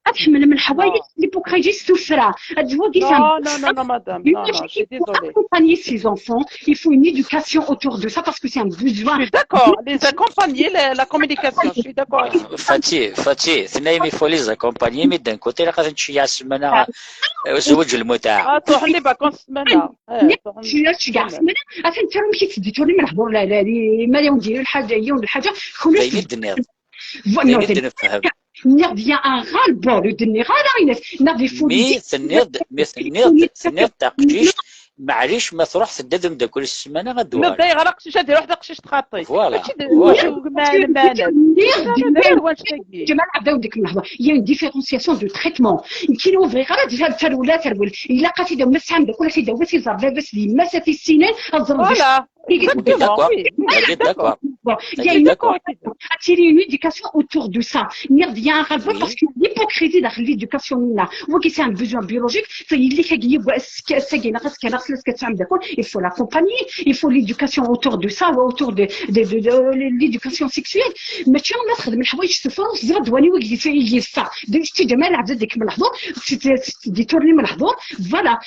Ad tḥemmlem lḥawayeǧ, l'hypocrisie s tuffra. Ad wagi. Non, non, non, non, madame, non, non, je suis désolée. Accompagner ses enfants, il faut une éducation autour de ça parce que c'est un besoin. Je suis d'accord, les accompagner, la, la communication, je suis d'accord avec vous. Fati, Fati, tenna-yam il faut les accompagner, mais d'un côté, ilaq ad ten-tceyyeɛ ssmana, zewǧ lmutaɛ. Ah, truḥen les vacances ssmana. Atan ttarum kif tditournem lehdur, ma yawen-d yiwen lḥaǧa, yiwen lḥaǧa, d ayen i d-tenniḍ. Voilà, nniɣ-d il y a un ras-le-bol, ur d-nniɣ ara ayen, nniɣ-d il faut. Mi tenniḍ, mi tenniḍ, tenniḍ taqcict, maɛlic ma truḥ tedda d umeddakel ssmana ad d-tuɣal. Nniɣ-d ayɣer aqcic ad iruḥ d aqcic txaṭi. Voilà. Il y a une différenciation de traitement. Nekkini ur bɣiɣ ara ad terwel, terwel, terwel. Ilaq ad t-id-awi, ma tesɛa ameddakel ad t-id-awi, ad t-iẓer baba-s d yemma-s, ad t-issinen, ad ẓren d acu. Voilà. Exactement, oui, oui, d'accord. Bon, il y a une, ad tili une éducation autour de ça. Nniɣ-d il y a un ras-le-bol parce que l'hypocrisie daxel l'éducation-nni, wagi c'est un besoin biologique, yelli-k-agi, ass-agi neɣ azekka neɣ slas-k ad tesɛu ameddakel, il faut l'accompagner, il faut l'éducation autour de ça, autour de, de, de, de l'éducation sexuelle. Mačči ma texdem lḥawayeǧ s tuffra, ur teẓriḍ d wani i yeffeɣ. D acu d-teǧǧa ma lɛebd ad ikemmel lehdur, tditournem lehdur, voilà.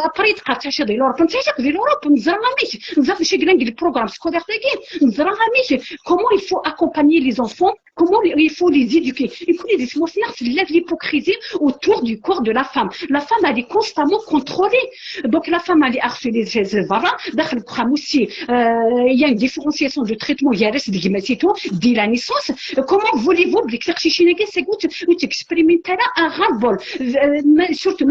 Après teqqar ttɛiceɣ di l'Europe, ttɛiceɣ di l'Europe, neẓra amek, neẓra d acu i yellan deg les programmes scolaires-agi, neẓra amek, comment il faut accompagner les enfants, comment il faut les éduquer. Nekkni di tmurt-nneɣ tella l'hypocrisie autour du corps de la femme. La femme, elle est constamment contrôlée. Donc la femme, elle est harcelée, c'est, c'est, voilà. Daxel n uxxam aussi, euh, il y a une différenciation de traitement, gar-as d gma-s et tout, dès la naissance. Comment voulez-vous que les filles, elles s'expriment un ras-le-bol, euh, mais surtout,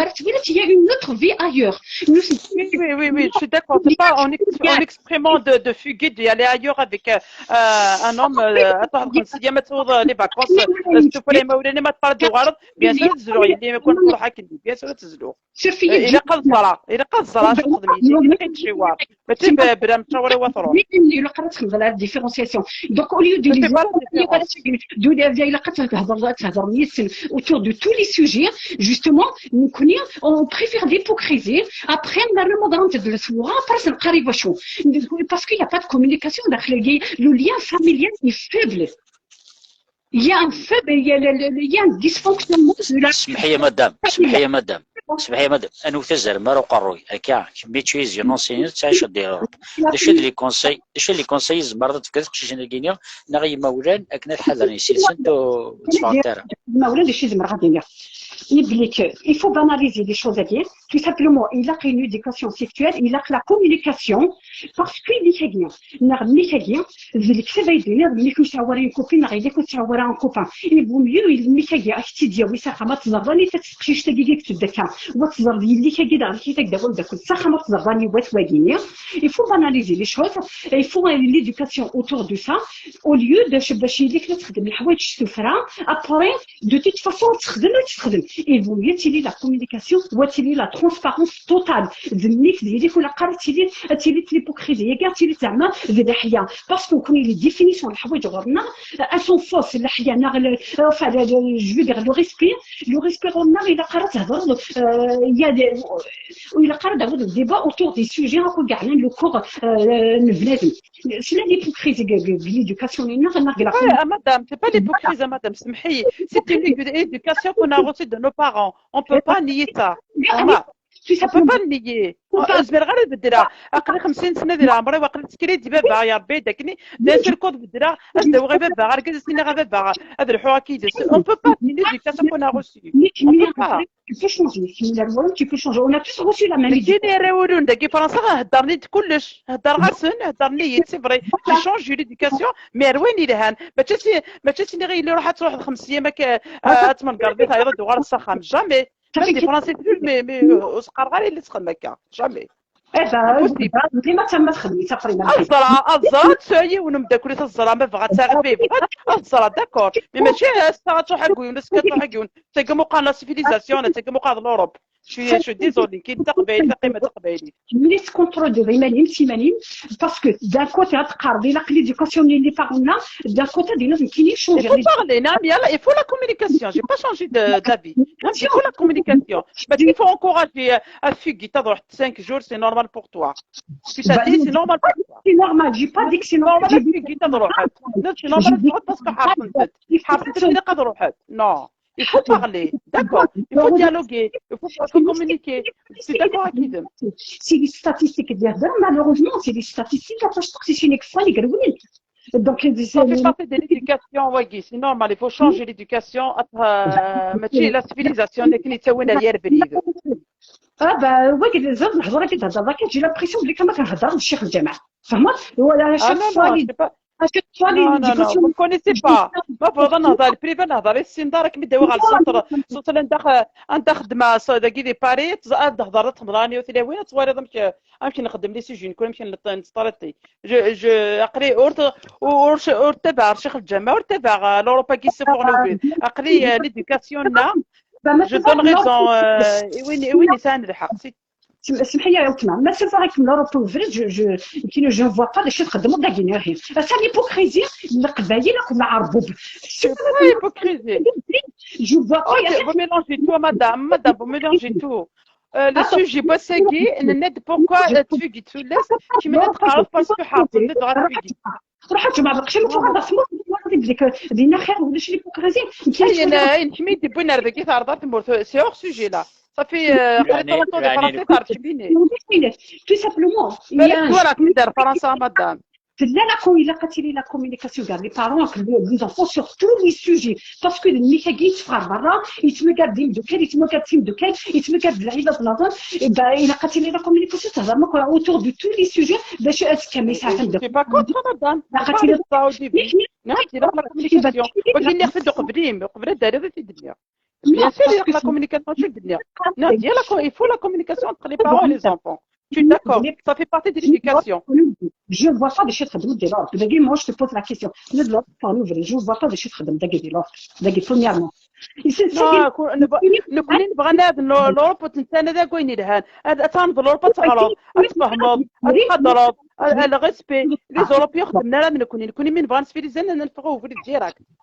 il y a une autre vie ailleurs. Oui, oui, oui, oui, je suis d'accord. C'est pas en, ex- en exprimant de, de fuguer, d'y aller ailleurs avec euh, euh, un homme, euh, attends, comme si jamais tu les vacances, euh, s'il te plaît, ma wulani ma tfara d-tuɣaleḍ, bien sûr, tezluɣ, yelli, ma kwan truḥ akken, bien sûr, tezluɣ. Ilaq ad ẓreɣ, ilaq ad ẓreɣ acu texdem yelli, ilaq ad tciwar. Mačči bla mecawar i wa truḥ. Ilaq ad txedmeḍ la différenciation. Donc, au lieu de les, ilaq ad thedreḍ, ad thedreḍ yid-sen autour de tous les sujets, justement, nekkni, on préfère l'hypocrisie. Après, nerna ma ḍrant-d leswura, après, ad s-nqar i wacu. Parce qu'il y a pas de communication, daxel-agi, le lien familial est faible. Il y a un faible, il y a, le- le- il y a un dysfonctionnement de la Smeḥ-iyi, madame. Smeḥ-iyi, madame. Smeḥ-iyi, madame. Anwa tazerma ara uqerruy? Akka, kemmi tu es une enseignante, tettɛic di l'Europe. D acu d les conseils, d acu d les conseils tzemreḍ ad tefkeḍ i teqcicin-agi-nni neɣ i yimawlan akken ad ḥadren yessi-tsent ur tteffɣent ara? Imawlan, d acu i zemreɣ ad iniɣ? Yeblik, il faut banaliser les choses-agi. Tout simplement, ilaq une éducation sexuelle, ilaq la communication, parce que yelli-k-agi, neɣ mmi-k-agi, d lekteb ay d-tenniḍ, mmi-k ur yesɛi ara une copine, neɣ yelli-k ur tesɛi ara un copain. Il vaut mieux mmi-k-agi ad k-tt-id-yawi s axxam, ad teẓreḍ anita teqcict-agi i k-tedda akka, wa teẓreḍ yelli-k-agi daɣ ad k-d-tawi ameddakel s axxam, ad teẓreḍ anwa-t wagi-nni. Il faut banaliser les choses, il faut l'éducation autour de ça, au lieu de bac yelli-k la texdem leḥwayeǧ s tuffra, après, de toute façon, ad texdem, ad texdem. Il vaut mieux tili la communication, wa tili la transparence totale. D mmi-k, d yelli-k, ur ilaq ara ad tili, ad tili l'hypocrisie-agi, ad tili zeɛma d leḥya. Parce que nekkni les définitions n leḥwayeǧ ɣur-neɣ, elles sont fausses, leḥya, neɣ le, enfin, le, le- je veux dire, le respect, le respect ɣur-neɣ, ilaq ara ad thedreḍ, euh, il y a des, ur ilaq ara ad tawiḍ le débat autour des sujets akk i yeɛnan le corps, euh, n bnadem. C'est l'hypocrisie de, de, de l'éducation, neɣ, neɣ la Ouais, ah, madame, c'est pas l'hypocrisie, ah, madame, سمحي. C'est une édu- éducation qu'on a reçue de nos parents. On peut pas nier ça. يعني, Vraiment. Tout On peut simplement. pas le nier. Zemreɣ ara ad beddleɣ. Aql-i xemsin sna di leɛmer-iw, aql-i ttekriɣ di baba, ya Rebbi, ad ak-iniɣ. D acu lkuḍ beddleɣ, ad d-awiɣ i baba, argaz ad s-iniɣ a baba, ad lḥuɣ akka yid-s. On peut pas nier l'éducation qu'on a reçue. Mais, On mais peut pas. Tu peux changer, tu peux changer. On a tous reçu la même Nekkini éducation. arraw-inu dagi Fransa heddren-d kullec. Heddreɣ-asen, heddren-iyi-d, c'est vrai. J'ai changé l'éducation, mais ar wayen yelhan. Mačči si, mačči sniɣ yelli ruḥ ad truḥeḍ xems yyam akka, ad tmengerḍ i tayeḍ ad d-uɣaleḍ s axxam. Jamais. Même des Français, mais, mais, ur s-qqareɣ ara yelli txeddem akka. Jamais. Eh ben, Impossible. Dima tama txedmi tafrima. Ad ẓreɣ, ad ẓreɣ, ad tɛayi wen umeddakel-is, ad ẓreɣ ma bɣa ad taɣ-, ma yebɣa, ad ẓreɣ, d'accord. Mais mačči ass-a ad truḥ agi yiwen, ass-a ad truḥ agi yiwen. Tagi muqan la civilisation, tagi muqan l'Europe. Je suis, je suis désolée, nekkin d taqbaylit, qqima d taqbaylit. Mli tkontrol iman-im s iman-im, parce que d'un côté ad teqqareḍ ilaq l'éducation n les parents-nneɣ, d'un côté ad iniḍ nekkini Il faut changer. Parler, non, mais il faut la communication. J'ai pas changé de- d'avis. Non, il faut la communication. Mais il faut encourager à, à fuguer, t'as droit cinq jours, c'est normal pour toi. Tu t'as dit, c'est normal pour toi. C'est normal, j'ai pas dit que c'est normal. Normal, tu dis, t'as droit. Non, c'est normal, tu parce que حاصل. حاصل، t'as droit. Non. Il faut parler, d'accord. Il faut dialoguer, il faut, il faut communiquer. Je suis d'accord avec lui. C'est les statistiques qui disent, malheureusement, c'est les statistiques, la fois, je crois que c'est une extra, les gars, oui. Donc, Ça fait partie de l'éducation, wagi, c'est normal, il faut changer l'éducation, euh, mais tu sais, la civilisation, les Kenya, c'est une arrière bride. Ah, bah, oui, les autres, j'ai l'impression que c'est comme un cadre, Cheikh Jamal. Vraiment, voilà, à Ah chaque non, fois, non, les- je sais pas. à chaque fois, Non, les- non, non, vous ne connaissez pas. ما بغض النظر، البريفي نهضر، السندار راك مداوي على السنتر، سنتر عندك، عندك خدمة، ص-، داكي دي باري، تز-، آه، تهضر، تهضر راني وثلاوي، تصوير، هذا مش، أمشي نخدم لي سوجي، نكون أمشي نط-، نستريطي. جو، جو، عقلي، أورت، أورش، أورت تبع شيخ الجامع، أورت تبع، آه، لوروبا كي سفور نوبل. عقلي، آه، ليديكاسيون، نا. Je donne raison, euh, وين، وين يسان الحق. C'est اسمحي لي يا وتما، ما سيفا غير كمل روبو فري، جو جو كي جو فوا با ليش تخدموا داكيني راهي. C'est l'hypocrisie. القبايل ولا عربوب. C'est pas l'hypocrisie. Je vois pas. Oh, vous mélangez tout, madame, madame, vous mélangez tout. Euh, le sujet, بوساكي, نناد pourquoi, euh, تفيقي تولس, كيما تقرا parce que حاطط, تدغى تفيقي. روح جمعة بقشة ما تقعد تموت، تقعد ديك دينا خير ولا شي ليبوكريزي. اي انا اي نحمي دي بوين هذا كي تعرض تمور، c'est hors sujet là. صافي، آه، خلي طلعتو دي فرنسا تعرف شبيني. Tout simplement. بالك وراك من دار فرنسا مدام. لا لا كون الا قتلي la communication كاع les parents avec les enfants sur tous les sujets, parce que الميكاكي يتفرج برا، يتمكر ديم دوكال، يتمكر تيم دوكال، يتمكر بالعيبه بنظر. الا قتلي la communication تهضر مكره autour de tous les sujets باش اتكمل ساعه. C'est pas contre madame. نعم، دير la communication. ولكن اللي خدو قبليم، قبل داري غير في الدنيا. Bien sûr, il y a la communication, je veux dire. Non, il y a la co-, il faut la communication entre les parents et les enfants. Je suis d'accord. Ça fait partie de l'éducation. Je vois pas de choses de l'ordre. Moi, je te pose la question. Je vois pas de choses de l'ordre. Premièrement. نكون نبغى ناخذ لوروب وتنسانا ذاك وين يلهان. هذا تنظر لوروب تغلط، تفهمض، تقدرض، الريسبي. لي زوروبيون خدمنا راه نكون نكون من بغا نسفي لي زين نفقوا في الجيراك.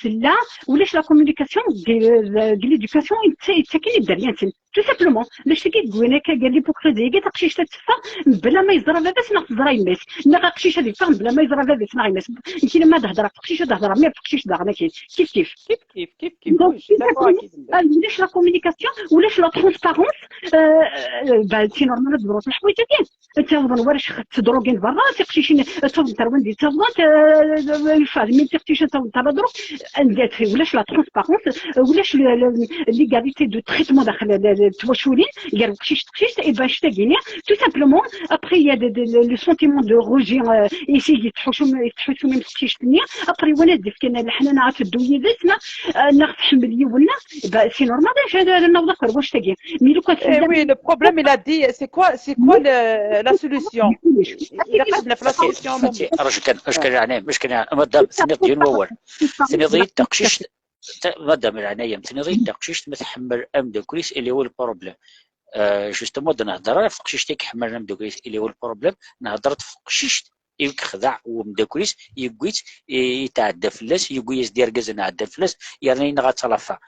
Tella ulac la communication deg l'éducation, yettakin-id dderya-nsen. Tout simplement, d acu-agi deg win akka, gar l'hypocrisie-agi, taqcict ad teffeɣ mebla ma yeẓra baba-s neɣ teẓra yemma-s, neɣ aqcic ad yeffeɣ mebla ma yeẓra baba-s neɣ yemma-s. Nekk ma ad hedreɣ ɣef teqcict ad hedreɣ, ma ɣef teqcict daɣen akin. Kif kif. Kif kif, kif, kif, wi, je suis d'accord avec Yedem. Ulac la communication, ulac la transparence, euh, euh, ben, c'est normal ad ḍrut lḥwayeǧ-agi. Ttawḍen warrac ɣer tedrugin berra, tiqcicin ttawḍent ar wanda ttawḍent, euh, euh, fahmin tiqcicin ttawḍent ar ladrug, anda ulac la transparence, ulac le, le, l'égalité de traitement daxel le, le, twaculin, gar uqcic d teqcict, et ben, ctagini, tout simplement, après, il y a de, de, le, le sentiment de rejet, euh, ici, yettḥuccum, yettḥuccum imseqcict-nni, après, wala d-ifkan leḥnana ad teddu yid-s, neɣ, euh, neɣ tḥemmel yiwen, neɣ, eh ben, c'est normal, acu ara naweḍ akk ar wannect-agi. Mais lukan Eh oui, le problème, il a dit, c'est quoi, c'est quoi le, la solution? Il a pas de la solution. Ati, rajkan, rajkan, yeɛni, meckan, yeɛni, madame, tenniḍ-d yiwen wawal. Tenniḍ-iyi-d taqcict, ta-, madame, leɛnaya-m, tenniḍ-iyi-d taqcict ma tḥemmel ameddakel-is, il est où le problème? Euh, justement, ur d-nehder ara ɣef teqcict i iḥemmlen ameddakel-is, il est où le problème? Nehder-d ɣef teqcict i yexdeɛ umeddakel-is, yewwi-tt, i-, yetɛedda fell-as, yewwi-as-d irgazen ɛeddan fell-as, yerna yenɣa-tt à la fin.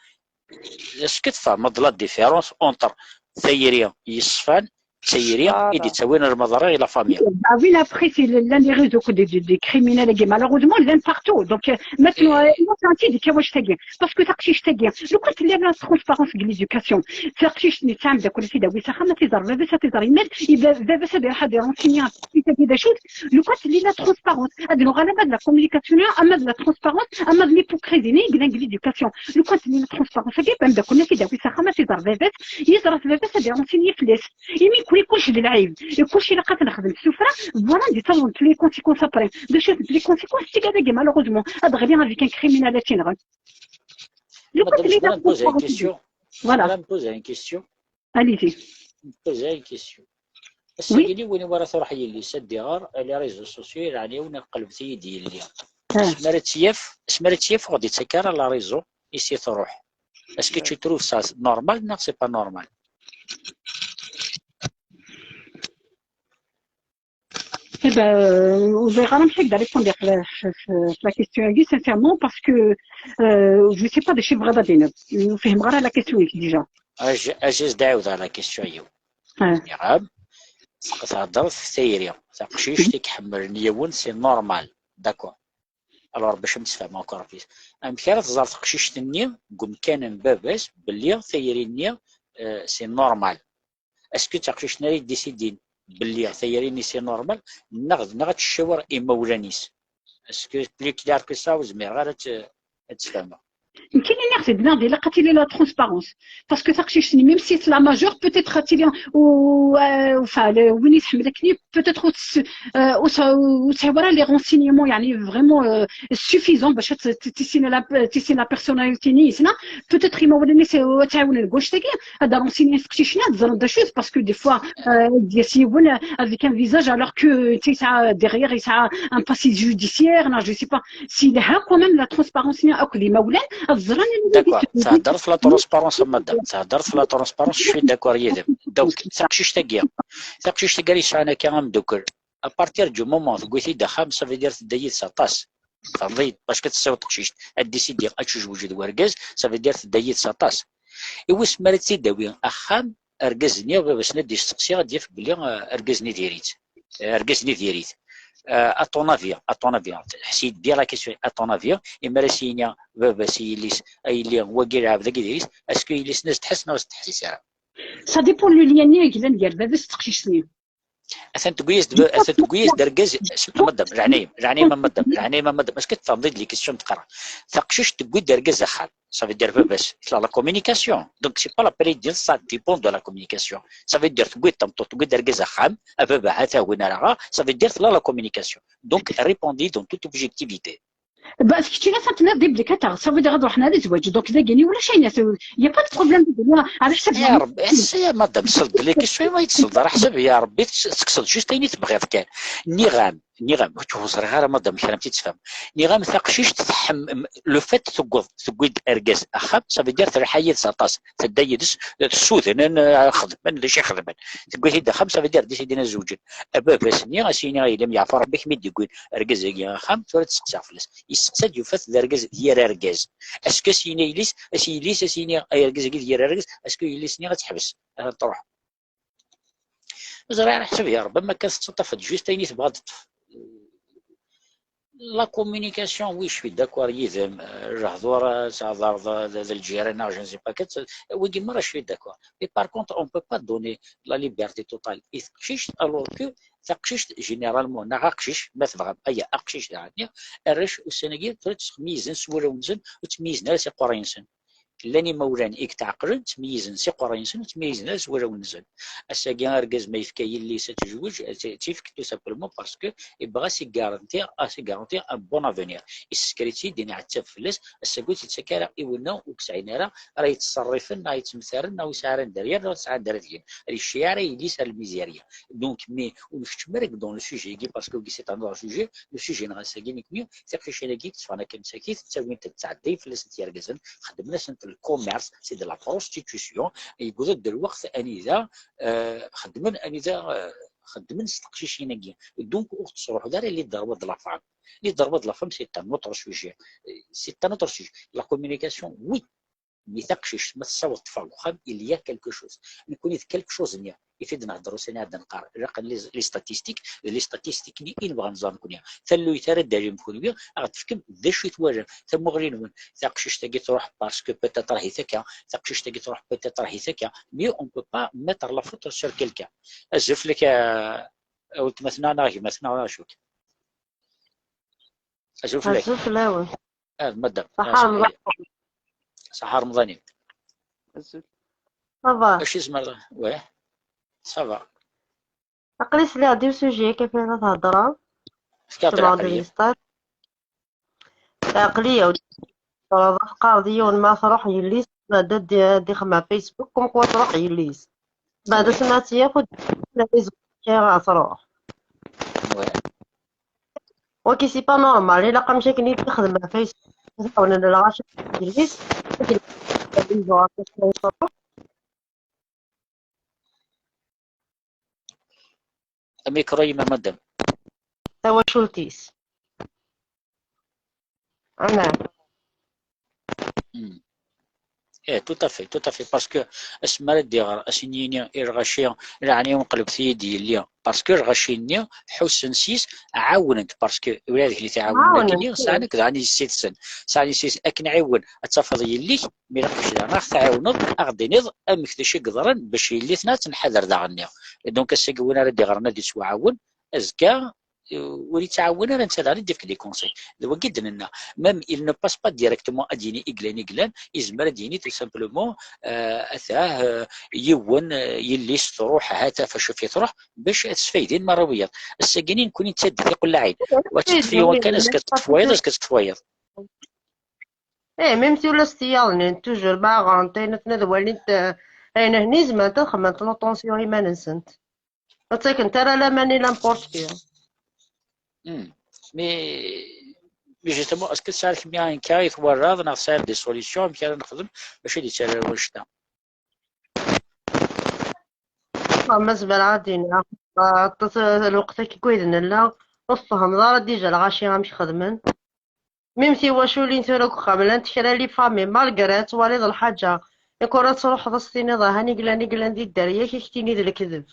Est-ce que tfehmeḍ la différence entre tayri yeṣfan d tayri i d-ittawin lmeḍri i la famille? Ah oui, après, c'est le, l'un des réseaux que des, des, des criminels, et malheureusement, ils viennent partout. Donc, euh, maintenant, euh, moi, c'est un petit décalage, c'est bien. Parce que taqcict-agi, lukan tella la transparence de l'éducation. Taqcict-nni tesɛa ameddakel ad t-id-tawi s axxam, ad t-iẓer baba-s, ad t-iẓer yemma-s, i ba-, baba-s ad iruḥ ad irensinyi ɣef taqcict-agi d acu-t. Lukan tella la transparence, ad nuɣal ama d la communication, ama d la transparence, ama d l'hypocrisie-nni i yellan deg l'éducation. Lukan tella la transparence-agi, ameddakel ad t-id-tawi s axxam, ad t-iẓer baba-s, yeẓra-t baba-s ad irensinyi fell-as. Imi kul, kulci d lɛib, kulci ilaq ad t-nexdem s tuffra, voilà, d-ittawḍent les conséquences après. D acu-tent les conséquences? Tigad-agi, malheureusement, ad ɣliɣ avec un criminel ad t-inɣen. Lukan Madame, tella je peux la me poser une transparence. Question? Voilà. Je peux me poser une question? Allez-y. Je peux me poser une question. Oui. Ass-agi, win i wara truḥ yelli-s ad d-iɣer, les réseaux sociaux, yeɛni, wen qelbet-iyi-d yelli. Ah. Asmi ara tt-yaf, asmi ara tt-yaf, ur ɣ-d-ittak ara la raison, i s-i truḥ. Est-ce que tu trouves ça normal neɣ c'est pas normal? Eh ben, euh, ur ẓriɣ ara amek ad répondre à la, à la question-agi, sincèrement, parce que, euh, je sais pas d acu i tebɣiḍ ad d-tiniḍ. Ur fhimeɣ ara la question-ik, déjà. Aj-, aj-, ad as-d-ɛiwdeɣ la question-iw. Ah. Nniɣ-am, theddreḍ ɣef tayri, taqcict i iḥemmlen yiwen, c'est normal. D'accord. Alors, bac ad m-d-sfehmeɣ encore plus. Amek ara tẓer teqcict-nni deg umkan n baba-s belli tayri-nni, euh, c'est normal? Est-ce que d taqcict-nni ara yeddisidin belli tayri-nni c'est normal, neɣ, neɣ ad tcawar imawlan-is? Est-ce que plus clair que ça, ur zmireɣ ara ad t-, ad t-sfehmeɣ. Nekkini nniɣ-t-id, nniɣ-d ilaq ad tili la transparence. Parce que taqcict-nni, même si tella majeure, peut-être ad tili, ou, euh, enfin, le, win i tḥemmel akken, peut-être ur tes-, euh, ur s-, ur tesɛi ara les renseignements, yeɛni, vraiment, euh, suffisants bac ad t-, t-, tissin la, tissin la personnalité-nni, yessen. Peut-être imawlan-is, euh, ad t-ɛawnen deg wannect-agi, ad renseignen teqcict-nni, ad ẓren d acu-t, parce que des fois, euh, d-yas yiwen avec un visage, alors que, tu sais, ça, derrière, il a un passé judiciaire, non, je sais pas. Si yelha quand même la transparence-nni akk d imawlan, ad ẓren anwa i D'accord, d-, theddreḍ ɣef la transparence, a madame, theddreḍ ɣef la transparence, je suis d'accord yid-m. Donc, taqcict-agi, taqcict-agi ara yesɛan akka ameddakel, à partir du moment tewwi-t-id axxam, ça veut dire tedda yid-s aṭas. Tfehmeḍ-iyi-d, parce que tessiweḍ teqcict, ad d-isidi ad tujwej d wergaz, ça veut dire tedda yid-s aṭas. I wis mi ara tt-id-tawi axxam, argaz-nni, baba-s ad d-yesteqsi, ad d-yaf belli, euh, argaz-nni diri-t. Euh, argaz-nni diri-t. Euh, à ton avis, à ton avis, ḥess-iyi-d bien la question, à ton avis, imi ara s-yini baba-s i yelli-s, a yelli, wagi lɛebd-agi diri-t, est-ce que yelli-s ad s-tḥess neɣ ur s-tḥess ara? Ça dépend le lien-nni i yellan gar baba-s d teqcict-nni. Atan tewwi-as-d, atan tewwi-as-d argaz, madame, leɛnaya-m, leɛnaya-m a madame, leɛnaya-m a madame, est-ce que tfehmeḍ-id les questions n-tqerra? Taqcict tewwi-d argaz axxam, ça veut dire baba-s, tella la communication. Donc, c'est pas la pareille, ça dépend de la communication. Ça veut dire tewwi-d tameṭṭut, tewwi-d argaz axxam, a baba, ha-t-a win ara aɣeɣ, ça veut dire tella la communication. Donc, répondez dans toute objectivité. Bah, ce que tu laisses entendre des bliquettes, ça veut dire, donc, il n'y a pas de problème. على حسب يا ربي، c'est, madame, c'est les questions, ما يتصل، على حسب يا ربي، تكسر juste une تبغي كان. Nniɣ-am, Nniɣ-am, ur ẓriɣ ara, madam, kra m-tt-id-tefhem. Nniɣ-am, taqcict tḥem-, le fait tewweḍ, tewwi-d argaz axxam, ça veut dire terḥa yid-s aṭas, tedda yid-s, tessuden, eh, xedmen, d acu i xedmen. Tewwi-t-id axxam, ça veut dire décidin ad zewǧen. A baba-s-nni, a s-yini, a yelli-m, yeɛfu Rebbi, kem-id-yewwin argaz-agi axxam, tura ad testeqsiḍ fell-as. Yesteqsa-d, yufa-t d argaz d yir argaz. Est-ce que a s-yini yelli-s, a s-yelli-s, a s-yini, ay argaz-agi d yir argaz, est-ce que yelli-s-nni ad teḥbes, ad truḥ? Ẓriɣ, ḥseb ya Rebbi, ma kan tettaṭṭaf-d juste ayen i tebɣa ad teṭṭef. La communication, oui, je suis d'accord yid-m. Euh, lehdur, euh, s-, d, d, d, d lǧiran, neɣ je ne sais pas, ket-, wigi merra, je suis d'accord. Mais par contre, on peut pas donner la liberté totale i teqcict, alors que taqcict, généralement, neɣ aqcic, ma tebɣam, aya, aqcic daɣen, arrac ussan-agi, tura ttmeyyzen s warraw-nsen, ur ttmeyyizen ara s iqerray-nsen. Llan imawlan i yetɛeqqlen, ttmeyyizen s iqerray-nsen, ur ttmeyyizen ara s warraw-nsen. Ass-agi, argaz ma yefka yelli-s ad tezweǧ, ad tt-, tt-ifk tout simplement parce que yebɣa a s-igaranti, a s-igaranti un bon avenir. Issesker-itt-id, inɛettab fell-as, ass-agi ur tt-yettak ara i winna ur yesɛin ara, ara yettṣerrifen, neɣ yettmetaren, neɣ ur yesɛi ara anda ara yerr, neɣ ur tesɛi anda ara tgen. Ad yecci ara yelli-s ar lmizirya. Donc, mais ur nkeččem ara dans le sujet-agi, parce que c'est un autre sujet, le sujet-nneɣ ass-agi, nekni, tiqcicin-agi, tteffɣen akken msakit, ttawin-tent, ttɛeddayen fell-asent yergazen, xeddmen-asent le commerce, c'est de la prostitution, yewweḍ-d lweqt anida, euh, xeddmen, anida, euh, xeddmen s teqcicin-agi. Donc, ur tettruḥuḍ ara les droits de la femme. Les droits de la femme, c'est un autre sujet. C'est un autre sujet. La communication, oui, mais taqcict, ma tessaweḍ teffeɣ deg uxxam, il y a quelque chose. Nekkni d quelque chose-nni i t-id-nehder ussan-a ad nqar. Ilaq les, les statistiques, d les statistiques-nni i nebɣa nẓer nekkni. Tallunt ara d-talim kenwi, ad ɣ-d-tefkem d acu i twalam, tamuɣli-nwen. Taqcict-agi truḥ parce que peut-être ahi-tt akka, taqcict-agi truḥ peut-être ahi-tt akka. Mais on peut pas mettre la faute sur quelqu'un. Azul fell-ak a, a weltma-tneɣ neɣ a gma-tneɣ neɣ acu-k. Azul fell-ak. Azul fell-awen. Ah, madam. Ṣaḥa Remḍan. Ṣaḥa Remḍan-im. Azul. Ça va. Acu tzemreḍ? Ouais. Ça va. Aql-i sliɣ-d i usujet akka fina theddreḍ. Fkiɣ-d lɛeqliya. Aql-iyi teqqareḍ yiwen ma truḥ yelli-s, ad d-, ad d-ixdem ɣef Facebook, comme quoi truḥ yelli-s. Baɛd asmi ad tt-yaf, ur d-, ad truḥ. Ouais. Ok, c'est pas normal. Ilaq amek akken i d-ixdem ɣef Facebook. Ad awen-n lɣaci yelli-s. Amikru, yemma, madam. Tawacult-is. Ana. Hmm. Eh, tout à fait, tout à fait. Parce que asmi ara d-iɣer, ad s-yini i lɣaci, leɛni, nqelbet-iyi-d yelli. Parce que lɣaci-nni ḥussen s yis, ɛawnen-t. Parce que ula d akken i t-ɛawnen, ɛawnen, akken i sɛan akk daɣen yessi-tsen. Sɛan yessi-tsen. Akken ɛiwen, ad tafeḍ yelli-k, mi ilaq kečč daɣen ad ɣ-tɛiwneḍ, ad ɣ-d-tiniḍ amek d acu i yeḍran, bac yelli-tneɣ ad tt-nḥader daɣen-nni. Et donc, ass-agi win ara d-iɣren ad yettwaɛawen, azekka, eh, ur yettɛawan ara netta daɣen, ad d-yefk des conseils. D wagi i d-nenna. Même, il ne passe pas directement ad d-yini i yellan, i yellan, yezmer ad d-yini tout simplement, eh, atah, eh, yiwen, eh, yelli-s truḥ, ha-t-a f acu i truḥ, bac ad sfaydin merra wiyaḍ. Ass-agi-nni nekkni nettaddi tiqellaɛin. Wa teṭṭef yiwen kan, azekka teṭṭef wayeḍ, azekka teṭṭef wayeḍ. Eh, même si ula s tiyaḍ-nni, toujours, ma ɣrent ayen aten ad walint, eh, ayen ahni, zemrent ad xedment l'attention i iman-nsent. Ur ttakent ara laman i n'importe qui. Hmm. Mais, mais justement, est-ce que tesɛiḍ kemmi un cas i twalaḍ, neɣ tesɛiḍ des solutions, amek ara nexdem, bac ad d-yettarra wannect-a? Ah, ma zemreɣ ad d-iniɣ, ah, aṭas, ah, lweqt akka i d-nella, ur tfehmeḍ ara déjà lɣaci amek xedmen. Même tiwaculin tura deg uxxam, llant kra les familles, malgré ad twaliḍ lḥaǧa, nekk ur ad truḥeḍ ad s-tiniḍ, ahan i yellan, i yellan di dderya-k, ad k-tini d lekdeb.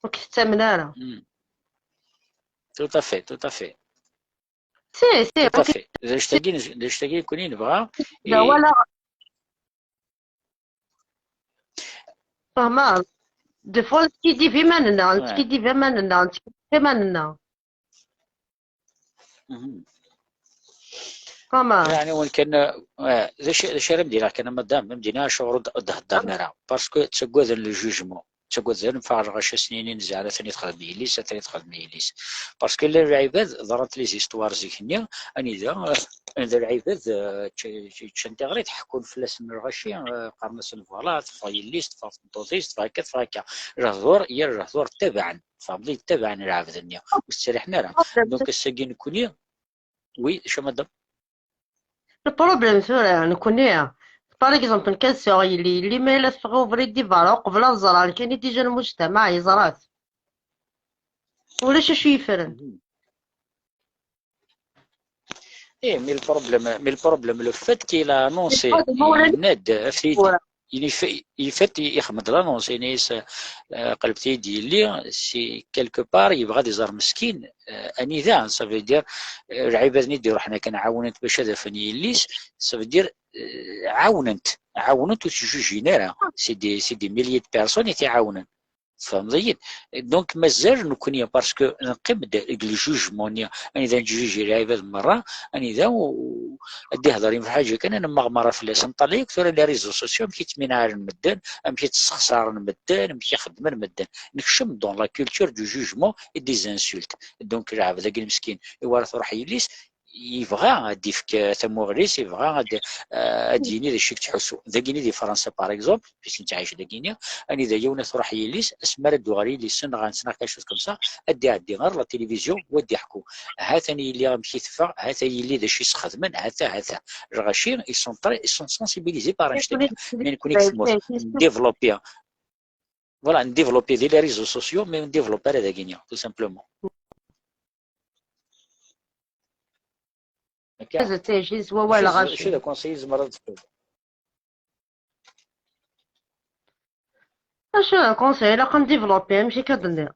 Ur k-tettamen ara. Hmm. Tout à fait, tout à fait. Si, si, tout à fait. D anect-agi, d anect-agi nekkni nebɣa. Fehmeɣ. Des fois, neskiddib iman-nneɣ, neskiddib iman-nneɣ, neskiddib iman-nneɣ. Mhm. Comment? Yeɛni, win kan, eh, d acu, d acu ara m-d-iniɣ kan, a madame, ma m-d-iniɣ acuɣer ur d-, ur d-heddren ara? Parce que ttaggaden le jugement. Ttaggaden, ffeɣ lɣaci ad sen-inin, zeɛma atan i texdem yelli-s, atan i texdem yelli-s. Parce que llan lɛibad, ḍrant les histoires zik-nni, anida, eh, anda lɛibad, eh, č-, č-, ččan tiɣrit, ḥekkun fell-asen lɣaci, eh, qqaren-asen, voilà, teffeɣ yelli-s, teffeɣ tmeṭṭut-is, teffeɣ akka, teffeɣ akka. Lehdur, yir lehdur ttabaɛen, tfehmeḍ-iyi, ttabaɛen lɛebd-nni, ur ttserriḥen ara. Donc, ass-agi nekkni, oui, acu a madame? Le problème tura, nekkni, par exemple, nekk ad sɛuɣ yelli, yelli ma yella teffeɣ i ubrid di berra, uqbel ad ẓreɣ nekkini, déjà lmujtamaɛ yeẓra-t. Ulac acu yeffren. Mhm. Eh, mais le problème, mais le problème, le fait qu'il a annoncé, yenna-d, af-t-id, il fait, il fait, ixdem-d l'annonce, yenna-yas, eh, qelbet-iyi-d yelli, si quelque part yebɣa ad iẓer meskin, eh, anida, ça veut dire, eh, lɛibad-nni d-iruḥen akken ɛawnen-t bac ad afen yelli-s, ça veut dire, eh, ɛawnen-t, ɛawnen-t ur ttjujin ara, c'est des, c'est des milliers de personnes i t-iɛawnen. Tfehmeḍ-iyi-d? Donc, mazal nekkni, parce que neqqim-d deg le jugement-nni, anida nettjuji lɛibad merra, anida u-, ad d-ihder yemḥaǧa kan, ad nemmeɣ merra fell-as. Neṭṭalay akk tura les réseaux sociaux, amek i ttminɛalen medden, amek i ttessexsaren medden, amek i xeddmen medden. Nekcem dans la culture du jugement et des insultes. Donc, lɛebd-agi meskin, iwara truḥ yelli-s, yebɣa ad d-ifk tamuɣli-s, yebɣa ad, eh, ad d-yini d acu i yettḥussu. Dagini di Fransa, par exemple, puisque nettɛic dagini, anida yiwen ad truḥ yelli-s, asmi ara d-tuɣal yelli-s neɣ ad nettnaɣ quelque chose comme ça, ad d-iɛeddi ɣer la télévision u ad d-iḥku. Ha-t-an yelli amek i teffeɣ, ha-t-an yelli d acu i s-xedmen, ha-t-a, ha-t-a. Lɣaci, ils sont très, ils sont sensibilisés par annect-agi. Mais nekkni deg tmurt, ndéveloppé. Voilà, ndéveloppé di les réseaux sociaux, mais ndéveloppé ara dagini, tout simplement. Akka. Mazal ttɛic-is wawal ɣaci. Acu d conseil tzemreḍ ad d-tefkeḍ? Acu d conseil? Ilaq ad ndéveloppé, amek akka d-tenniḍ.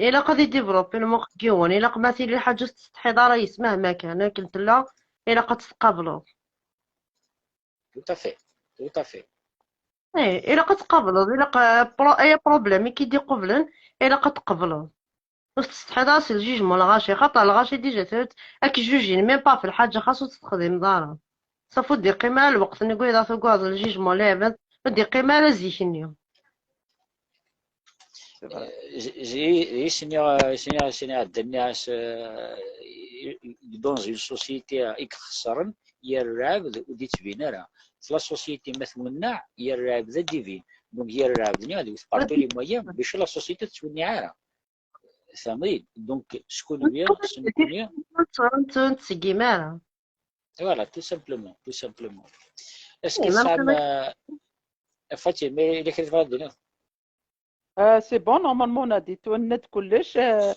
Ilaq ad idéveloppé lmux n yiwen, ilaq ma tili lḥaǧa ur tettsetḥiḍ ara yes-s mahma kan, akken tella, ilaq ad tt-tqableḍ. Tout à fait, tout à fait. Eh, ilaq ad tqableḍ, ilaq, eh, pro-, aya problème i k-id-iqublen, ilaq ad tqableḍ. Ur tettsetḥiḍ ara si le jugement n lɣaci, xaṭer lɣaci déjà tura ad k-jujin même pas ɣef lḥaǧa xas ur tt-texdimeḍ ara. Safi ur d-iqqim ara lweqt-nni i wid ara tugareḍ le jugement n lɛibad, ur d-iqqim ara zik-nni. C'est vrai. Eh, zi-, zi-, zi-, sniɣ, sniɣ, sniɣ, d-nniɣ-as, eh, dans une société i ixeṣren, yir lɛebd ur d-ittbin ara. La société ma twenneɛ, yir lɛebd ad d-ibin. Donc yir lɛebd-nni ad iwet par tous les moyens, bac la société ur tettwenniɛ ara. Tfehmeḍ-iyi? Donc, s kunwi, s nekkni. Ur tt-, ur tt-, ur tt-, ur ttseggim ara. Voilà, tout simplement, tout simplement. Est-ce que tesɛam, euh, Fatima, yella kra tebɣiḍ ad d-tiniḍ? Euh, c'est bon, normalement, on a dit, twenna-d kullec. Euh,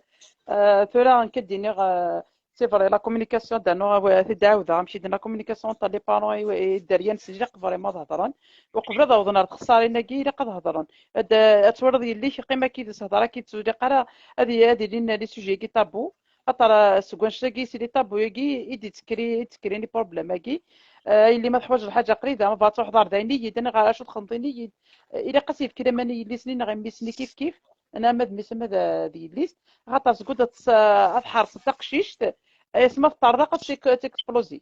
euh, tura, nekk ad d-iniɣ, euh, c'est vrai, la communication, da, non, euh, ad t-id-ɛawdeɣ, amek i d-, la communication entre les parents et, et dderya-nsen, ilaq vraiment ad hedren. Uqbel ad awḍen ar texṣarin-agi, ilaq ad hedren. Ad, ad twaliḍ yelli-k, qqim akka yid-s, hder akka yid-s, ur ilaq ara ad, ad ilin les sujets-agi tabous. Xaṭer, euh, seg wannect-agi, si les tabous-agi i d-ittekkri-, i d-ttekkrin les problèmes-agi. Euh, yelli ma teḥwaǧ lḥaǧa, aql-i da, ma bɣa ad truḥeḍ ar da, ini-yi-d, neɣ acu txedmeḍ, ini-yi-d. Euh, ilaq ad s-yefk laman i yelli-s-nni neɣ i mmi-s-nni kif kif, neɣ ama d mmi-s ama d, d yelli-s. Xaṭer seg wanda ad tt-, ad tḥerṣeḍ taqcict, asmi ad teṭṭerḍeq ad tt-, ad tt-explosi.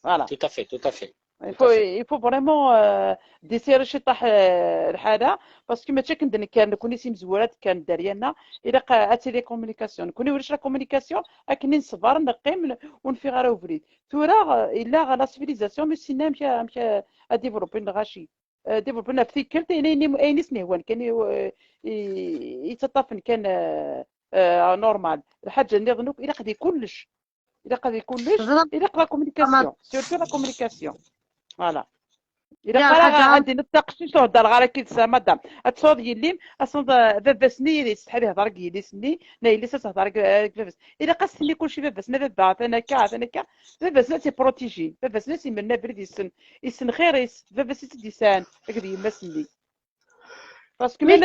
Voilà. Tout à fait, tout à fait. Il faut, il faut vraiment, euh, desserrer ciṭṭaḥ, euh, lḥala, parce que mačči akken d-nekker nekkni s imezwura d-kkren dderya-nneɣ, ilaq, euh, ad tili communication. Nekkni ulac la communication, akken i nṣebber, neqqim, ur nfiɣ ara ubrid. Tura, euh, yella la civilisation, ur ssinen amek, amek, euh, ad développer lɣaci. Euh, développer ɣef tikkelt, ayen, ayen, ayen i sen-ihwan kan i, euh, i, i ttaṭṭafen kan, euh, euh, normal. Lḥaǧa nniḍen akk, ilaq di kullec. Ilaq ad ikun lec, ilaq la communication, surtout la communication. Voilà. Ilaq ara ad d-tiniḍ taqcict ur heddreɣ ara akkid-s, madame. Ad tesɛuḍ yelli-m, ad tesɛuḍ, eh, baba-s-nni, yessetḥa ad ihder deg yelli-s-nni, neɣ yelli-s ad tehder deg, eh, deg baba-s. Ilaq ad s-tini kulci i baba-s, a baba, atan akka, atan akka. Baba-s ad tt-iprotiji, baba-s ad s-imel abrid, yessen, yessen xir-is, baba-s i tt-id-yesɛan akked yemma-s-nni. Parce que ma ad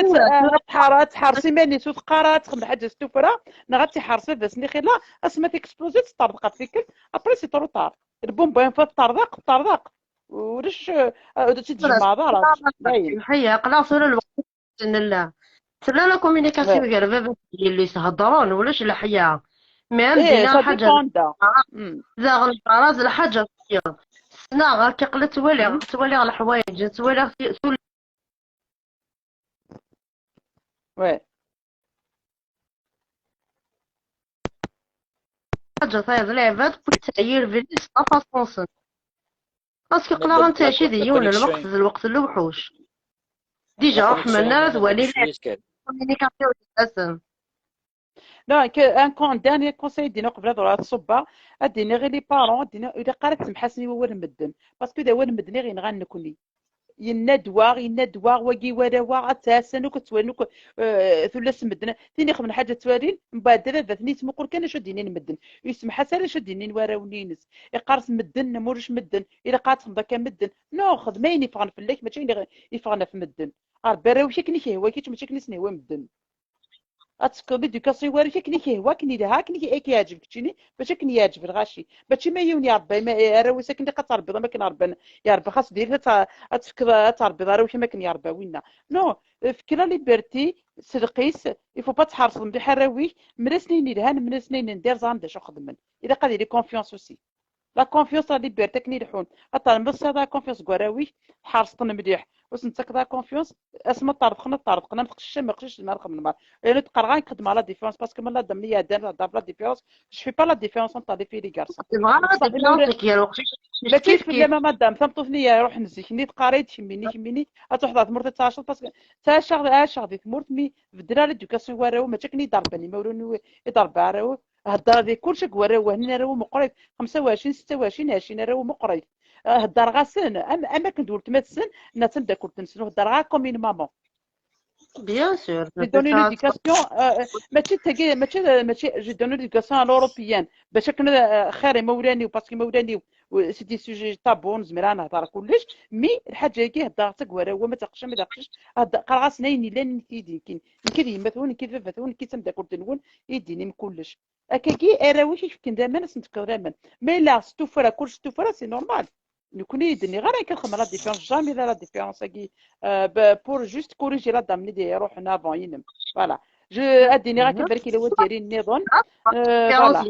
tḥer-, ad tḥerṣ iman-is ur teqqar ara ad texdem lḥaǧa s tuffra, neɣ ad tt-iḥerṣ baba-s-nni xilla, asmi ad t-explosi, teṭṭerḍeq ɣef tikkelt, après c'est trop tard. Lbumba une fois teṭṭerḍeq, teṭṭerḍeq. Ulac, eh, ur tt-id-tjemɛeḍ ara. Dayen. Ḥya, aql-aɣ tura lweqt nella. Tella la communication gar baba d yelli-s, heddren, ulac leḥya. Mais ça dépend. Daɣen, d lḥaǧa. Ssneɣ, akka aql-i ttwaliɣ, ttwaliɣ leḥwayeǧ, ttwaliɣ ti-, tul-, Ouais. Ḥaǧa tayeḍ lɛibad, wid ttɛeyyiṛ bli s la façon-nsen. Parce que aql-aɣ nettɛici di yiwen n lweqt, d lweqt n lewḥuc. Déjà, ḥemmlen ara ad walin communication-nsen. Non, que un, un dernier conseil, dina qbel ad ruḥeɣ ṣubba, ad d-iniɣ i les parents, ad d-iniɣ ur ilaq ara ad semḥasen i wawal n medden, parce que d awal n medden i ɣ-yenɣan nekni. Yenna-d wa, yenna-d wa, wagi wala wa, ad ttɛassan akk, ad ttwalin akk, eh, tullas n medden. Tin ixedmen ḥaǧa ttwalin, mbeɛd baba-tsen yettmuqul kan acu ad d-inin medden. Ur yessemḥas ara acu ad d-inin warraw-nni-ines. Iqqar-as medden, ma ulac medden, ilaq ad texdmeḍ akka medden. Non, xdem ayen yeffɣen fell-ak, mačči ayen yeffɣen ɣef medden. Ṛebbi arraw-ik akken i k-ihwa kečč, mačči akken i sen-ihwa medden. Ad tekkeḍ l'éducation i warraw-ik akken i k-ihwa, akken ilha, akken i k-, i k-yeɛǧeb keččini, mačči akken yeɛǧeb lɣaci. Mačči ma yiwen iṛebba ima-, arraw-is akken ilaq ad tṛebbiḍ am akken ṛebban, iṛebba xas diri-t ad t-, ad tefkeḍ, ad tṛebbiḍ arraw-ik am akken iṛebba winna. Non, efk la liberté s lqis, il faut pas tḥerṣeḍ mliḥ arraw-ik, mel-asen ayen ilhan, mel-asen ayen n dir, ẓran d acu xedmen. Ilaq ad yili confiance aussi. La confiance, la liberté, akken i leḥḥun. Ad ternuḍ tesɛiḍ la confiance deg warraw-ik, tḥerṣeḍ-ten mliḥ. Ur sen-tettakeḍ la confiance, asma ṭṭerḍqen, ad ṭṭerḍqen, am teqcict, am uqcic, ma nxeddem ma. Ayen ur d-qqareɣ ara nxeddem la différence, parce que ma la dam-nni yeɛdan, la dam la différence, je fais pas la différence entre les filles et les garçons. Tebɣa la différence deg gar uqcic. Mačči fell-am a madame, tameṭṭut-nni iruḥen zik-nni, teqqar-iyi-d kemmini, kemmini, ad truḥeḍ ɣer tmurt ad tɛaceḍ, parce que ttɛaceɣ, ɛaceɣ di tmurt, mi beddleɣ l'éducation n warraw, mačči akken i d-ṛebban imawlan-iw, i d-ṛebba arraw, Heddreɣ di kullec akked warraw, wehnin arraw meqqrit, xemsa u ɛecrin, setta u ɛecrin, ɛecrin arraw meqqrit. Eh, heddreɣ-asen, am, am akken d weltma-tsen, neɣ d tameddakelt-nsen, ur heddreɣ ara comme une maman. Bien sûr. J'ai donné l'éducation, euh, mačči d tagi, mačči, mačči, j'ai donné l'éducation à l'européenne. Bac akken, euh, xir imawlan-iw, parce que imawlan-iw, euh, c'est des sujets tabous, nezmer ad nehder kullec, mais lḥaǧa-agi heddreɣ-tt akked warraw, ma d aqcic, ma d aqcic, heddreɣ, qqareɣ-asen ayen yellan, nekk i d-nekkin. Nekk i d yemma-twen, nekk i d baba-twen, nekk i d tameddakelt-nwen, i d-inim kullec. Akkagi, arraw-ik i k-fken laman, ad sen-tefkeḍ laman. Ma yella s tuffra, kullec s tuffra, c'est normal. Nekni i d-nniɣ ara akka xedmeɣ la différence, jamais la, la différence-agi, euh, ba-, pour juste corriger la dame-nni d-iruḥen avant-inem. Voilà. Je, ad d-iniɣ akka, balak yella wad yarin nniḍen. Euh, voilà.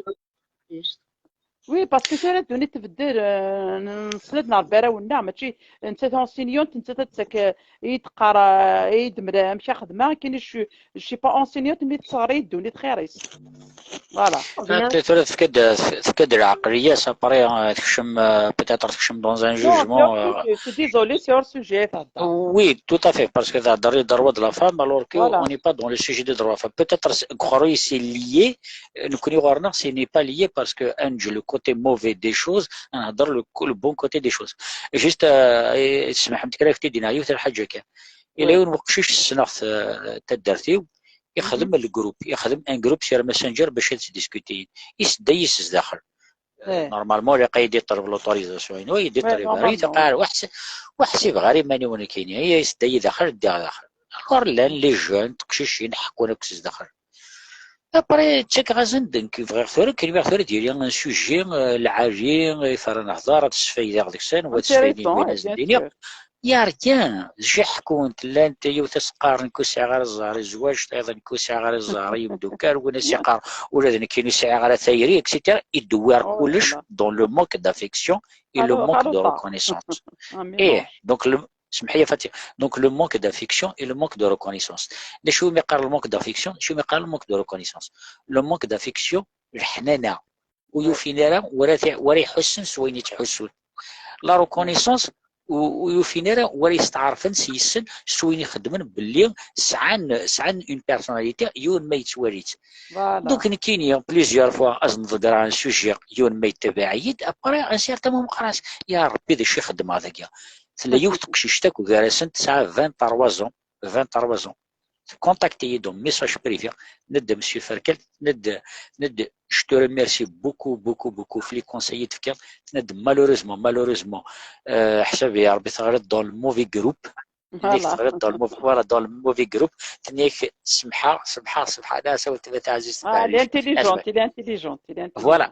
Oui, parce que tura ddunit tbeddel, euh, nesla-d neɣ arraw-nneɣ, mačči, nettat enseignante, nettat ad d-tekk, euh, i d-teqqar, euh, i d-temla amek ad xedmeɣ, kini je suis, je suis pas enseignante, mais tesseɣri ddunit xir-is. Voilà. Tura tefka-d, tefka-d lɛeqliya-s, après, euh, tekcem, euh, peut-être tekcem dans un jugement. Je suis désolée, c'est hors sujet. Oui, tout à fait, parce que dans le droit de la femme, alors qu'on n'est pas dans le sujet des droits de la femme. Peut-être que c'est lié, euh, nous connaissons, ce n'est pas lié parce que, euh, le côté mauvais des choses, on a le, le bon côté des choses. Juste, euh, et c'est ma حمدك راك تدينا يوث الحاجة كان. إلا يوم وقشيش السنة تدرتيو، يخدم الجروب، يخدم un groupe sur Messenger باش يديسكوتي، يسدي يسز داخل. Normalement, il y a des l'autorisation, il y a des وحسي بغاري ماني وانا كاين، هي يسدي داخل، دي داخل. Alors, لان les jeunes, تقشيشين، حقونا كسز داخل. Après, ttak razen, donc, bɣiɣ tura, kien bɣiɣ tura, diri un sujet, euh, lɛali, i fara nehḍer, ad tesfaydeɣ deg-sen, wa tesfaydi win as-d-iniɣ. Yerkan, d acu ḥkun, llant yiwet as-qqaren, nekk ur sɛiɣ ara ẓẓher i zzwaǧ, tayeḍ, nekk ur sɛiɣ ara ẓẓher i yimdukal, win as-iqqar, ula d nekkini ur sɛiɣ ara tayri, et cetera. Iddewwir kullec dans le manque d'affection et le manque de reconnaissance. Eh, donc, le, سمح لي فاتي. Donc, le manque d'affection et le manque de reconnaissance. D acu umi qqar le manque d'affection, d acu umi qqar le manque de reconnaissance. Le manque d'affection, leḥnana, ur yufin ara wala ti-, wala iḥussen s wayen yettḥussun. La reconnaissance, ur, ur yufin ara wala yesteɛṛfen s yissen s wayen ixeddmen belli sɛan, sɛan une personnalité, yiwen ma yettwali-tt. Donc, nekkini, plusieurs fois, ad nḍeggreɣ un sujet, yiwen ma yettabaɛ-iyi-d, après, un certain moment, qqareɣ-as, ya Rebbi, d acu i xeddmeɣ dagi? Tella yiwet teqcict akk gar-asent, tesɛa vingt-trois ans, vingt-trois ans. Contactez-y dans message privé, tenna-d Monsieur Ferkel, tenna-d, tenna-d, je te remercie beaucoup, beaucoup, beaucoup, ɣef les conseils i d-tefkiḍ, tenna-d, malheureusement, malheureusement, euh, ḥsab ya Rebbi teɣriḍ dans le mauvais groupe, tenna-k teɣriḍ dans le mauvais, voilà, dans le mauvais groupe, tenna-k semḥeɣ, semḥeɣ, semḥeɣ, la, ça va être عزيز. Ah, elle est intelligente, elle est intelligente, elle est intelligente. Voilà,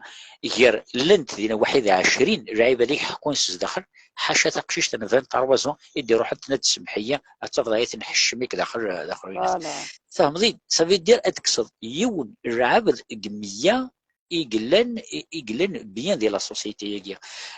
gar, llant dinna waḥid ɛecrin lɛibad i iḥekkun s zdaxel, ḥaca taqcict n vingt-trois ans i d-iruḥen tenna-d semḥ-iyi, ad tafeḍ ay tenḥeccem-ik daxel, daxel winna. Tfehmeḍ-iyi? Ça veut dire ad tekkseḍ yiwen lɛebd deg meyya i yellan, i, i yellan bien di la société-agi.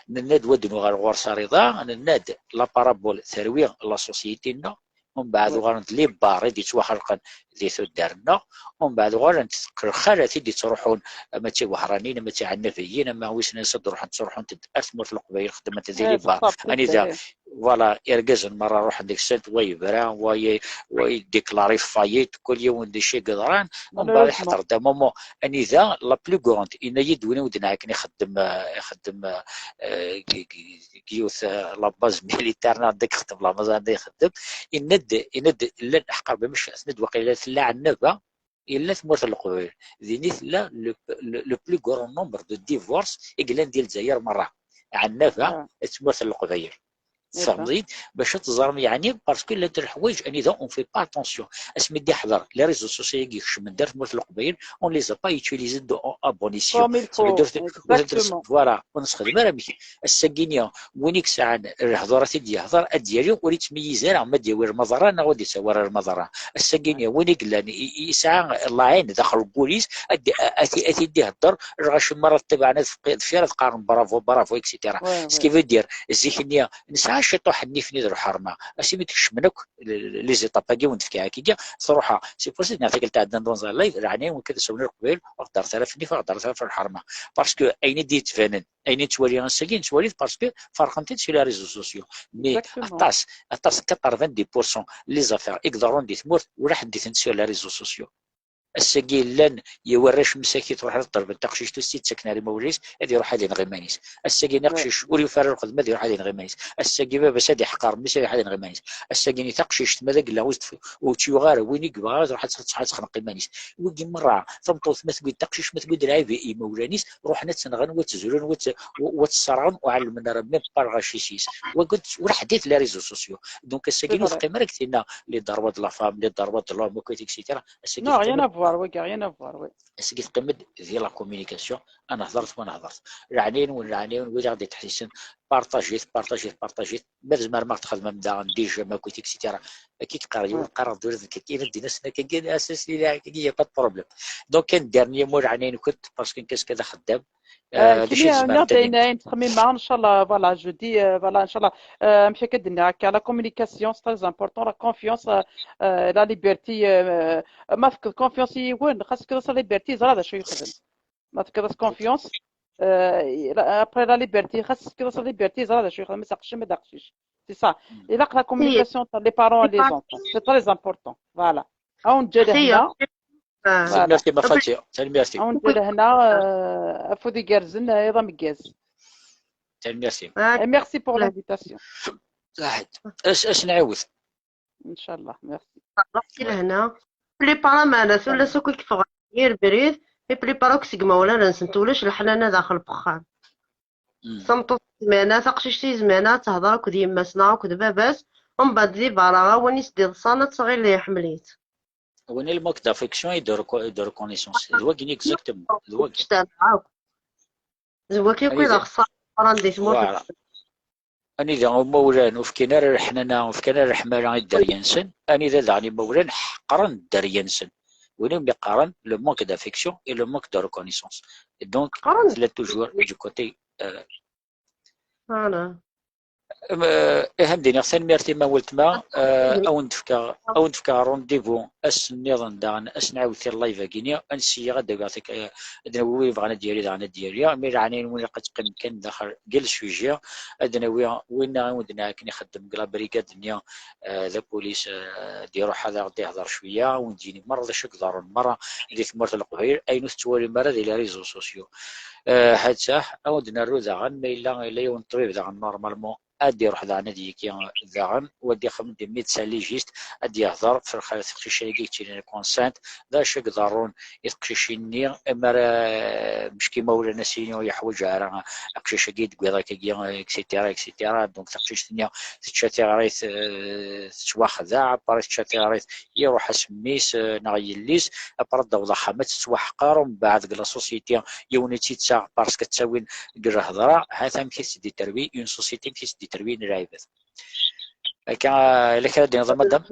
Nenna-d wa d-nuɣal ɣur-s Rida, nenna-d la parabole terwi la société-nneɣ, Umbeɛd uɣalen-d les bars i d-yettwaxelqen di tuddar-nneɣ. Umbeɛd uɣalen-d lxalat i d-yettruḥun, ama d tiwehranin, ama d tiɛennabiyin, ama wissen ansa d-ruḥent, ttruḥent-d ar tmurt n Leqbayel, xeddment di les bars. Anida, voilà, irgazen merra ruḥen deg-sent, wa yebra, wa ye-, wa yeddiklari faillite, kul yiwen d acu i yeḍran. Umbeɛd iḥḍer-d un moment anida la plus grande, yenna-yi-d win i wen-d-nɛakken ixeddem, eh, ixeddem, eh, deg yiwet, eh, la base militaire neɣ deg xeddem la base anda ixeddem, yenna-d, yenna-d llan ḥqar bamac, tenna-d waqila tella Ɛennaba, yella tmurt n Leqbayel. Din i tella le, le, le plus grand nombre de divorces i yellan di Lezzayer merra. Ɛennaba d tmurt n Leqbayel. Tfehmeḍ-iyi-d? Bac ad teẓrem, yeɛni, parce que llant leḥwayeǧ anida on fait pas attention. Asmi d-iḥḍer les réseaux sociaux-agi ikecmen-d ar tmurt n Leqbayel, on les a pas utilisés de, à bon escient. Comme il faut. Voilà, ur nessexdem ara amek. Ass-agi-ni, win i yesɛan lehdur ad t-id-yehder, ad d-yali, ur yettmeyyiz ara ma ad d-yawi lmaḍerra neɣ ur d-yettawi ara lmaḍerra. Ass-agi-ni, win i yellan i, i yesɛa lɛin daxel n wul-is, ad, ad, ad t-id-ihedder, lɣaci merra ttabaɛen ad fqi-, deffir ad qqaren bravo, bravo, et cetera. Ce qui veut dire, zik-nni, nesɛa ciṭuḥ nnif-nni d lḥerma. Asmi d-kecmen akk les étapes-agi wen-d-fkiɣ akkagi, truḥ. C'est pour ça, dinna tikkelt tɛeddan dans un live, leɛnaya-nwen kan sawlen Leqbayel, ur heddret ara ɣef nnif, ur heddret ara ɣef lḥerma. Parce que ayen i d-yettbanen, ayen i nettwali ass-agi, nettwali-t parce que ferqen-t-id sur les réseaux sociaux. Mais aṭas, aṭas, quatre-vingt-dix pour cent les affaires i iḍerrun di tmurt, ur ḥedd i tent sur les réseaux sociaux. Ass-agi llan warrac msakit, ruḥen ad ḍelben taqcict ur s-tt-id-ttaken ara imawlan-is, ad iruḥ ad ineɣ iman-is. Ass-agi aqcic ur yufi ara lxedma, ad iruḥ ad ineɣ iman-is. Ass-agi baba-s ad iḥqer mmi-s, ad iruḥ ad ineɣ iman-is. Ass-agi taɣcict ma d agella ur tt-, ur tt-yuɣ ara, win i yebɣa ad iruḥ ad tt-, ad texneq iman-is. Wigi merra, tameṭṭut ma tewwi-d taqcict, ma tewwi-d lɛib i imawlan-is, ruḥen ad tt-nɣen, wa tt-zrun, wa tt-, wa tt-sserɣen, ur ɛellmen ara même pas lɣaci-s. Wagi ur ḥedd i les réseaux sociaux. Donc ass-agi ur teqqim ara deg tinna les droits de la femme, les droits de l'homme, et cetera. Ass-agi non, rien à voir, wagi, rien à voir, oui. Ass-agi teqqim-d di la communication, ad nehḍer, ad nehḍer. Leɛnaya-nwen, leɛnaya-nwen, wid aɣ-d-ittḥessisen, partagez-it, partagez-it, partagez-it. Ma tzemrem ad ɣ-txedmem daɣen des j'aime, et cetera. Akka i yeqqar yiwen, qqareɣ-d ula d nekk, akken ad d-inin ass-nni, ass-nni, il y a pas de problème. Donc, un dernier mot, leɛnaya-nkent, parce que nekk ass-a d axeddam. Euh, d acu i tzemrem ad d-tinim? Ayen ttxemmimeɣ, ncallah, voilà, je dis, euh, voilà, ncallah, euh, amek akka d-nniɣ akka, la communication, c'est très important, la confiance, euh, euh, la liberté, euh, ma tefkeḍ confiance i yiwen, xas tefkeḍ-as la liberté, yeẓra d acu yexdem. Ma tefkeḍ-as confiance, euh, la, après la liberté, xas tefkeḍ-as la liberté, yeẓra d acu yexdem, ma d aqcic, ma d aqcic. C'est ça. Ilaq la communication entre les parents et les enfants. C'est très important. Voilà. Ad wen-ǧǧeɣ lehna. Tanemmirt-im a xalti, tanemmirt-im. Ad wen-ǧǧeɣ lehna, euh, afud igerrzen, euh, iḍ ameggaz. Tanemmirt-im. Et merci pour l'invitation. Saḥit. As, as nɛiwed. Ncallah, merci. Merci lehna. Plupart ameɛna tullas akk i yeffɣen yir brid, i plupart akk seg imawlan-nsent, ulac leḥnana daxel n uxxam. Tameṭṭut izemren, taqcict izemren ad tehder akked yemma-s neɣ akked baba-s, umbeɛd di berra, win i s-d-iḍsan ad tɣil iḥemmel-itt. Win i le manque d'affection et de reco-, et de reconnaissance. D wagi exactement. D wagi. D wagi akk i d axeṣṣar yeḍran di tmurt. Anida imawlan ur fkin ara leḥnana, ur fkan ara leḥmala i dderya-nsen, anida daɣen imawlan ḥeqren dderya-nsen. Win i wen-iqqaren le manque d'affection et le manque de reconnaissance. Et donc, tella toujours du côté, euh, Voilà. Euh, ih, ad m-d-iniɣ tanemmirt-im a weltma. Euh, ad wen-d-fkeɣ, ad wen-d-fkeɣ rendez-vous ass nniḍen daɣen, ass nɛiwed tiṭ live-agi-ni, ansi ad d-awiɣ tak-, euh, ad d-nawi win yebɣan ad d-yali daɣen ad d-yali, mais leɛnaya-nwen ilaq ad teqqimem kan daxel deg le sujet, ad d-nawi winna i wen-d-nniɣ akken ixeddem deg la brigade-nni, euh, d apulis, euh, ad d-iruḥ ad aɣ-d-ihder cwiya, ad wen-d-yini merra d acu i iḍerrun merra di tmurt n Leqbayel, ayen ur tettwalim ara di les réseaux sociaux. Euh, ha-tt-ah, ad wen-d-nerru daɣen, ma yella, yella yiwen n ṭṭbib daɣen, normalement, ad d-iruḥ daɣen ad yekki daɣen, u ad d-ixdem des médecins légistes, ad d-yehder f lxalat teqcicin-agi yettilin conscientes, d acu i iḍerrun i teqcicin-nni, mi ara, mecki imawlan a s-yini ur yeḥwaǧ ara aqcic-agi i d-tewwiḍ akkagi, et cetera, et cetera. Donc taqcict-nni tečča tiɣrit, euh, tettwaxdeɛ, après tečča tiɣrit, iruḥ-as mmi-s, euh, neɣ yelli-s, après ad d-taweḍ axxam ad tettwaḥqer, umbeɛd deg la société yiwen i tt-ittaɣ parce que ttawin deg lhedra, ha-t amek i s-d-iterwi une société, amek i s-d-iterwi lɛibad. Akka, yella kra d-tiniḍ a madame?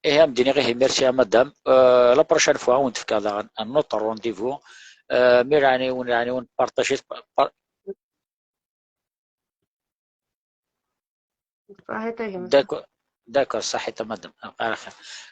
Ih, ad m-d-iniɣ ihi, merci à madame. Euh, la prochaine fois, ad wen-d-fkeɣ daɣen un autre rendez-vous. Euh, mi raɛniwen raɛniwen partager. صحيت يا جماعة. D'accord, d'accord, صحيت مدام.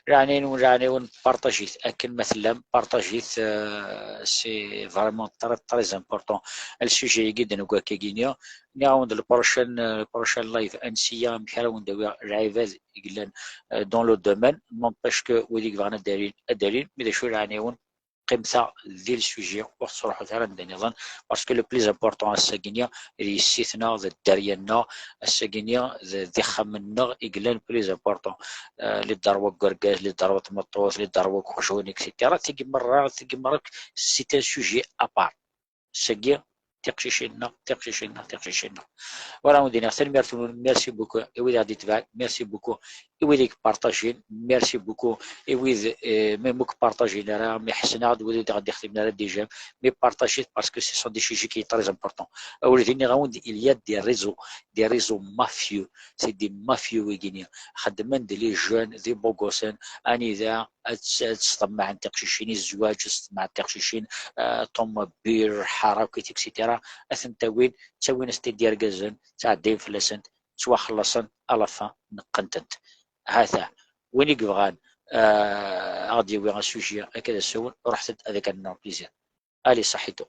Raɛniwen raɛniwen partager-it akken ma tellam, partager-it, euh, c'est vraiment très très important. Le sujet-agi d newwa-kagi-nni, nniɣ-awen-d le prochain, euh, le prochain live ansi-ya amek ara wen-d-awiɣ lɛibad i yellan, euh, dans le domaine. N'empêche que wid i yebɣan ad d-alin ad d-alin, mi d acu raɛniwen qqimet-aɣ di le sujet, ur tettruḥut ara anda nniḍen, parce que le plus important ass-agi-nni d yessi-tneɣ, d dderya-nneɣ, ass-agi-nni d d ixxamen-nneɣ i yellan plus important. Euh, li ddrew n urgaz, li ddrew n tmeṭṭut, li ddrew n uqjun, et cetera. Tigi merra, tigi merra, c'est un sujet à part. Ass-agi tiqcicin-nneɣ, tiqcicin-nneɣ, tiqcicin-nneɣ. Ur awen-d-iniɣ tanemmirt-nwen, merci beaucoup i wid i ɣ-d-itebɛen, merci beaucoup i wid i yepartajin, merci beaucoup i wid, euh, même ur k-partajin ara, mi ḥesnaɣ-d, wid ur ɣ-d-ixtimen ara déjà, mais partagez parce que ce sont des sujets qui est très important. Awal-agi nniɣ-awen-d, il y a des réseaux, des réseaux mafieux, c'est des mafieux wigi-nni. Xeddmen-d les jeunes d ibugusen, anida ad s-, ad sṭemmɛen tiqcicin i zzwaǧ, ad sṭemmɛen tiqcicin, euh, ṭumubil, ḥara, akk, et cetera. Ad tent-awin, ttawin-as-t-id irgazen, ttɛeddayen fell-asent, ttwaxellaṣen, à la fin neqqen-tent. Ha-t-a, win i yebɣan, euh, ad ɣ-d-yawi asuji akka d asawen, ruḥet-d, avec un énorme plaisir. Allez, saḥitu.